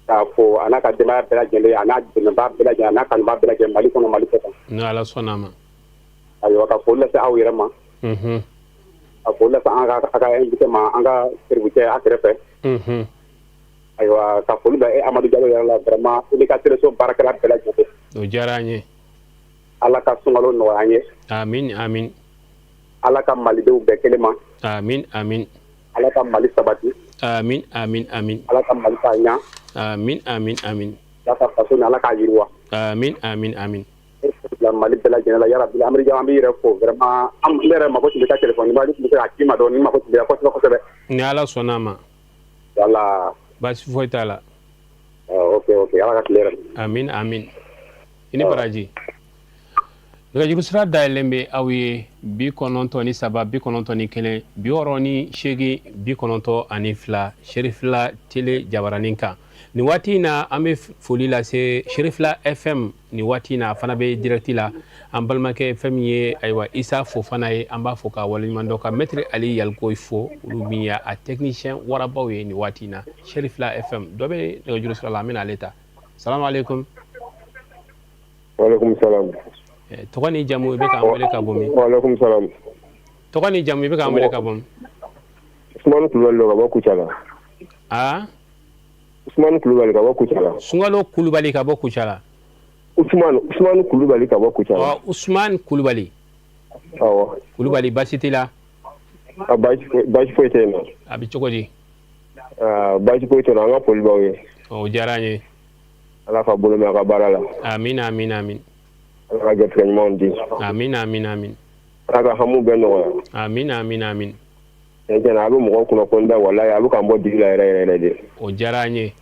K'a fo, a n'a ka denbaya bɛɛ lajɛlen, a n'a dɛmɛbaa bɛɛ lajɛlen, a n'a kanubaa bɛɛ lajɛlen, Mali kɔnɔ, Mali kɔ kan. Ni Ala sɔnna a ma. Ayiwa, ka foli lase aw yɛrɛ ma, ka foli lase an ka a ka invité ma, an ka seribukɛ a kɛrɛfɛ. Ayiwa, ka foli bila e Amadu Jalo yɛrɛ la, vraiment, i n'i ka téléso baarakɛla bɛɛ lajɛlen. O diyara an ye. Ala ka sunkalo nɔgɔya an ye. Amin, amin. Ala ka malidenw bɛɛ kelen ma. Amin, amin. Ala ka Mali sabati. Amin, amin, amin. Ala ka Mali taa ɲɛ. Amin, amin, amin. Ala ka faso ni Ala k'a yiriwa. Amin, amin, amin. Bila Mali bɛɛ lajɛlen la yarabi. Amadu Jalo, an b'i yɛrɛ fo vraiment. An ne yɛrɛ mako tun bɛ ka téléphone numéro tun bɛ se k'a ci ma dɔɔni, n mako tun bɛ kosɛbɛ kosɛbɛ. Ni Ala sɔnna a ma. Voilà. Baasi foyi t'a la. Ok, ok, Ala ka tile hɛrɛ. Amin, amin, i ni baraji. Nɛgɛjuru sira dayɛlɛn bɛ aw ye: 93 91 68 92, Serifila Télé jabaranin kan. Nin waati in na, an bɛ foli lase Serifila FM. Nin waati in na, a fana bɛ direct la. An balimakɛ fɛn min ye, ayiwa, Isa Fofana ye, an b'a fɔ k'a waleɲuman dɔn, ka maître Ali Yalikoyi fo, olu min ye a technicien warabaw ye nin waati in na Serifila FM. Dɔ bɛ nɛgɛjuru sira la, an bɛna ale ta. Salamu aleykum. Waaleykum salam. Tɔgɔ ni jamu, i bɛ k'an wele ka bɔ min? Waaleykum salam. Tɔgɔ ni jamu, i bɛ k'an wele ka bɔ min? Usumani Kulubali don ka bɔ Kucala. Aa? Usumani Kulubali ka bɔ Kucala. Sunkalo Kulubali ka bɔ Kucala. Usumani, Usumani Kulubali ka bɔ Kucala. Ɔ, Usumani Kulubali. Awɔ. Kulubali, baasi t'i la? A, baasi foyi tɛ yen nɔ. A bɛ cogo di? Aa, baasi foyi tɛ yen nɔ, an ka foli b'aw ye. O diyara an ye. Ala ka bolo mɛn a ka baara la. Amin, amin, amin. Ala ka garijɛgɛ ɲumanw di. Amin, amin, amin. Ala ka hamiw bɛɛ nɔgɔya. Amin, amin, amin. Tiɲɛ na, a bɛ mɔgɔw kunnafoni da, walayi, a bɛ k'an bɔ dibi la yɛrɛ yɛrɛ yɛrɛ de. O diyara an ye.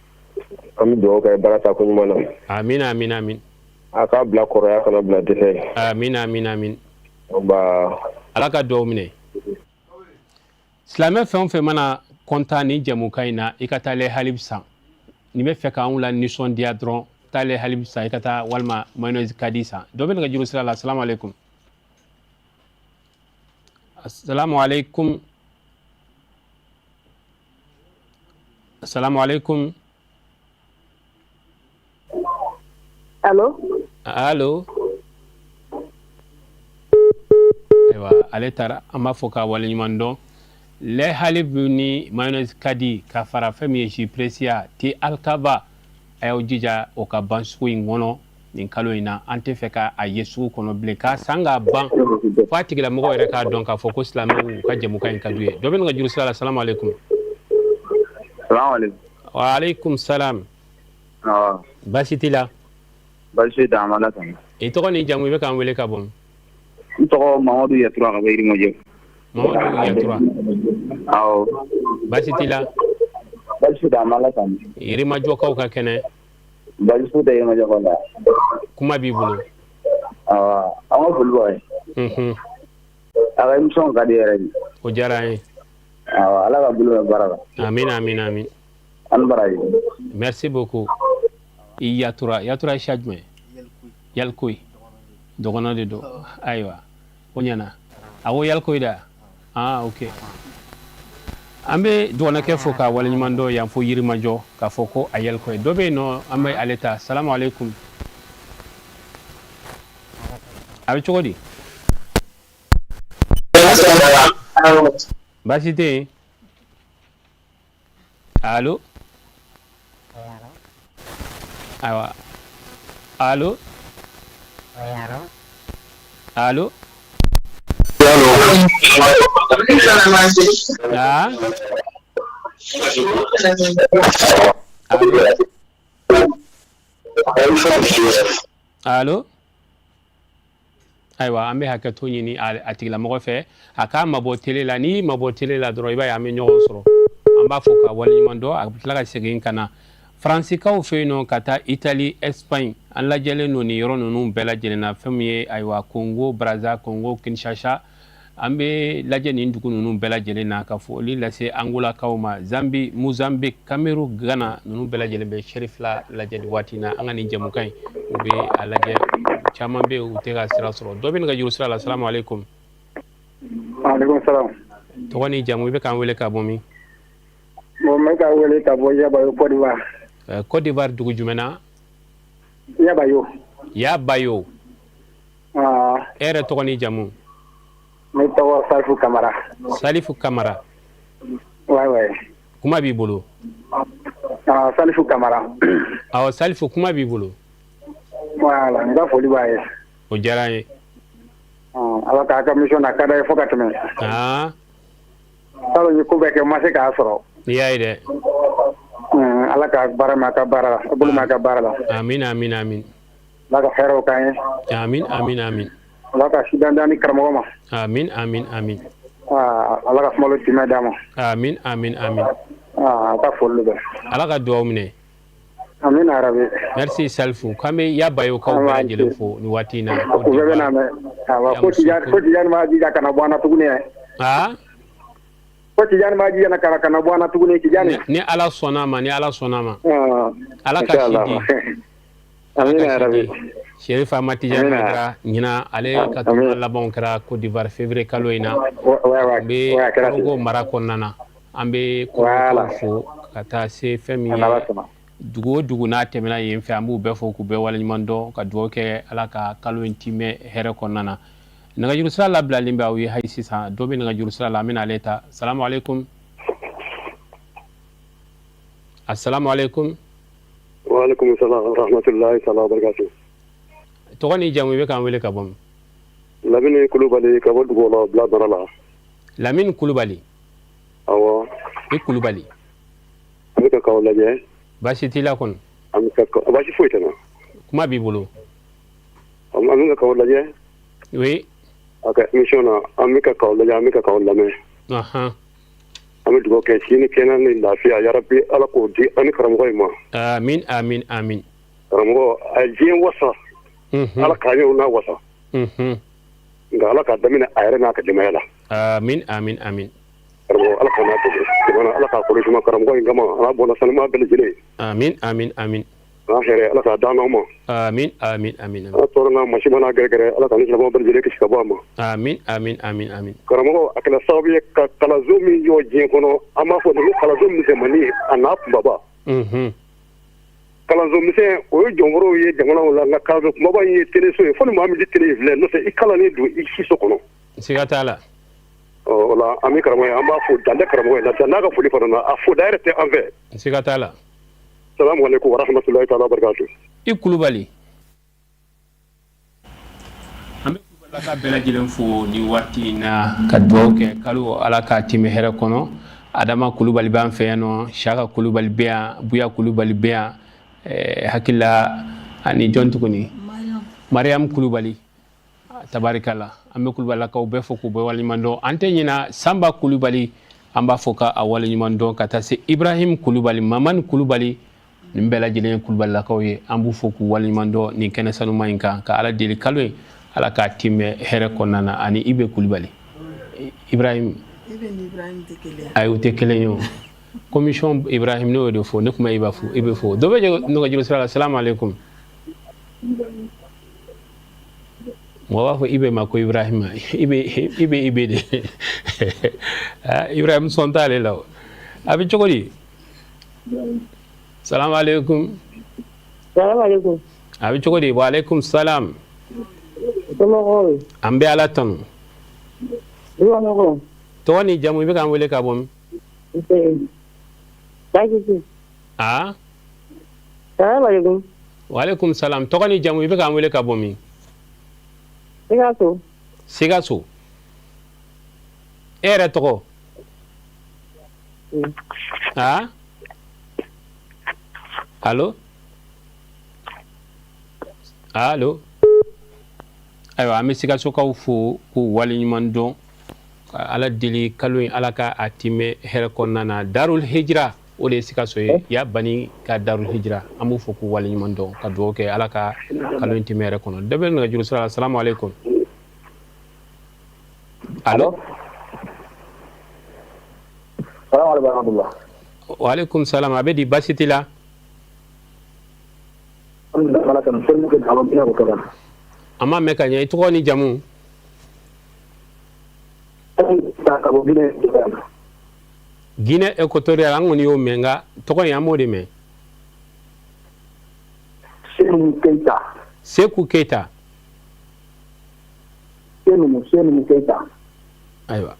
An bɛ dugawu kɛ baara taako ɲuman na. Amin, amin, amin. A k'a bila kɔrɔya, kana bila dɛsɛ ye. Amin, amin, amin. Nba. Ala ka dugawu minɛ. Silamɛ fɛn o fɛn mana kɔntan ni jɛmukan in na, i ka taa lait Halib san. N'i bɛ fɛ k'anw la nisɔndiya dɔrɔn, taa lait Halib san, i ka taa walima mayonnaise kadi san. Dɔ bɛ nɛgɛjuru sira la. Asalamu aleykum, asalamu aleykum, asalamu aleykum. Allo? Allo? Ayiwa, ale taara. An b'a fɔ k'a waleɲuman dɔn. Lait Halib ni mayonnaise kadi ka fara fɛn min ye jus Precia te Alkaba, a y'aw jija o ka ban sugu in kɔnɔ nin kalo in na. An tɛ fɛ ka a ye sugu kɔnɔ bilen, k'a san k'a ban f'a tigilamɔgɔ yɛrɛ k'a dɔn k'a fɔ ko silamɛw ka jɛmukan in ka d'u ye. Dɔ bɛ nɛgɛjuru sira la. Salamu aleykum. Salamu. Wa aleykum salam. Baasi t'i la? Baasi tɛ, an b'Ala tanu. I tɔgɔ ni jamu, i bɛ k'an wele ka bɔ? N tɔgɔ Mamadu Yatura ka bɔ Yirimajɔ. Mamadu Yatura. Awɔ. Baasi t'i la? Baasi tɛ, an b'Ala tanu. Yirimajɔkaw ka kɛnɛ? Baasi foyi tɛ Yirimajɔkaw la. Kuma b'i bolo. Awɔ, an ka foli b'aw ye. A ka émission ka di yɛrɛ de. O diyara an ye. Awɔ, Ala ka bolo mɛn baara la. Amin, amin, amin. An baraji. Merci beaucoup. I Yatura, Yatura siya jumɛn? Yalikoyi. Dɔgɔnɔ de don. Ayiwa, o ɲɛna. A ko Yalikoyi da. Ah, ok. An bɛ dɔgɔnɔkɛ fo k'a waleɲuman dɔn yan fo Yirimajɔ, k'a fɔ ko a Yalikoyi. Dɔ bɛ yen nɔ, an bɛ ale ta. Salamu aleykum. A bɛ cogo di? Baasi tɛ yen? Allo? Ayiwa. Allo? Allo? Ah? Allo? Allo. Ayiwa, an bɛ hakɛto ɲini a tigilamɔgɔ fɛ, a k'a mabɔ télé la. N'i mabɔ télé la dɔrɔn, i b'a ye an bɛ ɲɔgɔn sɔrɔ. An b'a fɔ ka waleɲuman dɔn. A bɛ tila ka segin ka na Faransikaw fɛ yen nɔ, ka taa Italie, Espagne. An lajɛlen don nin yɔrɔ ninnu bɛɛ lajɛlen na. Fɛn min ye, ayiwa, Congo Brazza, Congo Kinshasa, an bɛ lajɛ nin dugu ninnu bɛɛ lajɛlen na, ka foli lase Angolakaw ma, Zambie, Mozambique, Cameroun, Ghana, ninnu bɛɛ lajɛlen bɛ Cherifla lajɛ nin waati in na. An ka nin jɛmukan in, u bɛ a lajɛ. Caman bɛ yen, u tɛ ka sira sɔrɔ. Dɔ bɛ nɛgɛjuru sira la. Salamu aleykum. Aleykum salam. Tɔgɔ ni jamu, i bɛ k'an wele ka bɔ min? Bon, n bɛ ka wele ka bɔ Yabayo, Côte d'Ivoire. Côte d'Ivoire, dugu jumɛn na? Yabayo. Yabayo. Ah. E yɛrɛ tɔgɔ ni jamu? Ne tɔgɔ Salifu Kamara. Salifu Kamara. Ouais ouais. Kuma b'i bolo. Ah, Salifu Kamara. Awɔ, Salifu, kuma b'i bolo. Voilà, n ka foli b'a ye. O diyara n ye. Ala k'a ka mission na ka d'a ye fo ka tɛmɛ. Ah. Salon, n ye ko bɛɛ kɛ, n ma se k'a sɔrɔ. N'i y'a ye dɛ. Ala ka baara mɛn a ka baara la, bolo mɛn a ka baara la. Amin, amin, amin. Ala ka hɛrɛw k'an ye. Amin, amin, amin. Ala ka sidan di karamɔgɔ ma. Amin, amin, amin. Ala ka sumalo timɛ d'a ma. Amin, amin, amin. A ka foli bɛ. Ala ka dugawu minɛ. Amin yarabi. Merci Salifu. K'an bɛ Yabayokaw bɛɛ lajɛlen fo nin waati in na. U bɛɛ bɛ na mɛn. Awa, ko Tijani b'a jija kana bɔ an na tuguni. Ah. Ko Tijani b'a jija kana bɔ an na tuguni, Tijani. Ni Ala sɔnna ma, ni Ala sɔnna ma. Ala ka si di. Amin yarabi. Sherif Ahmad Tijani kɛra ɲinan, ale ka tuma labanw kɛra Côte d'Ivoire février kalo in na. An bɛ Korhogo mara kɔnɔna na. An bɛ Korhogokaw fo ka taa se fɛn min ye dugu o dugu n'a tɛmɛna yen fɛ, an b'u bɛɛ fo k'u bɛɛ waleɲuman dɔn, ka dugawu kɛ Ala ka kalo in timɛ hɛrɛ kɔnɔna na. Nɛgɛjuru sira labilalen bɛ aw ye hali sisan. Dɔ bɛ nɛgɛjuru sira la, an bɛna ale ta. Salamu aleykum. Assalamu aleykum. Wa aleykum salam wa rahmatullahi ta'ala wa barakatuh. Tɔgɔ ni jamu, i bɛ k'an wele ka bɔ min? Lamini Kulubali ka bɔ Dugukɔlɔ bila mara la. Lamini Kulubali. Awɔ. I Kulubali. An bɛ ka k'aw lajɛ. Baasi t'i la kɔni? An bɛ ka baasi foyi tɛ n na. Kuma b'i bolo. An bɛ ka k'aw lajɛ. Oui. A ka émission na, an bɛ ka k'aw lajɛ, an bɛ ka k'aw lamɛn. Ahan. An bɛ dugawu kɛ si ni kɛnɛya ni lafiya, yarabi Ala k'o di an ni karamɔgɔ in ma. Amin, amin, amin. Karamɔgɔ a ye diɲɛ wasa. Ala k'a ɲɛw n'a wasa. Nka Ala k'a daminɛ a yɛrɛ n'a ka denbaya la. Amin, amin, amin. Karamɔgɔ, Ala k'a n'a jamana, Ala k'a kɔlɔsi ma karamɔgɔ in kama, a n'a bɔnna sanuma bɛɛ lajɛlen. Amin, amin, amin. N'a hɛrɛ, Ala k'a d'an n'aw ma. Amin, amin, amin. Ala tɔɔrɔ n'a masiba n'a gɛrɛgɛrɛ, Ala k'an ni silamɛw bɛɛ lajɛlen kisi ka bɔ a ma. Amin, amin, amin, amin. Karamɔgɔ, a kɛra sababu ye ka kalanso min jɔ diɲɛ kɔnɔ, an b'a fɔ nin ko kalanso misɛnmanin a n'a kunbaba. Kalanso misɛn, o ye jɔnforow ye jamanaw la, nka kalanso kunbaba in ye teleso ye, fo ni maa min tɛ tele in filɛ, n'o tɛ i kalannen don i si so kɔnɔ. Siga t'a la. O la, an bɛ karamɔgɔ ye, an b'a fo dan tɛ karamɔgɔ in na, dan n'a ka foli fana na, a fo da yɛrɛ tɛ an fɛ. Siga t'a la. Salamu aleykum wa rahmatulahi taala wa barakatu. I Kulubali. An bɛ Kulubalilaka bɛɛ lajɛlen fo ni waati in na, ka dugawu kɛ kalo Ala k'a tɛmɛ hɛrɛ kɔnɔ. Adama Kulubali b'an fɛ yan nɔ, Saka Kulubali bɛ yan, Buya Kulubali bɛ yan, hakilila ani jɔn tuguni? Mariam Kulubali. Tabarikala, an bɛ Kulubalilakaw bɛɛ fo k'u bɛɛ waleɲuman dɔn. An tɛ ɲina Sanba Kulubali, an b'a fɔ ka a waleɲuman dɔn, ka taa se Ibrahim Kulubali, Mamani Kulubali, nin bɛɛ lajɛlen ye Kulubalilakaw ye. An b'u fo k'u waleɲuman dɔn nin kɛnɛ sanuma in kan, ka Ala deli kalo in Ala k'a timɛ hɛrɛ kɔnɔna na. Ani Ibe Kulubali, Ibrahim, ayi, u tɛ kelen ye o. Commission Ibrahim, ne y'o de fɔ, ne kuma i b'a fɔ, i bɛ fɔ. Dɔ bɛ nɛgɛjuru sira la. Salamu aleykum. Mɔgɔ b'a fɔ Ibe ma ko Ibrahima. Ibe, Ibe, Ibe de. Ibrahim sɔn t'ale la o. A bɛ cogo di? Salamu aleykum. Salamu aleykum. A bɛ cogo di? Wa aleykum salam. Somɔgɔw? An bɛ Ala tanu. Somɔgɔw? Tɔgɔ ni jamu, i bɛ k'an wele ka bɔ min? Nse. Baasi tɛ. Aa. Salamu aleykum. Wa aleykum salam. Tɔgɔ ni jamu, i bɛ k'an wele ka bɔ min? Sikaso. Sikaso. E yɛrɛ tɔgɔ? Aa. Allo? Allo. Ayiwa, an bɛ Sikasokaw fo k'u waleɲuman dɔn, ka Ala deli kalo in Ala ka a timɛ hɛrɛ kɔnɔna na. Darul Hijra, o de ye Sikaso ye, ya bani ka Darul Hijra, an b'u fo k'u waleɲuman dɔn, ka dugawu kɛ Ala ka kalo in timɛ hɛrɛ kɔnɔ. Dɔ bɛ nɛgɛjuru sira la. Salamu aleykum. Allo. Wa aleykum salam. A bɛ di, baasi t'i la? An m'a mɛn ka ɲɛ. I tɔgɔ ni jamu? Guinée équatoriale, an kɔni y'o mɛn, nka tɔgɔ in an m'o de mɛn. Seku Keita. Ayiwa,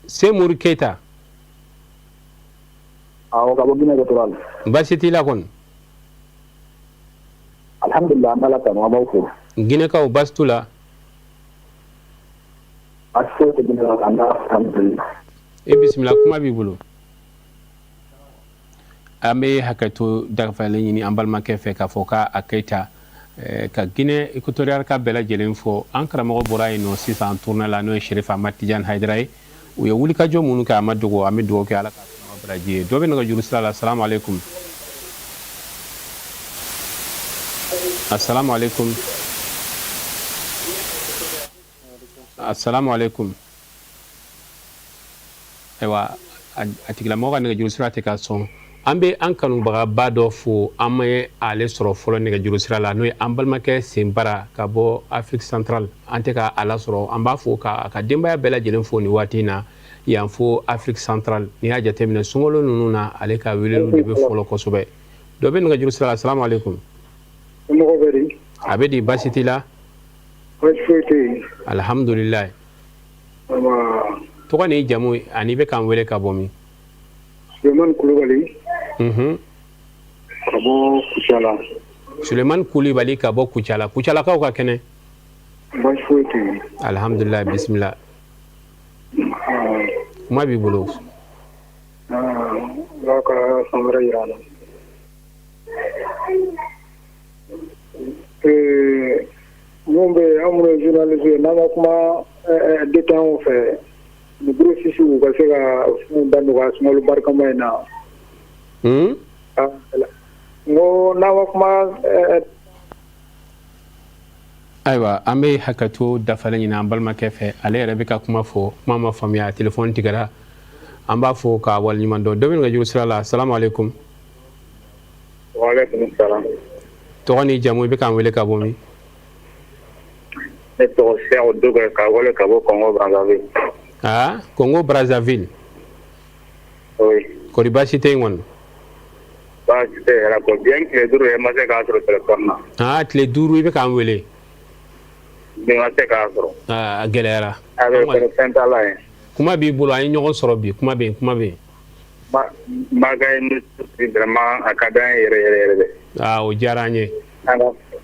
Semuru Keita. Awɔ, ka bɔ Guinée équatoriale. Baasi t'i la kɔni? Alhamdulillah, an b'Ala tanu, an b'aw fo. Guinékaw, baasi t'u la? Baasi foyi tɛ Guinée la, an b'a alhamdulillah. E bisimila, kuma b'i bolo. An bɛ hakɛto dafalen ɲini an balimakɛ fɛ k'a fɔ k'a Keita ka Guinée équatoriale ka bɛɛ lajɛlen fɔ. An karamɔgɔ bɔra yen nɔ sisan tournée la, n'o ye Sherif Ahmad Tidiane Haidara ye. U ye wulikajɔ minnu kɛ, a ma dogo. An bɛ dugawu kɛ Ala ka baraji ye. Dɔ bɛ nɛgɛjuru sira la. Salamu aleykum. Assalamu aleykum. Assalamu aleykum. Ayiwa, a tigilamɔgɔ ka nɛgɛjuru sira tɛ ka sɔn. An bɛ an kanubagaba dɔ fo, an ma ale sɔrɔ fɔlɔ nɛgɛjuru sira la, n'o ye an balimakɛ Senbara ka bɔ Afrique centrale. An tɛ ka a lasɔrɔ. An b'a fo ka a ka denbaya bɛɛ lajɛlen fo nin waati in na yan fo Afrique centrale. N'i y'a jateminɛ sunkalo ninnu na, ale ka weleliw de bɛ fɔlɔ kosɛbɛ. Dɔ bɛ nɛgɛjuru sira la. Salamu aleykum. Somɔgɔw bɛ di? A bɛ di, baasi t'i la? Baasi foyi tɛ yen. Alihamudulilayi. Tɔgɔ ni jamu ani i bɛ k'an wele ka bɔ min? Sulemani Kulubali. Ka bɔ Kucala. Sulemani Kulubali ka bɔ Kucala. Kucalakaw ka kɛnɛ? Baasi foyi tɛ yen. Alihamudulilayi, bisimila. Kuma b'i bolo. Ala ka san wɛrɛ jira an na. Mun bɛ yen, an minnu ye journaliste ye, n'an ma kuma détaillants fɛ, ni grossistes u ka se ka fɛnw da nɔgɔya sunkalo barikama in na. N ko n'an ma kuma. Ayiwa, an bɛ hakɛto dafalen ɲini an balimakɛ fɛ. Ale yɛrɛ bɛ ka kuma fɔ, kuma ma faamuya, telefɔni tigɛra. An b'a fɔ k'a waleɲuman dɔn. Dɔ bɛ nɛgɛjuru sira la. Salamu aleykum. Tɔgɔ ni jamu, i bɛ k'an wele ka bɔ min? Ne tɔgɔ Seku Dukure, ka wele ka bɔ Congo Brazzaville. Aa, Congo Brazzaville. Oui. Kɔri baasi tɛ yen kɔni? Baasi tɛ yɛrɛ ko bien, tile 5 ye, n ma se k'a sɔrɔ téléphone na. Aa, tile 5 i bɛ k'an wele. Bi ma se k'a sɔrɔ. Aa, a gɛlɛyara. A bɛ kɔrɔ fɛn t'a la yen. Kuma b'i bolo, an ye ɲɔgɔn sɔrɔ bi, kuma bɛ yen, kuma bɛ yen. N b'a ka émission vraiment a ka d'an ye yɛrɛ yɛrɛ yɛrɛ de. Aa, o diyara an ye. An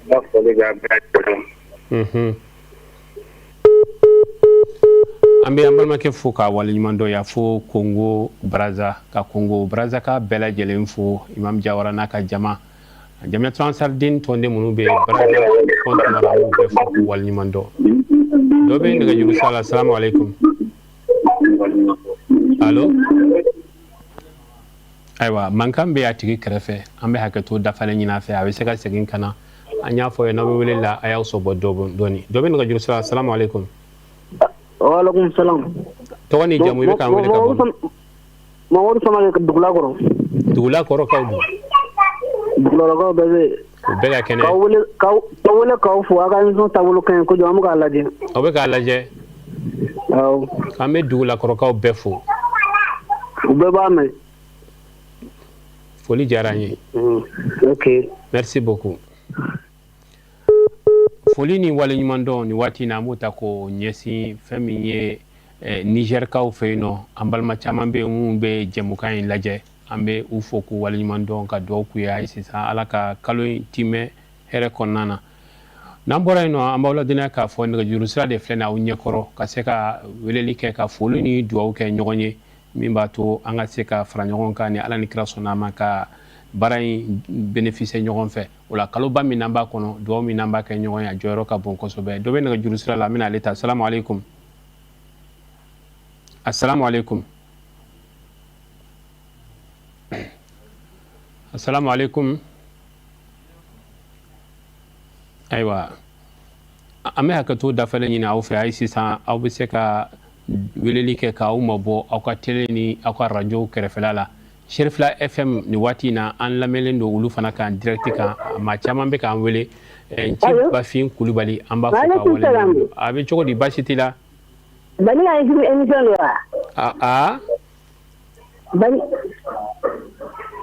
ka foli bɛ a bɛɛ lajɛlen. An bɛ an balimakɛ fo k'a waleɲuman dɔn y'a fo Congo Brazza, ka Congo Brazza ka bɛɛ lajɛlen fo, Imam Jawara n'a ka jama, Jamiatu Ansardine tɔnden minnu bɛ Brazza kɔnɔna la, an b'u bɛɛ fo k'u waleɲuman dɔn. Dɔ bɛ nɛgɛjuru sira la. Salamu aleykum. Allo. Ayiwa, mankan bɛ a tigi kɛrɛfɛ. An bɛ hakɛto dafalen ɲini a fɛ, a bɛ se ka segin ka na. An y'a fɔ ye, n'aw bɛ wele la, a y'aw sɔbɔ dɔɔni. Dɔ bɛ nɛgɛjuru sira la. Salamu aleykum. Waaleykum salam. Tɔgɔ ni jamu, i bɛ k'an wele ka bɔ min? Mamadu Samake, Dugulakɔrɔ. Dugulakɔrɔkaw dun? Dugulakɔrɔkaw bɛɛ bɛ yen. U bɛɛ ka kɛnɛ. K'aw wele k'aw fo, aw ka émission taabolo ka ɲi kojugu, an bɛ k'a lajɛ. Aw bɛ k'a lajɛ. Awɔ. An bɛ Dugulakɔrɔkaw bɛɛ fo. U bɛɛ b'a mɛn. Foli diyara an ye. Ok. Merci beaucoup. Foli ni waleɲuman dɔn nin waati in na, an b'o ta k'o ɲɛsin fɛn min ye Nizɛrikaw fɛ yen nɔ. An balima caman bɛ yen minnu bɛ jɛmukan in lajɛ. An bɛ u fo k'u waleɲuman dɔn, ka dugawu k'u ye hali sisan, Ala ka kalo in timɛ hɛrɛ kɔnɔna na. N'an bɔra yen nɔ, an b'aw ladɔnniya k'a fɔ nɛgɛjuru sira de filɛ aw ɲɛkɔrɔ, ka se ka weleli kɛ, ka foli ni dugawu kɛ ɲɔgɔn ye, min b'a to an ka se ka fara ɲɔgɔn kan ni Ala ni kira sɔnna a ma, ka baara in bénéficier ɲɔgɔn fɛ. O la kaloba min n'an b'a kɔnɔ, dugawu min n'an b'a kɛ ɲɔgɔn ye, a jɔyɔrɔ ka bon kosɛbɛ. Dɔ bɛ nɛgɛjuru sira la, an bɛna ale ta. Salamu aleykum. Assalamu alaikum. Assalamu alaikum. Ayiwa, an bɛ hakɛto dafalen ɲini aw fɛ. Ayi, sisan aw bɛ se ka weleli kɛ k'aw mabɔ aw ka tele ni aw ka rajow kɛrɛfɛla la. Serifila FM, nin waati in na, an lamɛnlen don olu fana kan direct kan. Maa caman bɛ k'an wele. Nci Bafin Kulubali, an b'a fo k'a wale. A bɛ cogo di? Baasi t'i la? Bani ka émission don wa? Aa. Bani.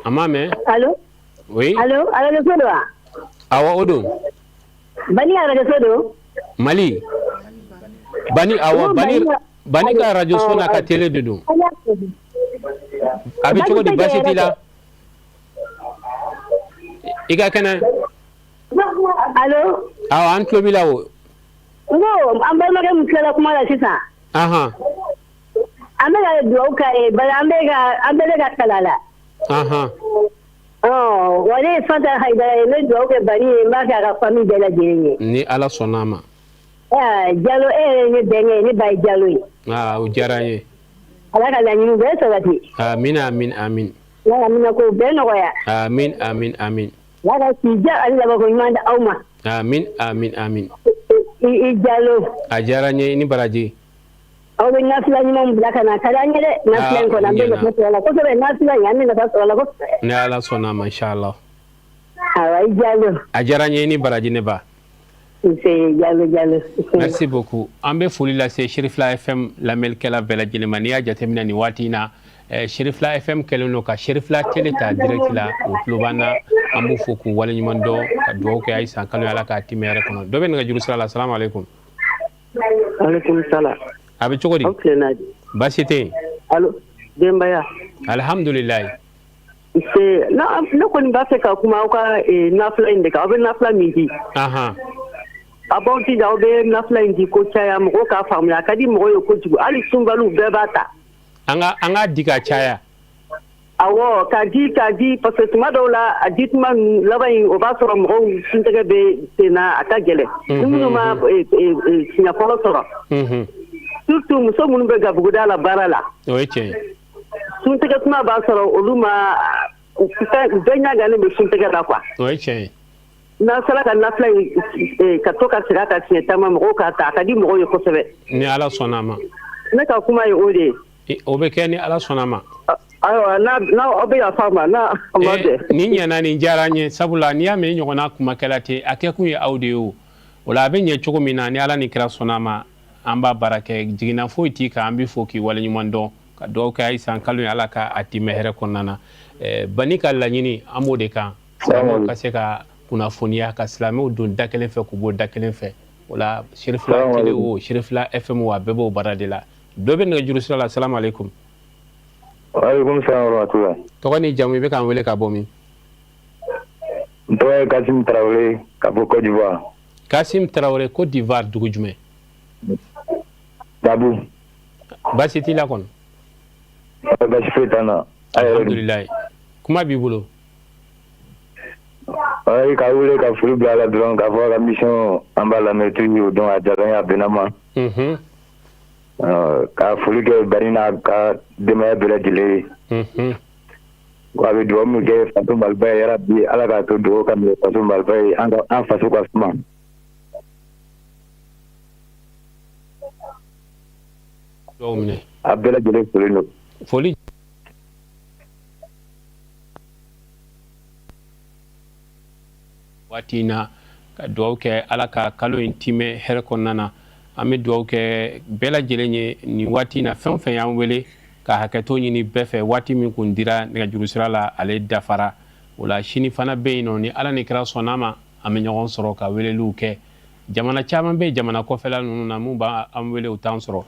An m'a mɛn. Allo. Oui. Allo, arajo so don wa? Awɔ, o don. Bani ka arajo so don? Mali. Bani, awɔ, Bani, Bani ka arajo so n'a ka télé de don. A bɛ cogo di? Baasi t'i la? I ka kɛnɛ? Allo. Awɔ, an tulo b'i la o. N ko an balimakɛ min tilala kuma la sisan. An bɛ ka dugawu k'a ye, bari an bɛ ka an bɛɛ bɛ ka kalan a la. Ɔ wa ne ye Fanta Hayidara ye, n bɛ dugawu kɛ Bani ye, n b'a kɛ a ka famille bɛɛ lajɛlen ye. Ni Ala sɔnna a ma. Aa Jalo, e yɛrɛ ye ne bɛnkɛ ye, ne ba ye Jalo ye. Aa, o diyara n ye. Ala ka laɲiniw bɛɛ sabati. Amin, amin, amin. Ala ka minɛkow bɛɛ nɔgɔya. Amin, amin, amin. Ala ka sija ani labanko ɲuman di aw ma. Amin, amin, amin. I Jalo. A diyara n ye, i ni baraji. Aw bɛ nafila ɲumanw bila ka na, a ka di an ye dɛ. Nafila in kɔni, an bɛ nafa sɔrɔ a la kosɛbɛ. Nafila in, an bɛ nafa sɔrɔ a la kosɛbɛ. Ni Ala sɔnna a ma, inchallah. Awa, i Jalo. A diyara n ye, i ni baraji, ne ba. Nse Jalo, Jalo. Merci beaucoup. An bɛ foli lase Serifila FM lamɛnnikɛla bɛɛ lajɛlen ma. N'i y'a jateminɛ nin waati in na, Serifila FM kɛlen don ka Serifila télé ta direct la, o tulo b'an na. An b'u fo k'u waleɲuman dɔn, ka dugawu kɛ ayi san kalo ye, Ala k'a timɛ hɛrɛ kɔnɔ. Dɔ bɛ nɛgɛjuru sira la. Salamu aleykum. Aleykum salam. A bɛ cogo di? Aw tilenna di? Baasi tɛ yen. Allo, denbaya? Alihamudulilayi. Nse, ne kɔni b'a fɛ ka kuma aw ka nafila in de kan. Aw bɛ nafila min di. A b'aw jija, aw bɛ nafila in di ko caya, mɔgɔw k'a faamuya. A ka di mɔgɔw ye kojugu, hali sunbaliw bɛɛ b'a ta. An ka di ka caya. Awɔ, k'a di, k'a di, parce que tuma dɔw la, a di tuma laban in, o b'a sɔrɔ mɔgɔw suntigɛ bɛ sen na, a ka gɛlɛn. Ni minnu ma siɲɛ fɔlɔ sɔrɔ. Surtout muso minnu bɛ gabuguda la baara la. O ye tiɲɛ ye. Suntigɛ tuma b'a sɔrɔ olu ma, u bɛɛ ɲagannen bɛ suntigɛ la quoi. O ye tiɲɛ ye. N'an sera ka nafila in ka to ka segin a kan siɲɛ caman, mɔgɔw k'a ta, a ka di mɔgɔw ye kosɛbɛ. Ni Ala sɔnna a ma. Ne ka kuma ye o de ye. O bɛ kɛ ni Ala sɔnna a ma. Ayiwa, n'a aw bɛ yafa n ma, n'a ma bɛn. Nin ɲɛna, nin diyara n ye, sabula n'i y'a mɛn i ɲɔgɔnna kumakɛla tɛ, a kɛkun ye aw de ye. O o la, a bɛ ɲɛ cogo min na, ni Ala ni kira sɔnna a ma, an b'a baara kɛ. Jiginna foyi t'i kan. An bɛ fo k'i waleɲuman dɔn, ka dugawu kɛ ayi san kalo ye, Ala ka a timɛ hɛrɛ kɔnɔna na. Bani ka laɲini, an b'o de kan, silamɛw ka se ka kunnafoniya, ka silamɛw don da kelen fɛ k'u bɔ da kelen fɛ. O la Serifila télé o, Serifila FM o, a bɛɛ b'o baara de la. Dɔ bɛ nɛgɛjuru sira la. Salamu aleykum. Waaleykum salam wa rahmatulah. Tɔgɔ ni jamu, i bɛ k'an wele ka bɔ min? N tɔgɔ ye Kasim Tarawele ka bɔ Côte d'Ivoire. Kasim Tarawele, Côte d'Ivoire, dugu jumɛn? Dabu. Baasi t'i la kɔni? Baasi foyi t'an na. Alhamdulilayi. Kuma b'i bolo. Ayi, ka wele ka foli bila a la dɔrɔn, k'a fɔ a ka mission, an b'a lamɛn toujours, donc a diyara n ye, a bɛnna ma. Ka foli kɛ Bani n'a ka denbaya bɛɛ lajɛlen ye. Wa a bɛ dugawu min kɛ faso Maliba ye, yarabi Ala k'a to dugawu ka minɛ faso Maliba ye, an ka an faso ka suma. Dugawu minɛ. A bɛɛ lajɛlen folen don. Foli waati in na, ka dugawu kɛ Ala ka kalo in timɛ hɛrɛ kɔnɔna na. An bɛ dugawu kɛ bɛɛ lajɛlen ye nin waati in na. Fɛn o fɛn y'an wele, ka hakɛto ɲini bɛɛ fɛ, waati min kun dira nɛgɛjuru sira la, ale dafara. O la sini fana bɛ yen nɔ, ni Ala ni kira sɔnna ma, an bɛ ɲɔgɔn sɔrɔ ka weleliw kɛ. Jamana caman bɛ jamana kɔfɛla ninnu na, mun b'an wele, u t'an sɔrɔ.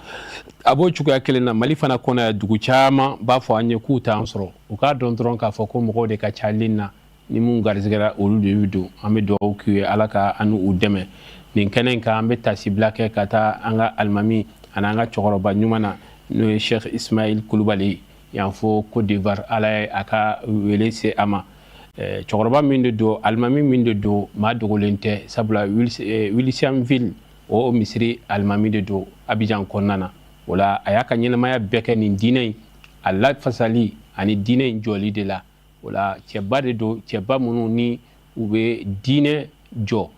A b'o cogoya kelen na Mali fana kɔnɔ yan, dugu caman b'a fɔ an ye k'u t'an sɔrɔ. U k'a dɔn dɔrɔn k'a fɔ ko mɔgɔw de ka ca ligne na, ni mun garisɛgɛra, olu de bɛ don. An bɛ dugawu k'u ye, Ala ka an n'u dɛmɛ nin kɛnɛ in kan. An bɛ tasibila kɛ ka taa an ka alimami ani an ka cɛkɔrɔba ɲuman na, n'o ye Sheikh Ismail Kulubali yan fo Côte d'Ivoire. Ala ye a ka wele se a ma. Cɛkɔrɔba min de don, alimami min de don, maa dogolen tɛ, sabula Williamsville o misiri alimami de don Abidjan kɔnɔna na. O la a y'a ka ɲɛnamaya bɛɛ kɛ nin diinɛ in a lafasali ani diinɛ in jɔli de la. O la cɛba de don, cɛba minnu ni u bɛ diinɛ jɔ,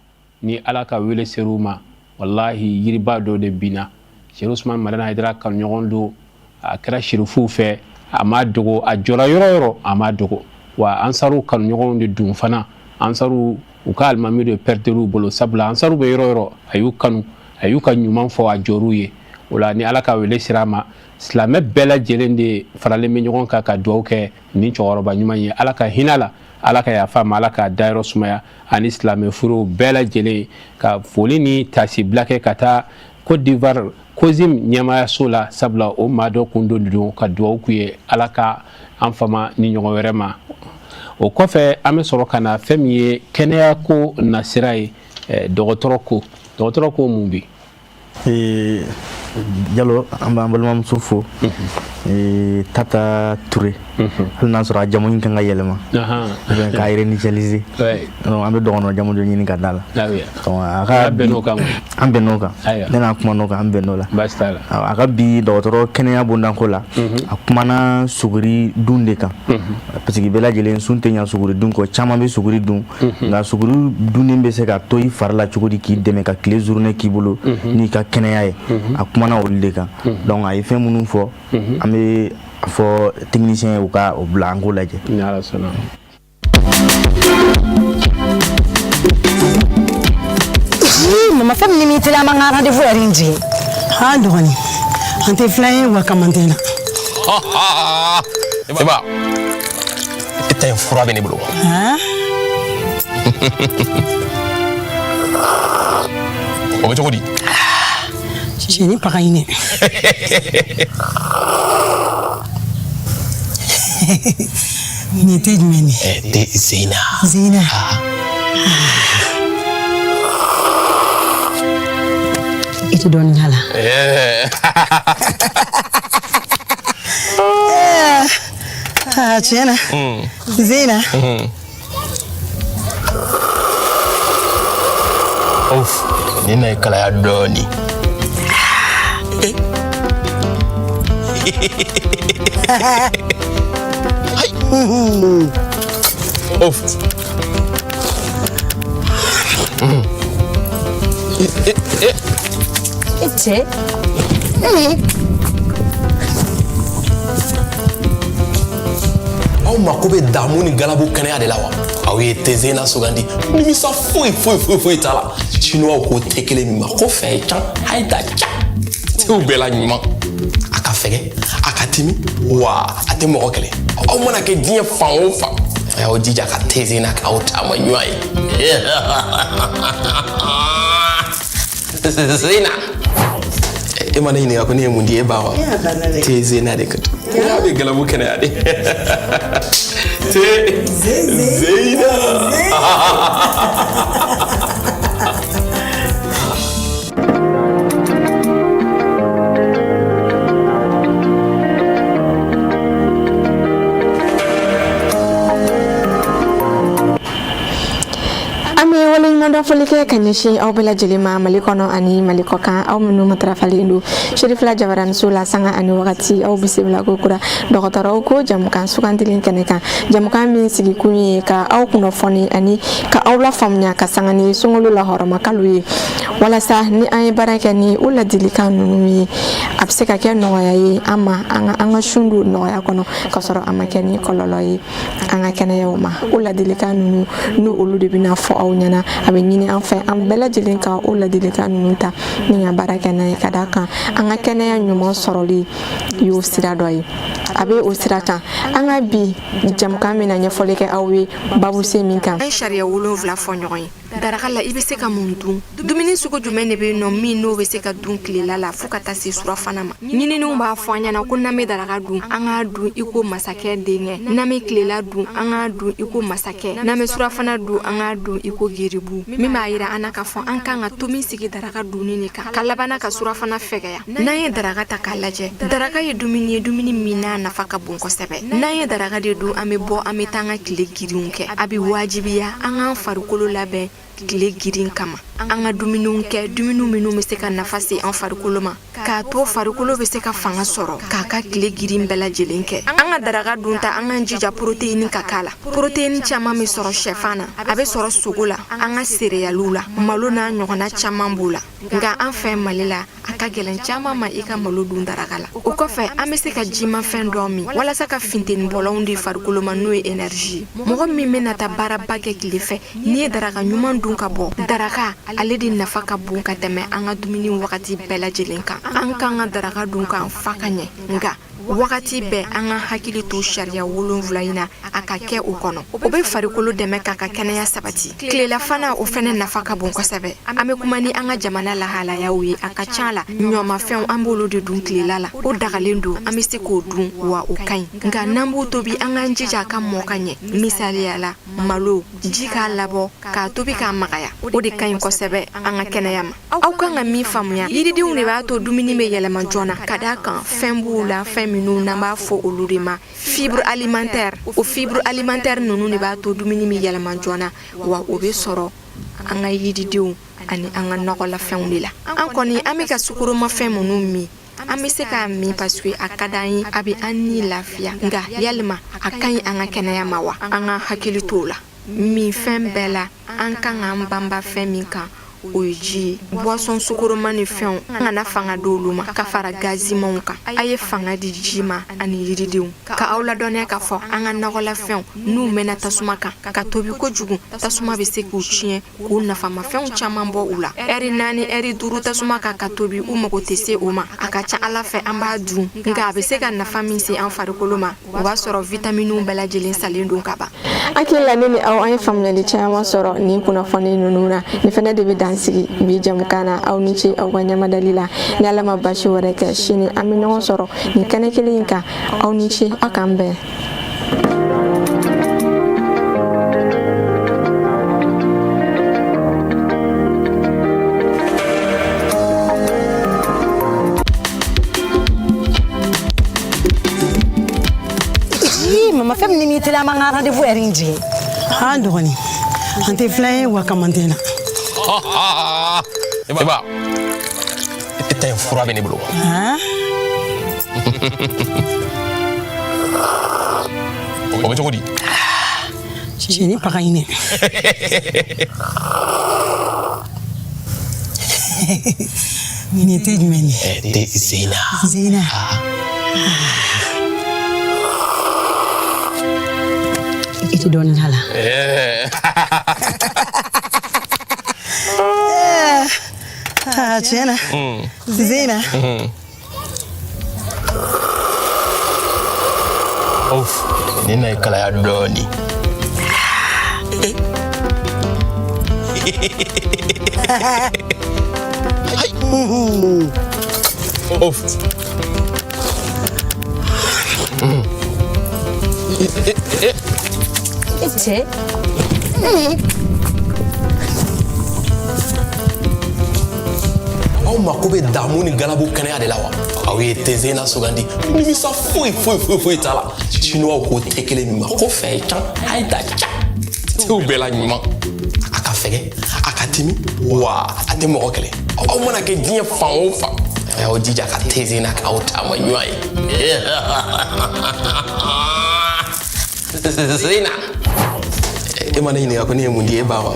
ni Ala ka wele ser'u ma, walahi yiriba dɔ de binna. Serifu Usumani Madani Hayidara kanuɲɔgɔn don, a kɛra serifuw fɛ, a ma dogo, a jɔra yɔrɔ yɔrɔ a ma dogo. Wa ansaru kanuɲɔgɔnw de dun fana, ansaru u ka alimami de pɛrɛdir'u bolo, sabula ansaru bɛ yɔrɔ yɔrɔ a y'u kanu, a y'u ka ɲuman fɔ, a jɔr'u ye. O la ni Ala ka wele sera a ma, silamɛ bɛɛ lajɛlen de faralen bɛ ɲɔgɔn kan ka dugawu kɛ nin cɛkɔrɔba ɲuman ye. Ala ka hinɛ la, Ala ka yafa ma, Ala k'a dayɔrɔ sumaya, ani silamɛ furuw bɛɛ lajɛlen. Ka foli ni taasibila kɛ ka taa Côte d'Ivoire COSIM ɲɛmaayaso la, sabula o maa dɔ kun don ka dugawu k'u ye, Ala ka an fama ni ɲɔgɔn wɛrɛ ma. O kɔfɛ an bɛ sɔrɔ ka na fɛn min ye kɛnɛya ko nasira ye, dɔgɔtɔrɔ ko mun bi? Jalo, an b'an balimamuso fo, Tata Ture, hali n'a sɔrɔ a jamu in kan ka yɛlɛma k'a réinitialiser, an bɛ dɔgɔnɔ jamu dɔ ɲini ka d'a la. A ka an bɛnn'o kan, an bɛnn'o kan, ne n'a kumana o kan, an bɛnn'o la. A ka bi dɔgɔtɔrɔ kɛnɛya bondanko la, a kumana suguri dun de kan, parce que bɛɛ lajɛlen sun tɛ ɲa suguri dun kɔ. Caman bɛ suguri dun, nka suguri dunni bɛ se ka to i fari la cogo di k'i dɛmɛ ka tile journée k'i bolo n'i ka kɛnɛya ye? A kumana olu de kan. Donc a ye fɛn minnu fɔ, an bɛ a fɔ technicien ye u ka o bila, an k'o lajɛ. Ni Ala sɔnna. Mama, fɛn min ni teliya, an b'an ka rendez-vous yɛrɛ in jigin. Ha dɔgɔnin, an tɛ filan ye wa kamantɛ na. Eba, e ta in fura bɛ ne bolo. O bɛ cogo di? Sini paga ɲinɛ. Nin ye te jumɛn ye? Te Zena. Zena. I tɛ dɔɔnin k'a la. Ah, tiɲɛ na. Zena. Of, nin na ye kalaya dɔɔnin. Of. E cɛ. Aw mako bɛ damu ni galabu kɛnɛya de la wa? Aw ye te Zena sugandi, nimisa foyi foyi foyi foyi t'a la. Chinois ko te kelen min ma ko fɛn can a ye ta ca tew bɛɛ la ɲuman. A ka fɛgɛ, a ka timi, wa a tɛ mɔgɔ kɛlɛ. Aw mana kɛ diɲɛ fan o fan, a y'aw jija ka te Zena k'aw taama ɲuman ye. Zena, e ma ne ɲininka ko ne ye mun di e ba wa? Te Zena de ka di. A bɛ galabu kɛnɛya de. Te Zena. An bɛ waleɲumandɔn foli kɛ ka ɲɛsin aw bɛɛ lajɛlen ma, Mali kɔnɔ ani Mali kɔ kan, aw minnu matarafalen don Serifila Jabaraniso la sanga ani wagati. Aw bisimila ko kura dɔgɔtɔrɔw ko jamukan sugandilen kɛnɛ kan, jamukan min sigikun ye ka aw kunnafoni ani ka aw lafaamuya ka sanga ni sunkalo la hɔrɔma kalo ye, walasa ni an ye baara kɛ ni o ladilikan ninnu ye, a bɛ se ka kɛ nɔgɔya ye an ma an ka sun don nɔgɔya kɔnɔ, ka sɔrɔ a ma kɛ ni kɔlɔlɔ ye an ka kɛnɛyaw ma. O ladilikan ninnu, ni olu de bɛna fɔ aw ɲɛna, a bɛ ɲini an fɛ an bɛɛ lajɛlen ka o ladilikan ninnu ta ni ka baara kɛ n'a ye, ka d'a kan an ka kɛnɛya ɲuman sɔrɔli y'o sira dɔ ye. A bɛ o sira kan, an ka bi jamukan bɛna ɲɛfɔli kɛ aw ye babusen min kan. An ye sariya 7 fɔ ɲɔgɔn ye daraka la. I bɛ se ka mun dun? Dumuni sugu jumɛn de bɛ yen nɔ min n'o bɛ se ka dun tilela la fo ka taa se surafana ma? Ɲininiw b'a fɔ an ɲɛna ko n'an bɛ daraka dun, an k'a dun i ko masakɛ denkɛ. N'an bɛ tilela dun, an k'a dun i ko masakɛ. N'an bɛ surafana dun, an k'a dun i ko geribu. Min b'a yira an na k'a fɔ an kan ka tomi sigi daraka dunni de kan, ka labanna ka surafana fɛgɛya. N'an ye daraka ta k'a lajɛ, daraka ye dumuni ye, dumuni min n'a nafa ka bon kosɛbɛ. N'an ye daraka de dun, an bɛ bɔ, an bɛ taa an ka tile girinw kɛ. A bɛ wajibiya an k'an farikolo labɛn tile girin kama, an ka dumuniw kɛ, dumuni minnu bɛ se ka nafa se an farikolo ma, k'a to farikolo bɛ se ka fanga sɔrɔ k'a ka tile girin bɛɛ lajɛlen kɛ. An ka daraka dunta, an k'an jija poroteyini ka k'a la. Poroteyini caman bɛ sɔrɔ shɛfan na, a bɛ sɔrɔ sogo la, an ka sereyaliw la, malo n'a ɲɔgɔnna caman b'o la. Nka an fɛ Mali la, a ka gɛlɛn caman ma i ka malo dun daraka la. O kɔfɛ, an bɛ se ka jimafɛn dɔ min walasa ka fintenibɔlanw di farikolo ma, n'o ye énergie ye. Mɔgɔ min bɛna taa baaraba kɛ tile fɛ, n'i ye daraka ɲuman dun ka bɔ, daraka ale de nafa ka bon ka tɛmɛ an ka dumuni wagati bɛɛ lajɛlen kan. An kan ka daraka dun k'an fa ka ɲɛ, nka wagati bɛɛ an ka hakili to sariya 7 in na, a ka kɛ o kɔnɔ. O bɛ farikolo dɛmɛ k'a ka kɛnɛya sabati. Tilelafana, o fɛnɛ nafa ka bon kosɛbɛ. An bɛ kuma ni an ka jamana lahalayaw ye. A ka ca la, ɲɔmafɛnw, an b'olu de dun tilela la. O dagalen don, an bɛ se k'o dun, wa o ka ɲi. Nka n'an b'o tobi, an k'an jija a ka mɔ ka ɲɛ. Misaliya la, malo, ji k'a labɔ k'a tobi k'a magaya, o de ka ɲi kosɛbɛ an ka kɛnɛya ma. Aw kan ka min faamuya, yiridenw de b'a to dumuni bɛ yɛlɛma joona, ka d'a kan fɛn b'u la, fɛn minnu n'an b'a fɔ olu de ma fibre alimentaire. O fibre alimentaire ninnu de b'a to dumuni bɛ yɛlɛma joona, wa o bɛ sɔrɔ an ka yiridenw ani an ka nɔgɔlafɛnw de la. An kɔni, an bɛ ka sukoromafɛn minnu min, an bɛ se k'a min parce que a ka d'an ye, a bɛ an ni lafiya, nka yalima a ka ɲi an ka kɛnɛya ma wa? An ka hakili t'o la. Minfɛn bɛɛ la, an kan k'an banba fɛn min kan, o ye ji ye. Boisson sukoroma ni fɛnw, an kana fanga d'olu ma ka fara gazimanw kan. A ye fanga di ji ma ani yiridenw. Ka aw ladɔnniya k'a fɔ an ka nɔgɔlafɛnw, n'u mɛnna tasuma kan ka tobi kojugu, tasuma bɛ se k'u tiɲɛ, k'u nafamafɛnw caman bɔ u la. Ɛri 4, ɛri 5 tasuma kan ka tobi, u mago tɛ se o ma. A ka ca Ala fɛ, an b'a dun, nka a bɛ se ka nafa min se an farikolo ma, o b'a sɔrɔ vitaminiw bɛɛ lajɛlen salen don ka ban. Hakili la, ne ni aw, an ye faamuyali caman sɔrɔ nin kunnafoni ninnu na. Nin fɛnɛ de bɛ dan sigi bi jamukan na. Aw ni ce aw ka ɲɛmadali la. Ni Ala ma basi wɛrɛ kɛ, sini an bɛ ɲɔgɔn sɔrɔ nin kɛnɛ kelen in kan. Aw ni ce, aw k'an bɛn. Mama, fɛn min ni teliya, an b'an ka rendez-vous heure in jigin. An dɔgɔnin, an tɛ filan ye wa kamantɛ na. Iba, e ta in fura bɛ ne bolo. O bɛ cogo di? Sini paga ɲinɛ. Nin ye te jumɛn ye? Te Zena. Zena. I tɛ dɔɔnin k'a la? Ah, tiɲɛ na. Zena. Of, nin na ye kalaya dɔɔnin. Of. Cɛ. Aw mako bɛ damu ni galabu kɛnɛya de la wa? Aw ye te Zena sugandi. Nimisa foyi foyi foyi foyi t'a la. Chinois ko te kelen min ma ko fɛn can a ye ta ca. Tew bɛɛ la ɲuman. A ka fɛgɛ, a ka timi, wa a tɛ mɔgɔ kɛlɛ. Aw mana kɛ diɲɛ fan o fan, a y'aw jija ka te Zena k'aw taama ɲuman ye. Zena. E ma ne ɲininka ko ne ye mun di e ba ma?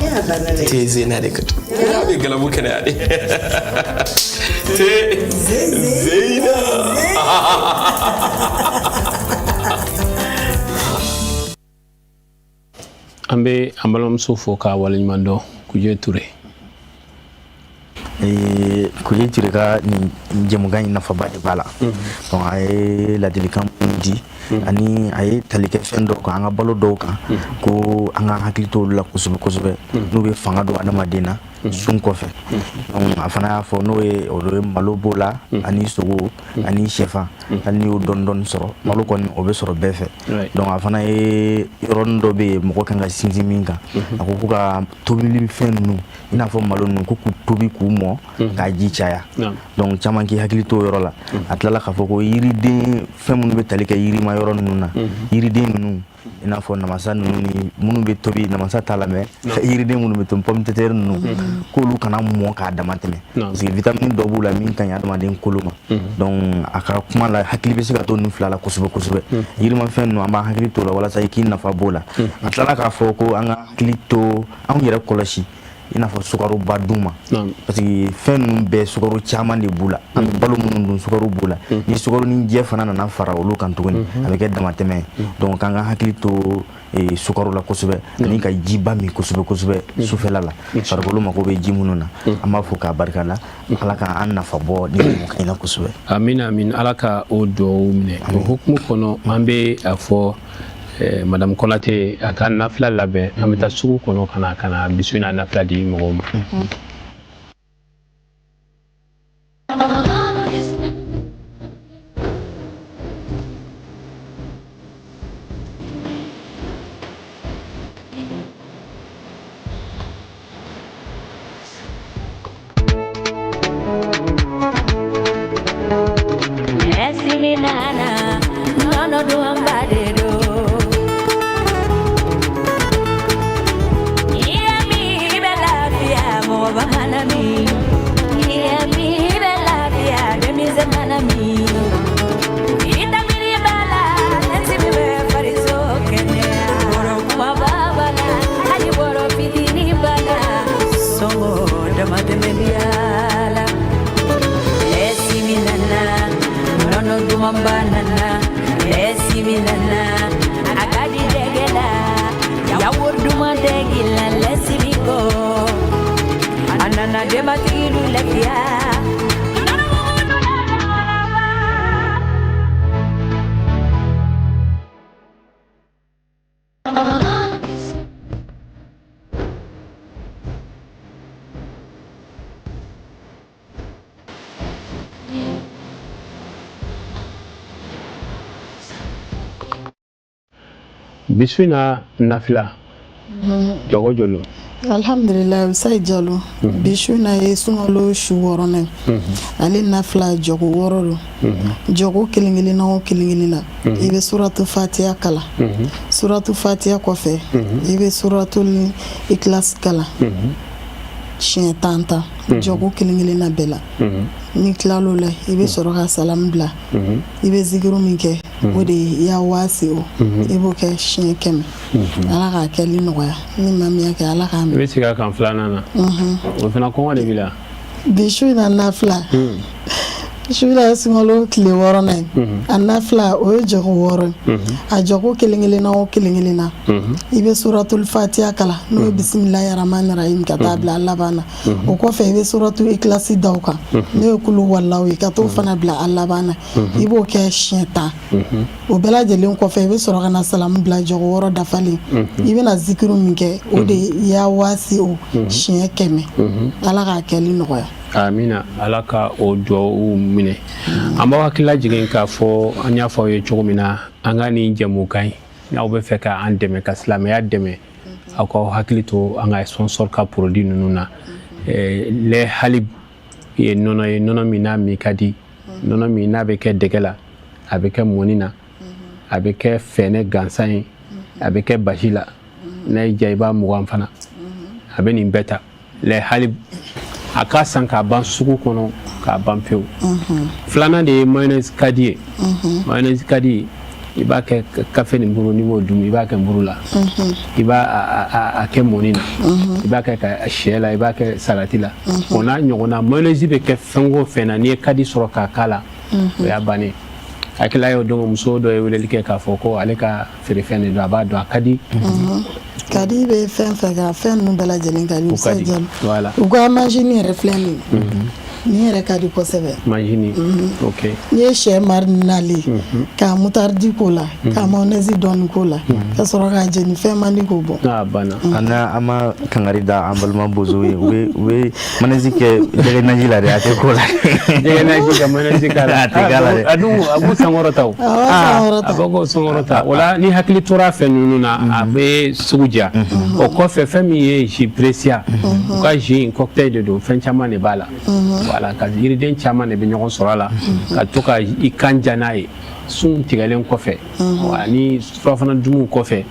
Te Zena de ka di. A bɛ galabu kɛnɛya de. Te Zena. An bɛ an balimamuso fo k'a waleɲuman dɔn, Kuje Ture. Kuje Ture ka nin jɛmukan in, nafaba de b'a la. Donc a ye ladilikan minnu di. Ani a ye tali kɛ fɛn dɔw kan, an ka balo dɔw kan, ko an ka hakili to olu la kosɛbɛ kosɛbɛ, n'u bɛ fanga don adamaden na sun kɔfɛ. Donc a fana y'a fɔ n'o ye olu ye, malo b'o la ani sogo ani shɛfan. Hali n'i y'o dɔɔni dɔɔni sɔrɔ, malo kɔni o bɛ sɔrɔ bɛɛ fɛ. Donc a fana ye yɔrɔnin dɔ bɛ yen mɔgɔ kan ka sinsin min kan, a ko ka tobili fɛn ninnu, i n'a fɔ malo ninnu, ko k'u tobi k'u mɔ k'a ji caya. Donc caman k'i hakili to o yɔrɔ la. A tilala k'a fɔ ko yiriden fɛn minnu bɛ tali kɛ yirima yɔrɔ ninnu na, yiriden ninnu, i n'a fɔ namasa ninnu ni minnu bɛ tobi, namasa t'a la, mais yiriden minnu bɛ tobi, pomme de terre ninnu, k'olu kana mɔ k'a dama tɛmɛ, parce que vitamine dɔ b'u la min ka ɲi adamaden kolo ma. Donc a ka kuma la, hakili bɛ se ka to ninnu fila la kosɛbɛ kosɛbɛ. Yirimafɛn ninnu, an b'an hakili to o la walasa i k'i nafa b'o la. A tilala k'a fɔ ko an ka hakili to anw yɛrɛ kɔlɔsi, i n'a fɔ sukaroba dun ma, parce que fɛn ninnu bɛɛ sukaro caman de b'u la. An bɛ balo minnu dun, sukaro b'u la. Ni sukaro ni jɛ fana nana fara olu kan tuguni, a bɛ kɛ damatɛmɛ ye. Donc k'an ka hakili to sukaro la kosɛbɛ, ani ka jiba min kosɛbɛ kosɛbɛ sufɛla la, farikolo mako bɛ ji minnu na. An b'a fɔ k'a barika la, Ala ka an nafa bɔ ni jɛmukan in na kosɛbɛ. Amina, amin. Ala ka o duwawu minɛ. O hukumu kɔnɔ, an bɛ a fɔ madame Konate a ka nafila labɛn. An bɛ taa sugu kɔnɔ ka na bi su in na nafila di mɔgɔw ma. Bi su in na nafila jɔgo joli? Alhamdulilayi, Sayi Jalo. Bi su in na ye sunkalo su wɔɔrɔnan ye. Ale nafila jɔgo 6 don. Jɔgo kelen kelenna o kelen kelen na, i bɛ suratu fatiya kalan. Suratu fatiya kɔfɛ, i bɛ suratu ikilas kalan siɲɛ 10 10, jɔgo kelen kelenna bɛɛ la. Ni tilal'o la, i bɛ sɔrɔ ka salamu bila. I bɛ zikiru min kɛ, o de ye ya waasi o, i b'o kɛ siɲɛ 100. Ala k'a kɛli nɔgɔya. Ni maa min y'a kɛ, Ala k'a I minɛ. bɛ segin a kan filanan na. O fana kɔngɔ de b'i la. Bi su in na nafila, su in na ye sunkalo tile wɔɔrɔnan ye. A nafila, o ye jɔgo 6 ye. A jɔgo kelen kelenna o kelen kelen na, i bɛ suratul fatiya kalan, n'o ye bisimilahi rahmani rahim ka taa bila a laban na. O kɔfɛ, i bɛ suratu ikilasi da o kan, n'o ye kulu walaw ye, ka t'o fana bila a laban na. I b'o kɛ siɲɛ 10. O bɛɛ lajɛlen kɔfɛ, i bɛ sɔrɔ ka na salamu bila jɔgo 6 dafalen. I bɛna zikiru min kɛ, o de ye ya waasi o siɲɛ 100. Ala k'a kɛli nɔgɔya. Amina, Ala ka o duwawu minɛ. An b'aw hakili lajigin k'a fɔ, an y'a fɔ aw ye cogo min na, an ka nin jɛmukan in, n'aw bɛ fɛ ka an dɛmɛ, ka silamɛya dɛmɛ, aw k'aw hakili to an ka sponsor ka produit ninnu na. Lait halib ye nɔnɔ ye, nɔnɔ min n'a min ka di, nɔnɔ min n'a bɛ kɛ dɛgɛ la, a bɛ kɛ mɔni na, a bɛ kɛ fɛnɛ gansan ye, a bɛ kɛ basi la. N'a y'i diya, i b'a mugan fana. A bɛ nin bɛɛ ta. Lait halib, a ka san k'a ban sugu kɔnɔ k'a ban pewu. Filanan de ye mayonnaise kadi ye. Mayonnaise kadi, i b'a kɛ kafe ni buru, n'i b'o dun, i b'a kɛ buru la, i b'a a kɛ mɔni na, i b'a kɛ ka sɛ la, i b'a kɛ salati la, o n'a ɲɔgɔnna. Mayonnaise bɛ kɛ fɛn o fɛn na, n'i ye kadi sɔrɔ k'a k'a la, o y'a bannen. Hakili y'o don, muso dɔ ye weleli kɛ k'a fɔ ko ale ka feerefɛn de don, a b'a dɔn a ka di. Kadi bɛ fɛn fɛn kan, fɛn ninnu bɛɛ lajɛlen ka di. O ka di, voilà. U ka machine yɛrɛ filɛ nin ye. Nin yɛrɛ ka di kosɛbɛ. Majini. Ok. N'i ye sɛ marinalen ka moutarde k'o la, ka mayonnaise dɔɔni k'o la, ka sɔrɔ k'a jeni, fɛn man di k'o bɔ. A banna. An ma kangari da an balima bozow ye, u bɛ mayonnaise kɛ jɛgɛ naji la dɛ, a tɛ k'o la. Jɛgɛ naji ka mayonnaise k'a la. A tɛ k'a la dɛ. A dun a b'u sankɔrɔta o. A b'a sankɔrɔta. A b'o k'o sankɔrɔta. O la ni hakili tora fɛn ninnu na, a bɛ sugu diya. O kɔfɛ, fɛn min ye jus Precia, u ka jus in, cocktail de don, fɛn caman de b'a la. Voilà, ka yiriden caman de bɛ ɲɔgɔn sɔrɔ a la, ka to ka i kan ja n'a ye sun tigɛlen kɔfɛ ani surafana dumuw kɔfɛ,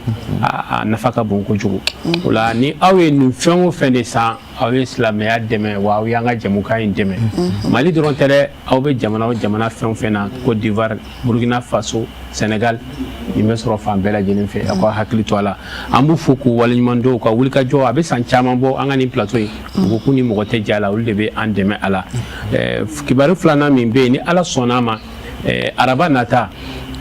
a nafa ka bon kojugu. O la ni aw ye nin fɛn o fɛn de san, aw ye silamɛya dɛmɛ wa aw y'an ka jɛmukan in dɛmɛ. Mali dɔrɔn tɛ dɛ, aw bɛ jamana o jamana, fɛn o fɛn na, Côte d'Ivoire, Burkina Faso, Sénégal, nin bɛ sɔrɔ fan bɛɛ lajɛlen fɛ. Aw ka hakili to a la. An b'u fo k'u waleɲuman dɔn u ka wulikajɔ. A bɛ san caman bɔ an ka nin plateau in, u ko k'u ni mɔgɔ tɛ jɛ a la, olu de bɛ an dɛmɛ a la. Kibaru filanan min bɛ yen, ni Ala sɔnna a ma, araba nata,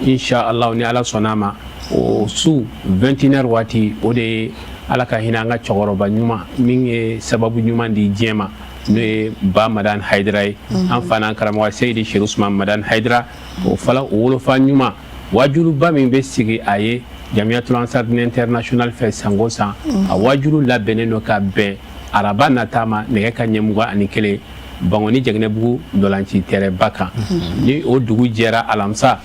insha Allah, ni Ala sɔnna a ma, o su 21h waati, o de ye Ala ka hinɛ an ka cɛkɔrɔba ɲuman min ye sababu ɲuman di diɲɛ ma, n'o ye Ba Madani Hayidara ye, an fa n'an karamɔgɔ Seyidi Seri Usman Madani Hayidara, o fana o wolofa ɲuman, wajuluba min bɛ sigi a ye Jamiyatul Ansar International fɛ sango san, a wajulu labɛnnen don ka bɛn araba nata ma nɛgɛ ka ɲɛ 21, Bankoni Jɛgɛnɛbugu ntolanci tɛrɛba kan. Ni o dugu jɛra, alamisa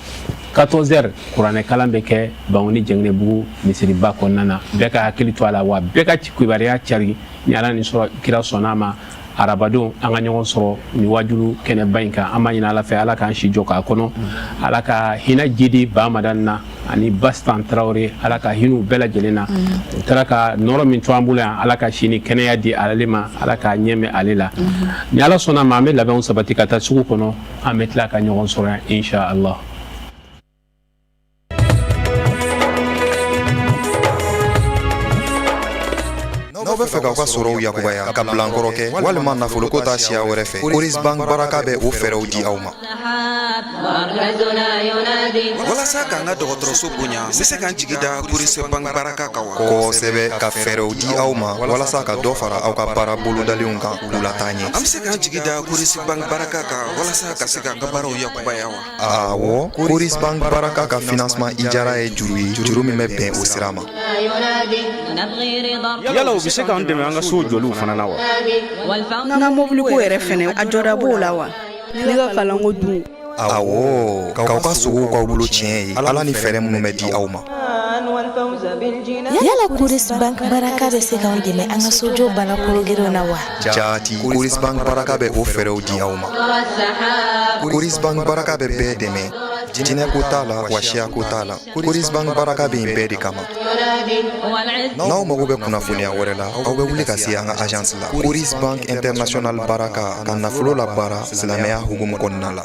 14h, kuranɛkalan bɛ kɛ Bankoni Jɛgɛnɛbugu misiriba kɔnɔna na. Bɛɛ ka hakili to a la wa bɛɛ ka kibaruya cari. Ni Ala ni sɔrɔ kira sɔnna a ma, arabadon an ka ɲɔgɔn sɔrɔ ni wajulu kɛnɛba in kan. An b'a ɲini Ala fɛ, Ala k'an si jɔ k'a kɔnɔ, Ala ka hinɛ jidi Ba Madani na ani Bastan Tarawele, Ala ka hinɛ bɛɛ lajɛlen na. U taara ka nɔrɔ min to an bolo yan, Ala ka si ni kɛnɛya di ale ma, Ala k'a ɲɛmɛ ale la. Ni Ala sɔnna ma, an bɛ labɛnw sabati ka taa sugu kɔnɔ, an bɛ tila ka ɲɔgɔn sɔrɔ yan, insha Allah. N'aw bɛ fɛ k'aw ka sɔrɔw yakubaya ka bilankɔrɔ kɛ walima nafoloko ta siya wɛrɛ fɛ, Coris Bank Baraka bɛ o fɛɛrɛw di aw ma. Walasa k'an ka dɔgɔtɔrɔso bonya, n bɛ se ka n jigi da Coris Bank Baraka kan wa? Kosɛbɛ, ka fɛɛrɛw di aw ma walasa ka dɔ fara aw ka baara bolodalenw kan k'u lataa ɲɛ. An bɛ se k'an jigi da Coris Bank Baraka kan walasa ka se k'an ka baaraw yakubaya wa? Awɔ, Coris Bank Baraka ka financement ijara ye juru ye, juru min bɛ bɛn o sira ma. Yala u bɛ se k'an dɛmɛ an ka sow jɔliw fana na wa? N ka mobiliko yɛrɛ fɛnɛ, a jɔda b'o la wa? Ne ka kalanko dun? Awɔ, k'aw ka sogow k'aw bolo tiɲɛ ye, Ala ni fɛɛrɛ minnu bɛ di aw ma. Yala Coris Bank Baraka bɛ se k'an dɛmɛ an ka sojɔ baara kologirinw na wa? Jaati, Coris Bank Baraka bɛ o fɛɛrɛw di aw ma. Coris Bank Baraka bɛ bɛɛ dɛmɛ, diinɛ ko t'a la wa siya ko t'a la. Coris Bank Baraka bɛ yen bɛɛ de kama. N'aw mago bɛ kunnafoniya wɛrɛ la, aw bɛ wuli ka se an ka agence la. Coris Bank International Baraka, ka nafolo labaara silamɛya hukumu kɔnɔna la.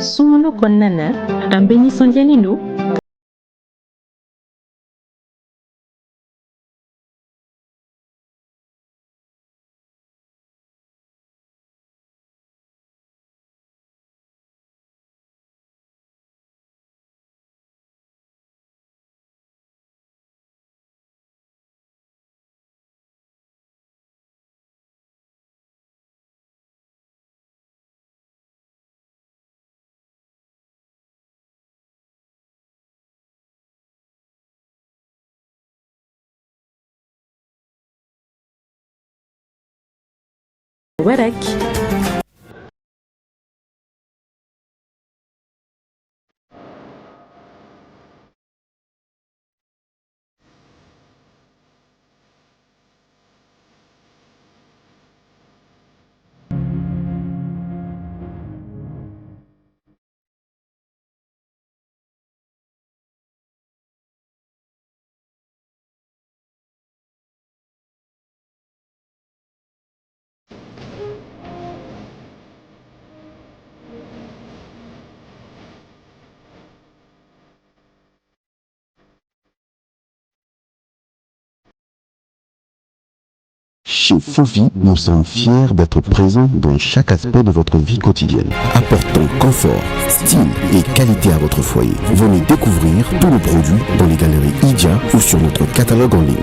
Sunkalo kɔnɔna na, an bɛɛ nisɔndiyalen don. Warak. Chez Fofi, nous sommes fiers d'être présents dans chaque aspect de votre vie quotidienne. Apportons confort, style et qualité à votre foyer. Venez découvrir tous nos produits dans les galeries IDIA ou sur notre catalogue en ligne.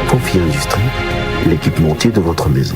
Fofi Industrie, l'équipementier de votre maison.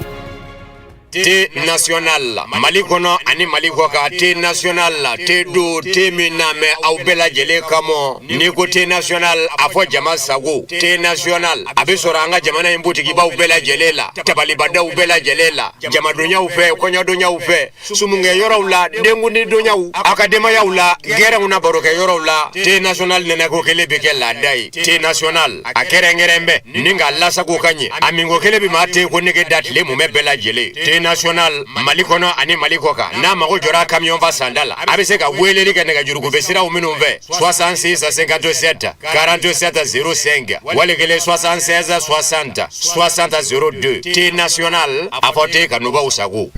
Thé national Mali kɔnɔ ani Mali kɔkan thé national thé don thé min na mɛ aw bɛɛ lajɛlen kama n'i ko thé national a fɔ jama sago thé national a bɛ sɔrɔ an ka jamana in butigibaw bɛɛ lajɛlen la tabalibadaw bɛɛ lajɛlen la jamadonyaw fɛ kɔɲɔdonyaw fɛ sumunkɛyɔrɔw la denkundidonyaw aw ka denbayaw la gɛrɛnw na barokɛyɔrɔw la thé national nɛnɛko kelen bɛ kɛ laada ye thé national a kɛrɛnkɛrɛn bɛ ni k'a lasago ka ɲɛ a minko kelen bɛ maa te ko nege da tile mumɛ bɛɛ lajɛlen thé national Mali kɔnɔ ani Mali kɔkan n'a mago jɔra camion fa sanda la a bɛ se ka weleli kɛ nɛgɛjurukunbɛ siraw minnu fɛ 66 57 47 05 wali kelen 76 60 60 02 thé national a fɔ te kanubaw sago.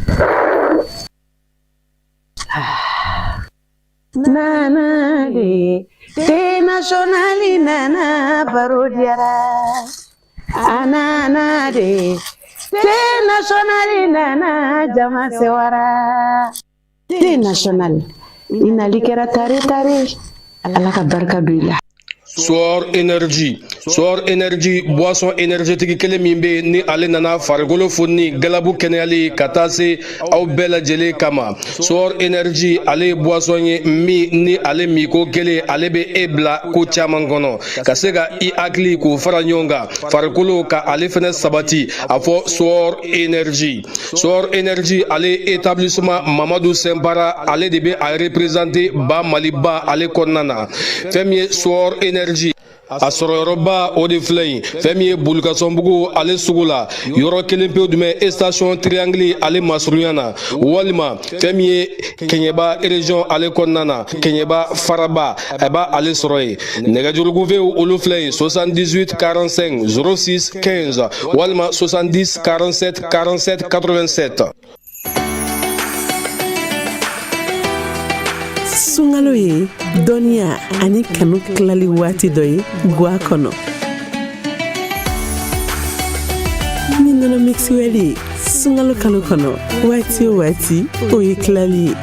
Nana de thé national nana baro diyara a nana de thé national nana jama sewara thé national i nali kɛra tare tare Ala ka barika don i la. Soor Energy Soor Energy boisson énergétique kelen min bɛ ni ale nana farikolo foni galabu kɛnɛyali ka taa se aw bɛɛ lajɛlen kama Soor Energy ale ye boisson ye min ni ale minko kelen ale bɛ e bila ko caman kɔnɔ ka se ka i hakili k'o fara ɲɔgɔn kan farikolo ka ale fɛnɛ sabati a fɔ Soor Energy Soor Energy ale établissement Mamadu Sɛnpara ale de bɛ a représenter ba Maliba ale kɔnɔna na fɛn min ye Soor Energy a sɔrɔyɔrɔba o de filɛ yen fɛn min ye Bolikasanbugu ale sugu la yɔrɔ kelen pewu jumɛn station triangle ale masurunya na walima fɛn min ye Kɛɲɛba région ale kɔnɔna na Kɛɲɛba Faraba a b'a ale sɔrɔ yen nɛgɛjurugufew olu filɛ yen 78 45 06 15 walima 70 47 47 87. Sunkalo ye dɔnniya ani kanu tilali waati dɔ ye gwa kɔnɔ ni nɔnɔ mixwell ye sunkalo kalo kɔnɔ waati o waati o ye tilali ye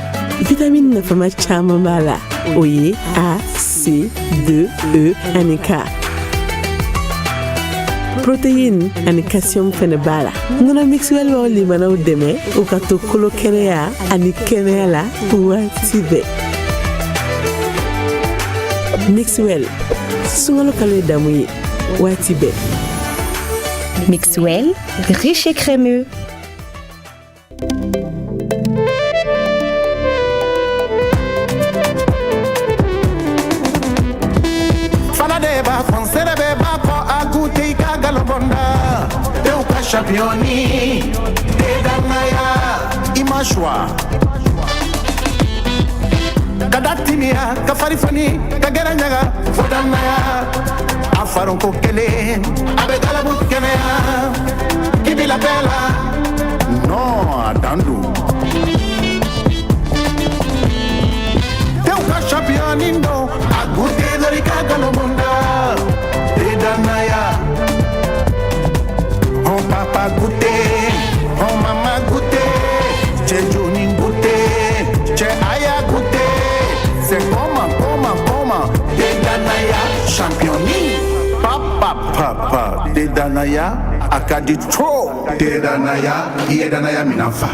vitamini nafama caman b'a la o ye a c d e ani k protéine ani calcium fɛnɛ b'a la nɔnɔ mixwell b'aw limanaw dɛmɛ u ka to kolo kɛnɛya ani kɛnɛya la waati bɛɛ mixwell sunkalo kalo ye damu ye waati bɛɛ. Mixwell, riche et crémeux. Championi te danaya i ma choix ka da timiya ka fari fani ka gɛrɛ ɲaga fo danaya a faronko kelen a bɛ galabu kɛnɛya k'i bila bɛɛ la non a dan don tew ka championi don a goûté dɔrɔn i ka galonbonda te danaya. Oh papa goûté, oh mama goûté, cɛ joni goûté, cɛ aya goûté. C'est comment, comment, comment, te danaya championi. Papa, papa, te danaya, a ka di trop. Te danaya, i ye danaya minɛn fa.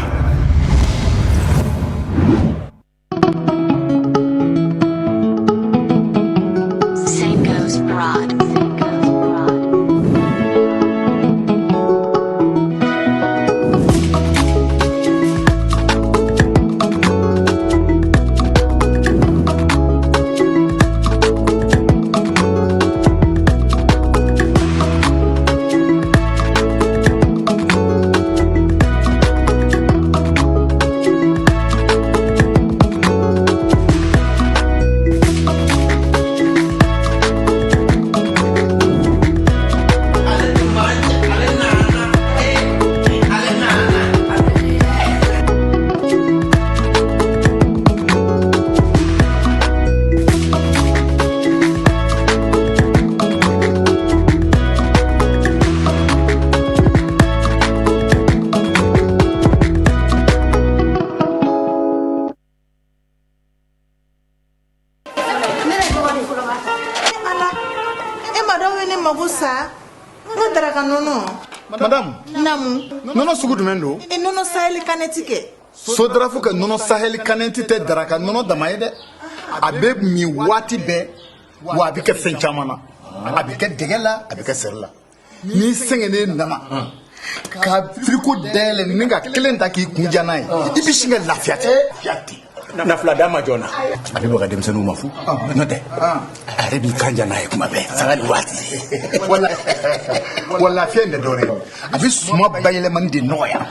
Mama dɔw ye ne mago sa. N ka daraka nɔnɔ. Madame. Naamu. Nɔnɔ sugu jumɛn don? E nɔnɔ Sahel canette kɛ. Sodarafu ka nɔnɔ Sahel canette tɛ daraka nɔnɔ dama ye dɛ. A bɛ min waati bɛɛ, wa a bɛ kɛ fɛn caman na. A bɛ kɛ dɛgɛ la, a bɛ kɛ seri la. N'i sɛgɛnnen nana ka firiko dayɛlɛ ni ka kelen ta k'i kun ja n'a ye, i bɛ sin ka lafiya ten. Na fila d'a ma joona. A bɛ baga denmisɛnninw ma fu. N'o tɛ, a yɛrɛ b'i kan ja n'a ye kuma bɛɛ, sanga ni waati. Wa lafiya in tɛ dɔwɛrɛ ye, a bɛ suma bayɛlɛmani de nɔgɔya.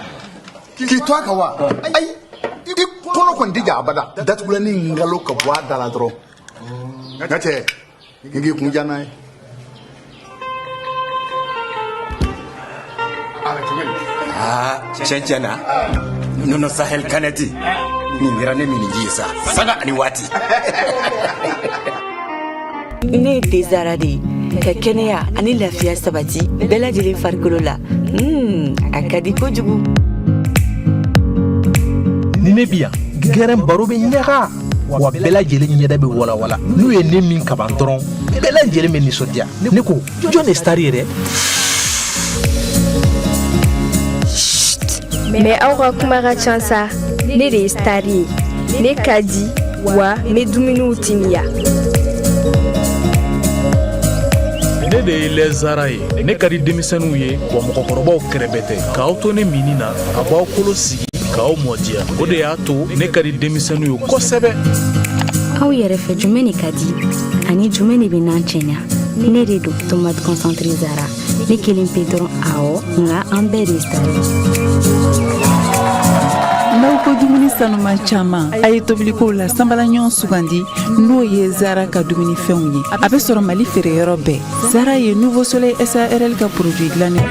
K'i to a kan wa, ayi, i kɔnɔ kɔni tɛ ja abada. Datugulanin ngalo ka bɔ a da la dɔrɔn. N ka cɛ, i k'i kun ja n'a ye. Aa, tiɲɛ tiɲɛ na, nɔnɔ Sahel canette nin kɛra ne miniji ye sa, sanga ani waati. Ne ye thé Zara de ye ka kɛnɛya ani lafiya sabati bɛɛ lajɛlen farikolo la. A ka di kojugu. Ni ne bi yan, gɛrɛn baro bɛ ɲaga wa bɛɛ lajɛlen ɲɛda bɛ walawala. N'u ye ne min kaban dɔrɔn, bɛɛ lajɛlen bɛ nisɔndiya. Ne ko jɔn de star ye dɛ? Mais aw ka kuma ka ca sa. Ne de ye star ye. Ne ka di wa n bɛ dumuniw timiya. Ne de ye lait Zara ye. Ne ka di denmisɛnninw ye wa mɔgɔkɔrɔbaw kɛrɛbɛ tɛ. K'aw to ne minni na, a b'aw kolo sigi k'aw mɔdiya. O de y'a to ne ka di denmisɛnninw ye kosɛbɛ. Aw yɛrɛ fɛ, jumɛn de ka di ani jumɛn de bɛ n'an cɛɲa? Ne de don tomate concentré Zara. Ne kelen pe dɔrɔn, awɔ, nka an bɛɛ de ye star ye. N'aw ko dumuni sanuman caman, a ye tobilikow la sanbala ɲɔgɔn sugandi, n'o ye Zara ka dumunifɛnw ye. A bɛ sɔrɔ Mali feereyɔrɔ bɛɛ. Zara ye Nouveau Soleil SARL ka produit dilannen.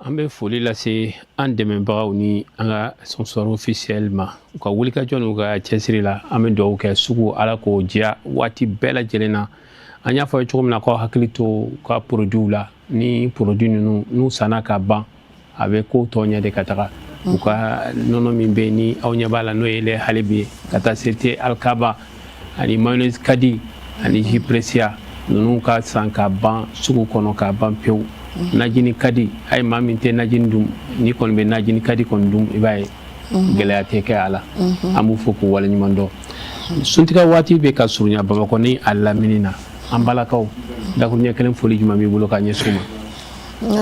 An bɛ foli lase an dɛmɛbagaw ni an ka sponsor officiel ma, u ka wulikajɔ n'u ka cɛsiri la. An bɛ dugawu kɛ sugu Ala k'o diya waati bɛɛ lajɛlen na. An y'a fɔ cogo min na, k'aw hakili to u ka produit la. Ni produit ninnu n'u sanna ka ban, a bɛ ko tɔ ɲɛ de ka taga. U ka nɔnɔ min bɛ yen ni aw ɲɛ b'a la, n'o ye lait Halibi ye, ka taa se thé Alikaba ani mayonnaise kadi ani jus Precia ninnu ka san ka ban sugu kɔnɔ ka ban pewu. Najini kadi, a ye maa min tɛ najini dun, n'i kɔni bɛ najini kadi kɔni dun, i b'a ye gɛlɛya tɛ kɛ a la. An b'u fo k'u waleɲuman dɔn. Suntigɛ waati bɛ ka surunya Bamakɔ ni a lamini na. An balakaw, dakuruɲɛ kelen foli jumɛn b'i bolo ka ɲɛsin u ma?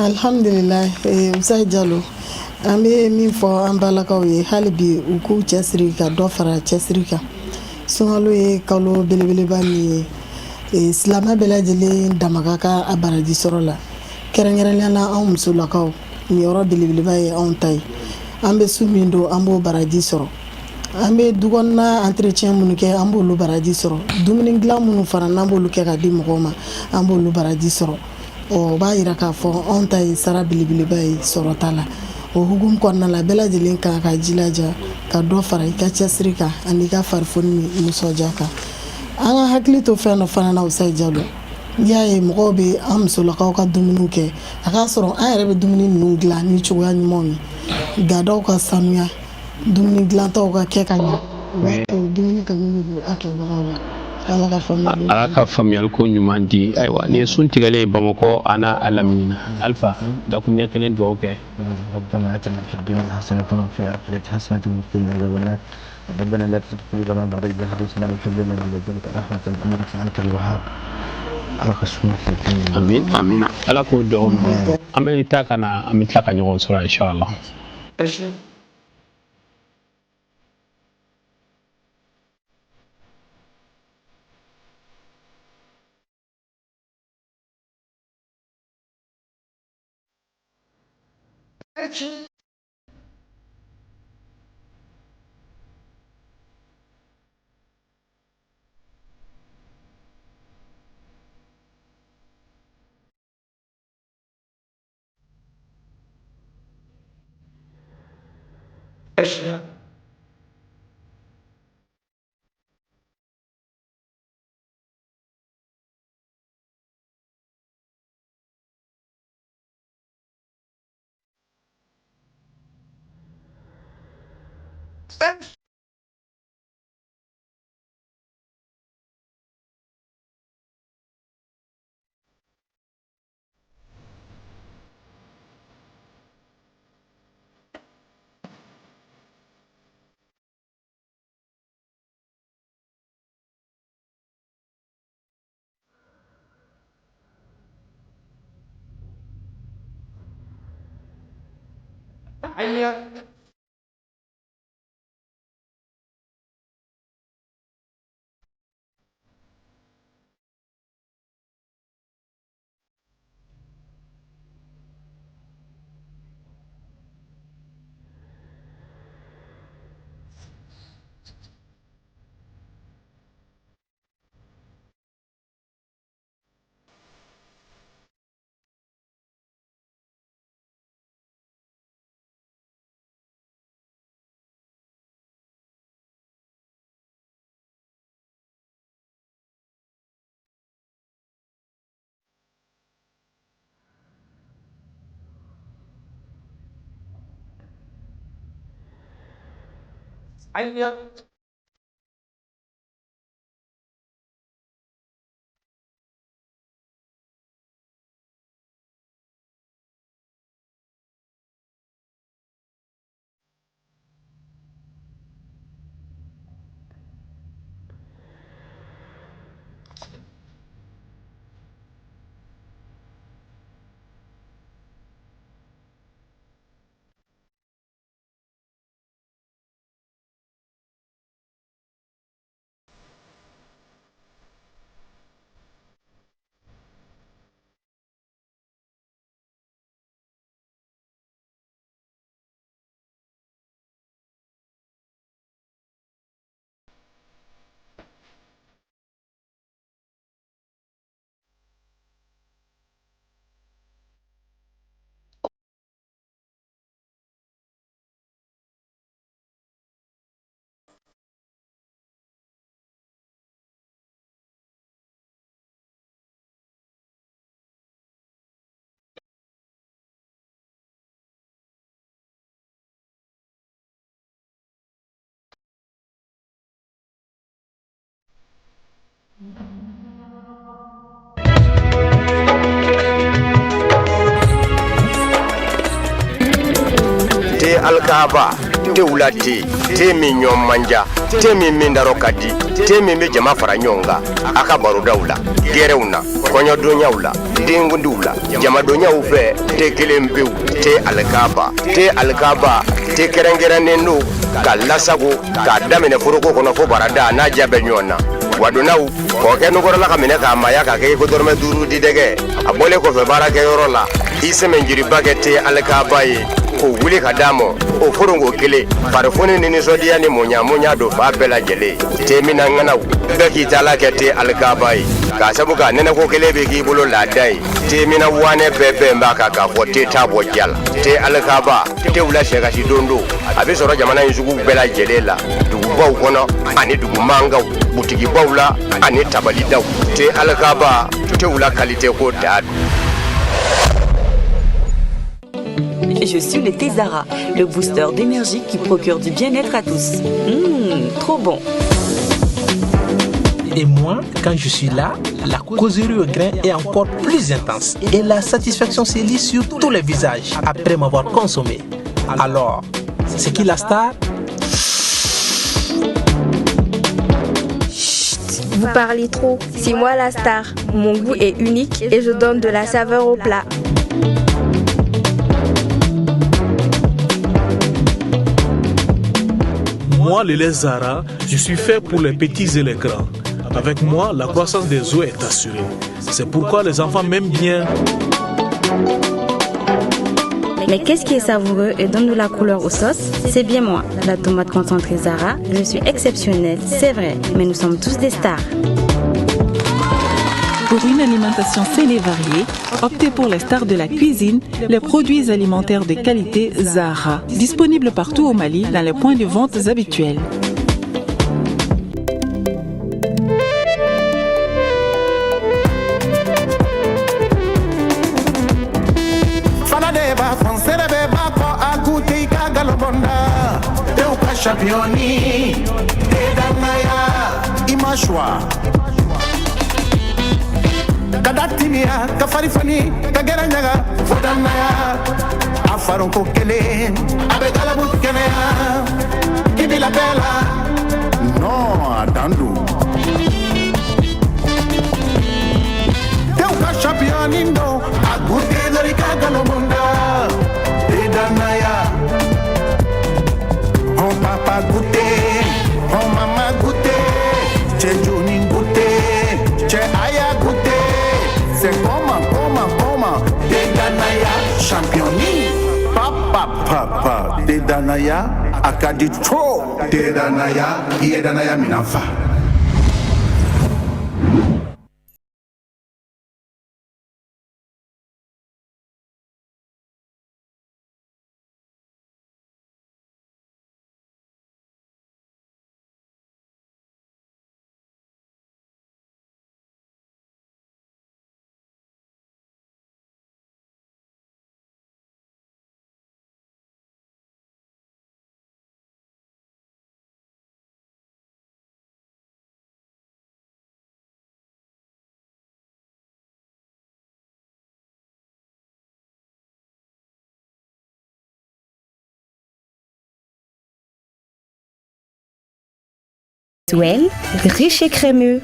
Alhamdulilayi, Usayi Jalo, an bɛ min fɔ an balakaw ye hali bi, u k'u cɛsiri ka dɔ fara cɛsiri kan. Sunkalo ye kalo belebeleba min ye, silamɛ bɛɛ lajɛlen dama ka kan a baraji sɔrɔ la. Kɛrɛnkɛrɛnnenya la, anw musolakaw, nin yɔrɔ belebeleba ye anw ta ye. An bɛ su min don, an b'o baraji sɔrɔ. An bɛ du kɔnɔna entretien minnu kɛ, an b'olu baraji sɔrɔ. Dumuni dilan minnu fana n'an b'olu kɛ ka di mɔgɔw ma, an b'olu baraji sɔrɔ. Ɔ, o b'a yira k'a fɔ anw ta ye sara belebeleba ye sɔrɔta la. O hukumu kɔnɔna la, bɛɛ lajɛlen kan ka jilaja ka dɔ fara i ka cɛsiri kan ani i ka farifoni ni nisɔndiya kan. An ka hakili to fɛn dɔ fana na, Usayi Jalo. N'i y'a ye mɔgɔw bɛ an musolakaw ka dumuniw kɛ, a k'a sɔrɔ an yɛrɛ bɛ dumuni ninnu dilan ni cogoya ɲumanw ye. Gadaw ka sanuya, dumuni dilantaw ka kɛ ka ɲɛ, o b'a to dumuni kanu bɛ don a kɛbagaw la. Ala ka faamuyali Ala ka faamuyali ko ɲuman di. Ayiwa, nin ye sun tigɛlen ye Bamakɔ a n'a a lamini na. Alifa, dakuruɲɛ kelen dugawu kɛ. ربنا آتنا في الدنيا حسنة وفي الآخرة حسنة وقنا عذاب النار ربنا لا تزغ قلوبنا بعد إذ هديتنا وهب لنا من لدنك رحمة إنك أنت الوهاب. Ala ka sun tigɛ. Amin, amin, Ala k'o dugawu minɛ. An bɛ taa ka na, an bɛ tila ka ɲɔgɔn sɔrɔ inshallah. Te alikaba te wula te te min ɲɔ manja te min min darɔ ka di te min bɛ jama fara ɲɔgɔn kan a ka barodaw la gɛrɛw na kɔɲɔdonyaw la denkundiw la jamadonyaw fɛ te kelen pewu te alikaba te alikaba te kɛrɛnkɛrɛnnen don ka lasago k'a daminɛ foroko kɔnɔ fo barada n'a ja bɛ ɲɔgɔn na wadonnaw kɔkɛ nukɔrɔla ka minɛ k'a maaya k'a kɛ i ko dɔrɔmɛ 5 di dɛgɛ a bɔlen kɔfɛ baarakɛyɔrɔ la i sɛmɛnjiriba kɛ te alikaba ye k'o wuli ka d'a ma o foronko kelen farifoni ni nisɔndiya ni muɲa don fa bɛɛ lajɛlen te mina ŋanaw bɛɛ k'i taala kɛ te alikaba ye k'a sabu k'a nɛnɛko kelen bɛ k'i bolo laada ye te mina wanɛ bɛɛ bɛn b'a kan k'a fɔ te t'a bɔ ja la te alikaba te wula sɛkasi don don a bɛ sɔrɔ jamana in sugu bɛɛ lajɛlen la dugubaw kɔnɔ ani dugu mankanw butigibaw la ani tabalidaw te alikaba te wula kalite ko da don. Je suis le thé Zara, le booster d'énergie qui procure du bien-être à tous. Trop bon. Et moi, quand je suis là, la causerie au grain est encore plus intense. Et la satisfaction se lit sur tous les visages après m'avoir consommé. Alors, c'est qui la star? Chut, vous parlez trop. C'est moi la star. Mon goût est unique et je donne de la saveur au plat. Moi, le lait Zara, je suis fait pour les petits et les grands. Avec moi, la croissance des os est assurée. C'est pourquoi les enfants m'aiment bien. Mais qu'est-ce qui est savoureux et donne de la couleur aux sauces? C'est bien moi, la tomate concentrée Zara. Je suis exceptionnelle, c'est vrai, mais nous sommes tous des stars. Pour une alimentation saine et variée, optez pour les stars de la cuisine, les produits alimentaires de qualité Zara, disponibles partout au Mali dans les points de vente habituels. Kada timiya ka fari fani ka gɛrɛ ɲaga fo danaya a faronko kelen a bɛ galabu kɛnɛya i bi la bɛɛ la non a dan don tew ka champion don a goûté dɔrɔn i ka galon da te danaya. Danaya a ka di trop. Te danaya i ye danaya minan fa. Riche et crémeux.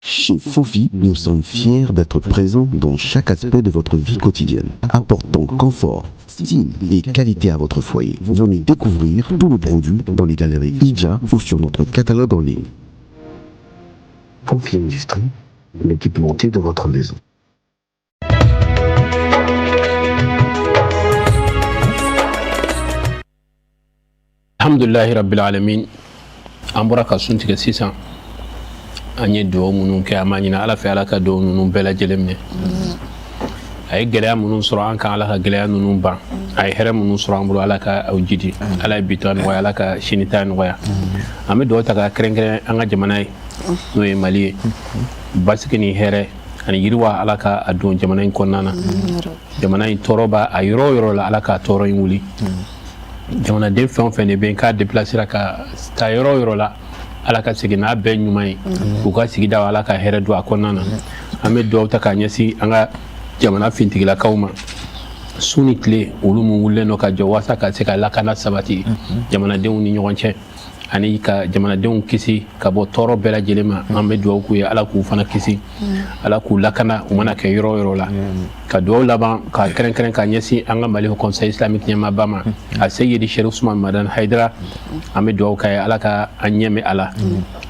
Chez Fofi, nous sommes fiers d'être présents dans chaque aspect de votre vie quotidienne, apportant confort, style et qualité à votre foyer. Venez découvrir tous nos produits dans les galeries Idja ou sur notre catalogue en ligne. Fofi Industrie, l'équipementier de votre maison. Alhamdulilahi rabbil alamin. An bɔra ka sun tigɛ sisan. An ye dugawu minnu kɛ, an b'a ɲini Ala fɛ, Ala ka dugawu ninnu bɛɛ lajɛlen minɛ. A ye gɛlɛya minnu sɔrɔ an kan, Ala ka gɛlɛya ninnu ban. A ye hɛrɛ minnu sɔrɔ an bolo, Ala ka aw jidi. Ala ye bi ta nɔgɔya, Ala ka sini ta nɔgɔya. An bɛ dugawu ta ka kɛrɛnkɛrɛn an ka jamana ye, n'o ye Mali ye. Basigi ni hɛrɛ ani yiriwa, Ala ka a don jamana in kɔnɔna na. Jamana in tɔɔrɔ b'a a yɔrɔ o yɔrɔ la, Ala k'a tɔɔrɔ in wuli. Jamanaden fɛn o fɛn de bɛ yen k'a déplacera ka taa yɔrɔ o yɔrɔ la, Ala ka segin n'a bɛɛ ɲuman ye u ka sigida, Ala ka hɛrɛ don a kɔnɔna na. An bɛ dugawu ta k'a ɲɛsin an ka jamana fintigilakaw ma, su ni tile, olu mun wulilen don ka jɔ walasa ka se ka lakana sabati jamanadenw ni ɲɔgɔn cɛ, ani ka jamanadenw kisi ka bɔ tɔɔrɔ bɛɛ lajɛlen ma. An bɛ dugawu k'u ye, Ala k'u fana kisi, Ala k'u lakana u mana kɛ yɔrɔ o yɔrɔ la. Ka dugawu laban ka kɛrɛnkɛrɛn ka ɲɛsin an ka Mali Conseil islamique ɲɛmaaba ma, a Seyidi Chérif Ousmane Madani Haidara. An bɛ dugawu k'a ye, Ala ka an ɲɛmɛ a la.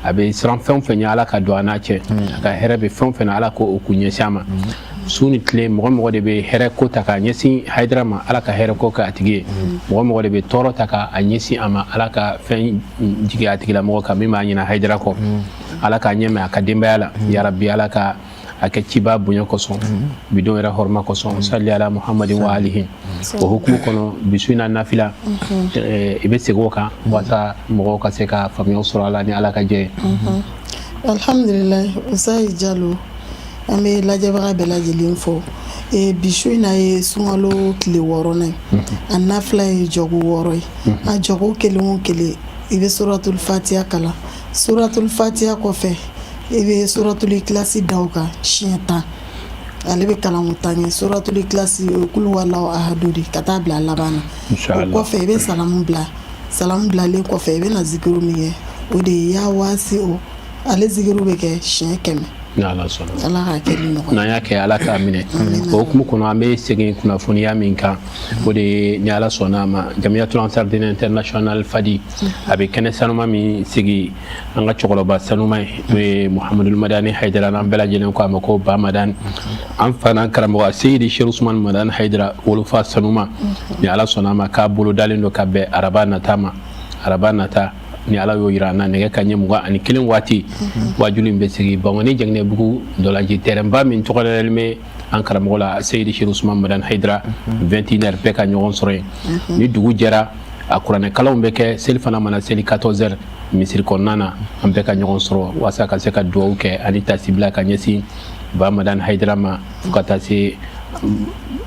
A bɛ siran fɛn o fɛn ɲɛ, Ala ka don a n'a cɛ. A ka hɛrɛ bɛ fɛn o fɛn na, Ala k'o k'u ɲɛsin a ma. Su ni tile, mɔgɔ mɔgɔ de bɛ hɛrɛ ko ta k'a ɲɛsin Haidara ma, Ala ka hɛrɛ ko kɛ a tigi ye. Mɔgɔ mɔgɔ de bɛ tɔɔrɔ ta k'a ɲɛsin a ma, Ala ka fɛn jigin a tigilamɔgɔ kan min b'a ɲina Haidara kɔ. Ala k'a ɲɛmɛ a ka denbaya la, yarabi. Ala ka a kɛ ciba bonya kosɔn, bidon yɛrɛ hɔrɔma kosɔn. Sali ala Muhammadin wa alihi. O hukumu kɔnɔ, bi su in na nafila, i bɛ segin o kan walasa mɔgɔw ka se ka faamuyaw sɔrɔ a la, ni Ala ka jɛ ye. Alhamdulilayi, Usayi Jalo, an bɛ lajɛbaga bɛɛ lajɛlen fo. Bi su in na ye sunkalo tile 6nan ye. A nafila ye jɔgo 6 ye. A jɔgo kelen o kelen, i bɛ suratul fatiya kalan. Suratul fatiya kɔfɛ, i bɛ suratul ikilasi da o kan siɲɛ 10. Ale bɛ kalan ko 10 kɛ. Suratul ikilasi, o ye kulu walaw ahadu de, ka taa bila a laban na. O kɔfɛ, i bɛ salamu bila. Salamu bilalen kɔfɛ, i bɛ na zikiru min kɛ, o de ye ya waasi. O ale zikiru bɛ kɛ siɲɛ 100. Ni Ala sɔnna. Ala k'a kɛ ni ɲɔgɔn. N'an y'a kɛ, Ala k'a minɛ. O hukumu kɔnɔ, an bɛ segin kunnafoniya min kan, o de ye, ni Ala sɔnna a ma, Jamiyatul Ansar Dine International Fadi a bɛ kɛnɛ sanuma min sigi, an ka cɛkɔrɔba sanuma ye, n'o ye Muhamadul Madani Haidara, n'an bɛɛ lajɛlen ko a ma ko Ba Madani, an fana karamɔgɔ Seyidi Cheikh Ousmane Madani Haidara wolofa sanuma, ni Ala sɔnna a ma, k'a bolo dalen don ka bɛn araba nata ma. Araba nata, ni Ala y'o yira an na, nɛgɛ ka ɲɛ 21 waati, wajulu in bɛ sigi Bankoni Jɛngɛnɛbugu dɔlaji terrain min tɔgɔ dalen bɛ an karamɔgɔ la, Seyidi Cheikh Ousmane Madani Haidara, 21 heures, bɛɛ ka ɲɔgɔn sɔrɔ yen. Ni dugu jɛra, a kuranɛkalanw bɛ kɛ. Seli fana mana seli 14 heures misiri kɔnɔna na, an bɛɛ ka ɲɔgɔn sɔrɔ walasa ka se ka dugawu kɛ ani tasibila ka ɲɛsin Ba Madani Haidara ma, fo ka taa se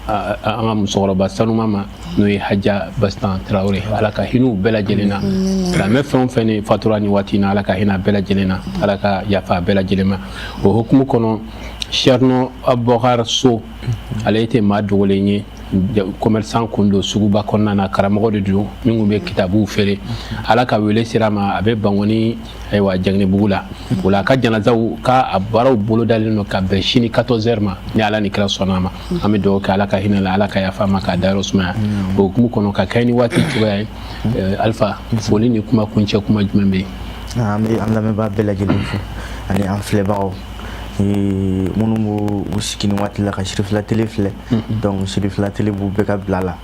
an ka musokɔrɔba sanuma ma, n'o ye Haja Bastan Tarawele. Ala ka hinɛ u bɛɛ lajɛlen na. Silamɛ fɛn o fɛn ni fatura ni waati in na, Ala ka hinɛ a bɛɛ lajɛlen na, Ala ka yafa a bɛɛ lajɛlen ma. O hukumu kɔnɔ, Sɛrinɔ Abubakar So, ale tɛ maa dogolen ye, commerçant kun don suguba kɔnɔna na, karamɔgɔ de don min kun bɛ kitabuw feere. Ala ka wele sera ma, a bɛ Bankoni, ayiwa, Jaginɛbugu la. O la a ka janazaw ka a baaraw bolodalen don ka bɛn sini 14 heures ma, ni Ala ni kira sɔnna a ma. An bɛ dugawu kɛ, Ala ka hinɛ la, Ala ka yafa a ma, k'a dayɔrɔ sumaya. O hukumu kɔnɔ, ka kɛɲɛ ni waati cogoya ye, Alifa, foli ni kuma kuncɛ kuma jumɛn bɛ yen? An bɛ an lamɛnbaa bɛɛ lajɛlen fo ani an filɛbagaw minnu b'u sigi ni waati la ka Sirifila Tele filɛ. Donc Sirifila Tele b'u bɛɛ ka bila la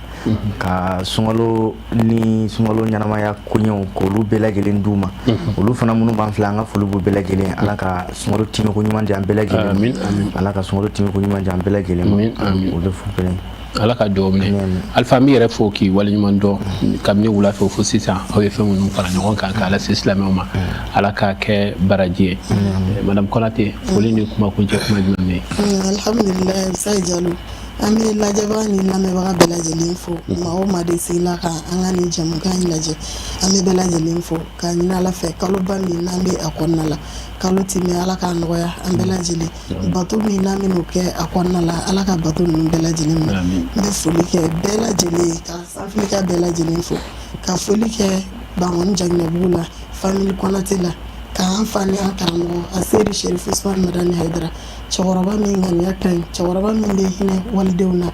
ka sunkalo ni sunkalo ɲɛnamaya koɲɛw k'olu bɛɛ lajɛlen d'u ma. Olu fana minnu b'an filɛ, an ka foli b'u bɛɛ lajɛlen. Ala ka sunkalo timiko ɲuman di an bɛɛ lajɛlen ma. Ala ka sunkalo timiko ɲuman di an bɛɛ lajɛlen ma. O de fo bɛɛ. Ala ka dugawu minɛ. Alifa, an b'i yɛrɛ fo k'i waleɲuman dɔn. Kabini wula fɛ fo sisan, aw ye fɛn minnu fara ɲɔgɔn kan k'a lase silamɛw ma, Ala k'a kɛ baraji ye. Madame Konate, foli ni kuma kuncɛ kuma jumɛn bɛ yen? Alhamdulilayi, Sayi Jalo, an bɛ lajɛbaga ni lamɛnbaga bɛɛ lajɛlen fo. Maa o maa de sigila ka an ka nin jɛmukan in lajɛ, an bɛ bɛɛ lajɛlen fo k'a ɲini Ala fɛ, kaloba min n'an bɛ a kɔnɔna la, kalo timɛ, Ala k'a nɔgɔya an bɛɛ lajɛlen. Bato min n'an bɛn'o kɛ a kɔnɔna la, Ala ka bato ninnu bɛɛ lajɛlen minɛ. N bɛ foli kɛ bɛɛ lajɛlen, ka sanfilika bɛɛ lajɛlen fo, ka foli kɛ Bankoni Jaginɛbugu la, famille Konate la, k'an fa ni an karamɔgɔ a Seri Sherif Usman Madani Hayidara, cɛkɔrɔba min ŋaniya ka ɲi, cɛkɔrɔba min bɛ hinɛ walidenw na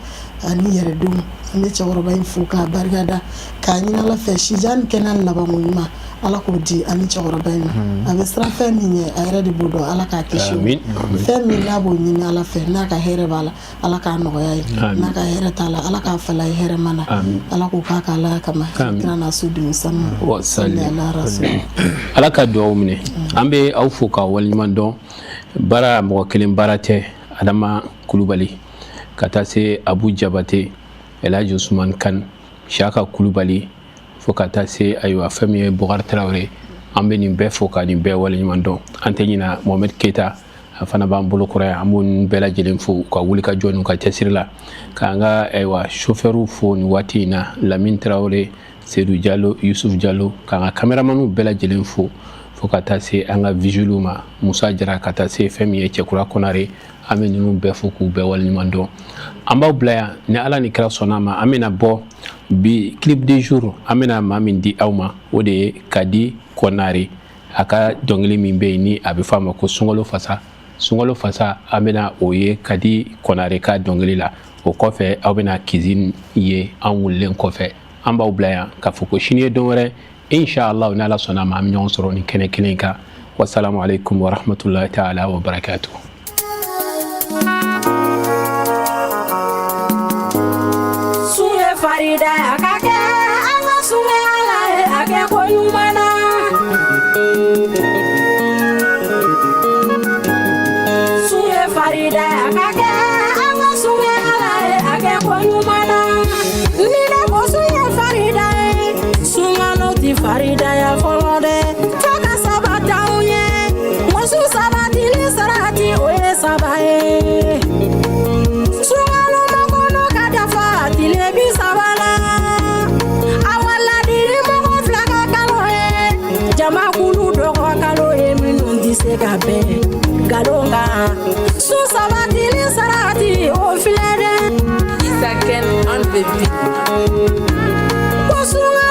ani yɛrɛdenw. An bɛ cɛkɔrɔba in fo k'a barikada, k'a ɲini Ala fɛ, sijan ni kɛnɛya ni labanko ɲuman, Ala k'o di ani cɛkɔrɔba in ma. A bɛ siran fɛn min ɲɛ, a yɛrɛ de b'o dɔn, Ala k'a kisi o fɛn min n'a b'o ɲini Ala fɛ. N'a ka hɛrɛ b'a la, Ala k'a nɔgɔya ye. N'a ka hɛrɛ t'a la, Ala k'a fala ye hɛrɛ ma na. Ala k'o k'a k'Ala kama, kira n'a sodenw sanu. Ala ka dugawu minɛ. An bɛ aw fo k'aw waleɲuman dɔn. Baara mɔgɔ kelen baara tɛ. Adama Kulubali, ka taa se Abu Jabate, Elhaji Usman Kan, Siyaka Kulubali, fo ka taa se, ayiwa, fɛn min ye Bukari Tarawele, an bɛ nin bɛɛ fo ka nin bɛɛ waleɲuman dɔn. An tɛ ɲina Mohamed Keyita, a fana b'an bolo kɔrɔ yan. An b'o ninnu bɛɛ lajɛlen fo u ka wuli ka jɔ n'u ka cɛsiri la. K'an ka, ayiwa, chauffeurw fo nin waati in na, Lamine Tarawele, Seydou Jalo, Yusuf Jalo, k'an ka caméramanw bɛɛ lajɛlen fo, fo ka taa se an ka vigile ma, Musa Jara, ka taa se fɛn min ye Cɛkura Konare. An bɛ ninnu bɛɛ fo k'u bɛɛ waleɲuman dɔn. An b'aw bila yan. Ni Ala ni kira sɔnna a ma, an bɛna bɔ bi clip du jour. An bɛna maa min di aw ma, o de ye Kadi Konare. A ka dɔnkili min bɛ yen ni a bɛ fɔ a ma ko Sunkalo Fasa, Sunkalo Fasa, an bɛna o ye Kadi Konare ka dɔnkili la. O kɔfɛ, aw bɛna cuisine ye an wulilen kɔfɛ. An b'aw bila yan k'a fɔ ko sini ye don wɛrɛ, inshallah, ni Ala sɔnna a ma, an bɛ ɲɔgɔn sɔrɔ nin kɛnɛ kelen kan. Wasalamu alaikum warahmatullahi ta'ala wa barakatuh. Sun ye farida a ka kɛ, an ka sun kɛ Ala ye a kɛ ko ɲuman na. Sun ye farida a ka kɛ, an ka sun kɛ Ala ye a kɛ ko ɲuman na. Ni ne ko sun ye farida ye, sunkalo ti faridaya fɔlɔ dɛ, fo ka sabati anw ye. Muso sabatili sarati, o ye saba ye. Sunkalo makɔnɔ ka dafa tile 30 la. Awa, ladili mɔgɔ fila ka kalo ye, jamakulu dɔ ka kalo ye minnu tɛ se ka bɛn nkalon kan. Sun sabatili sarati, o filɛ dɛ. Isaken on the beat. Ko sunkalo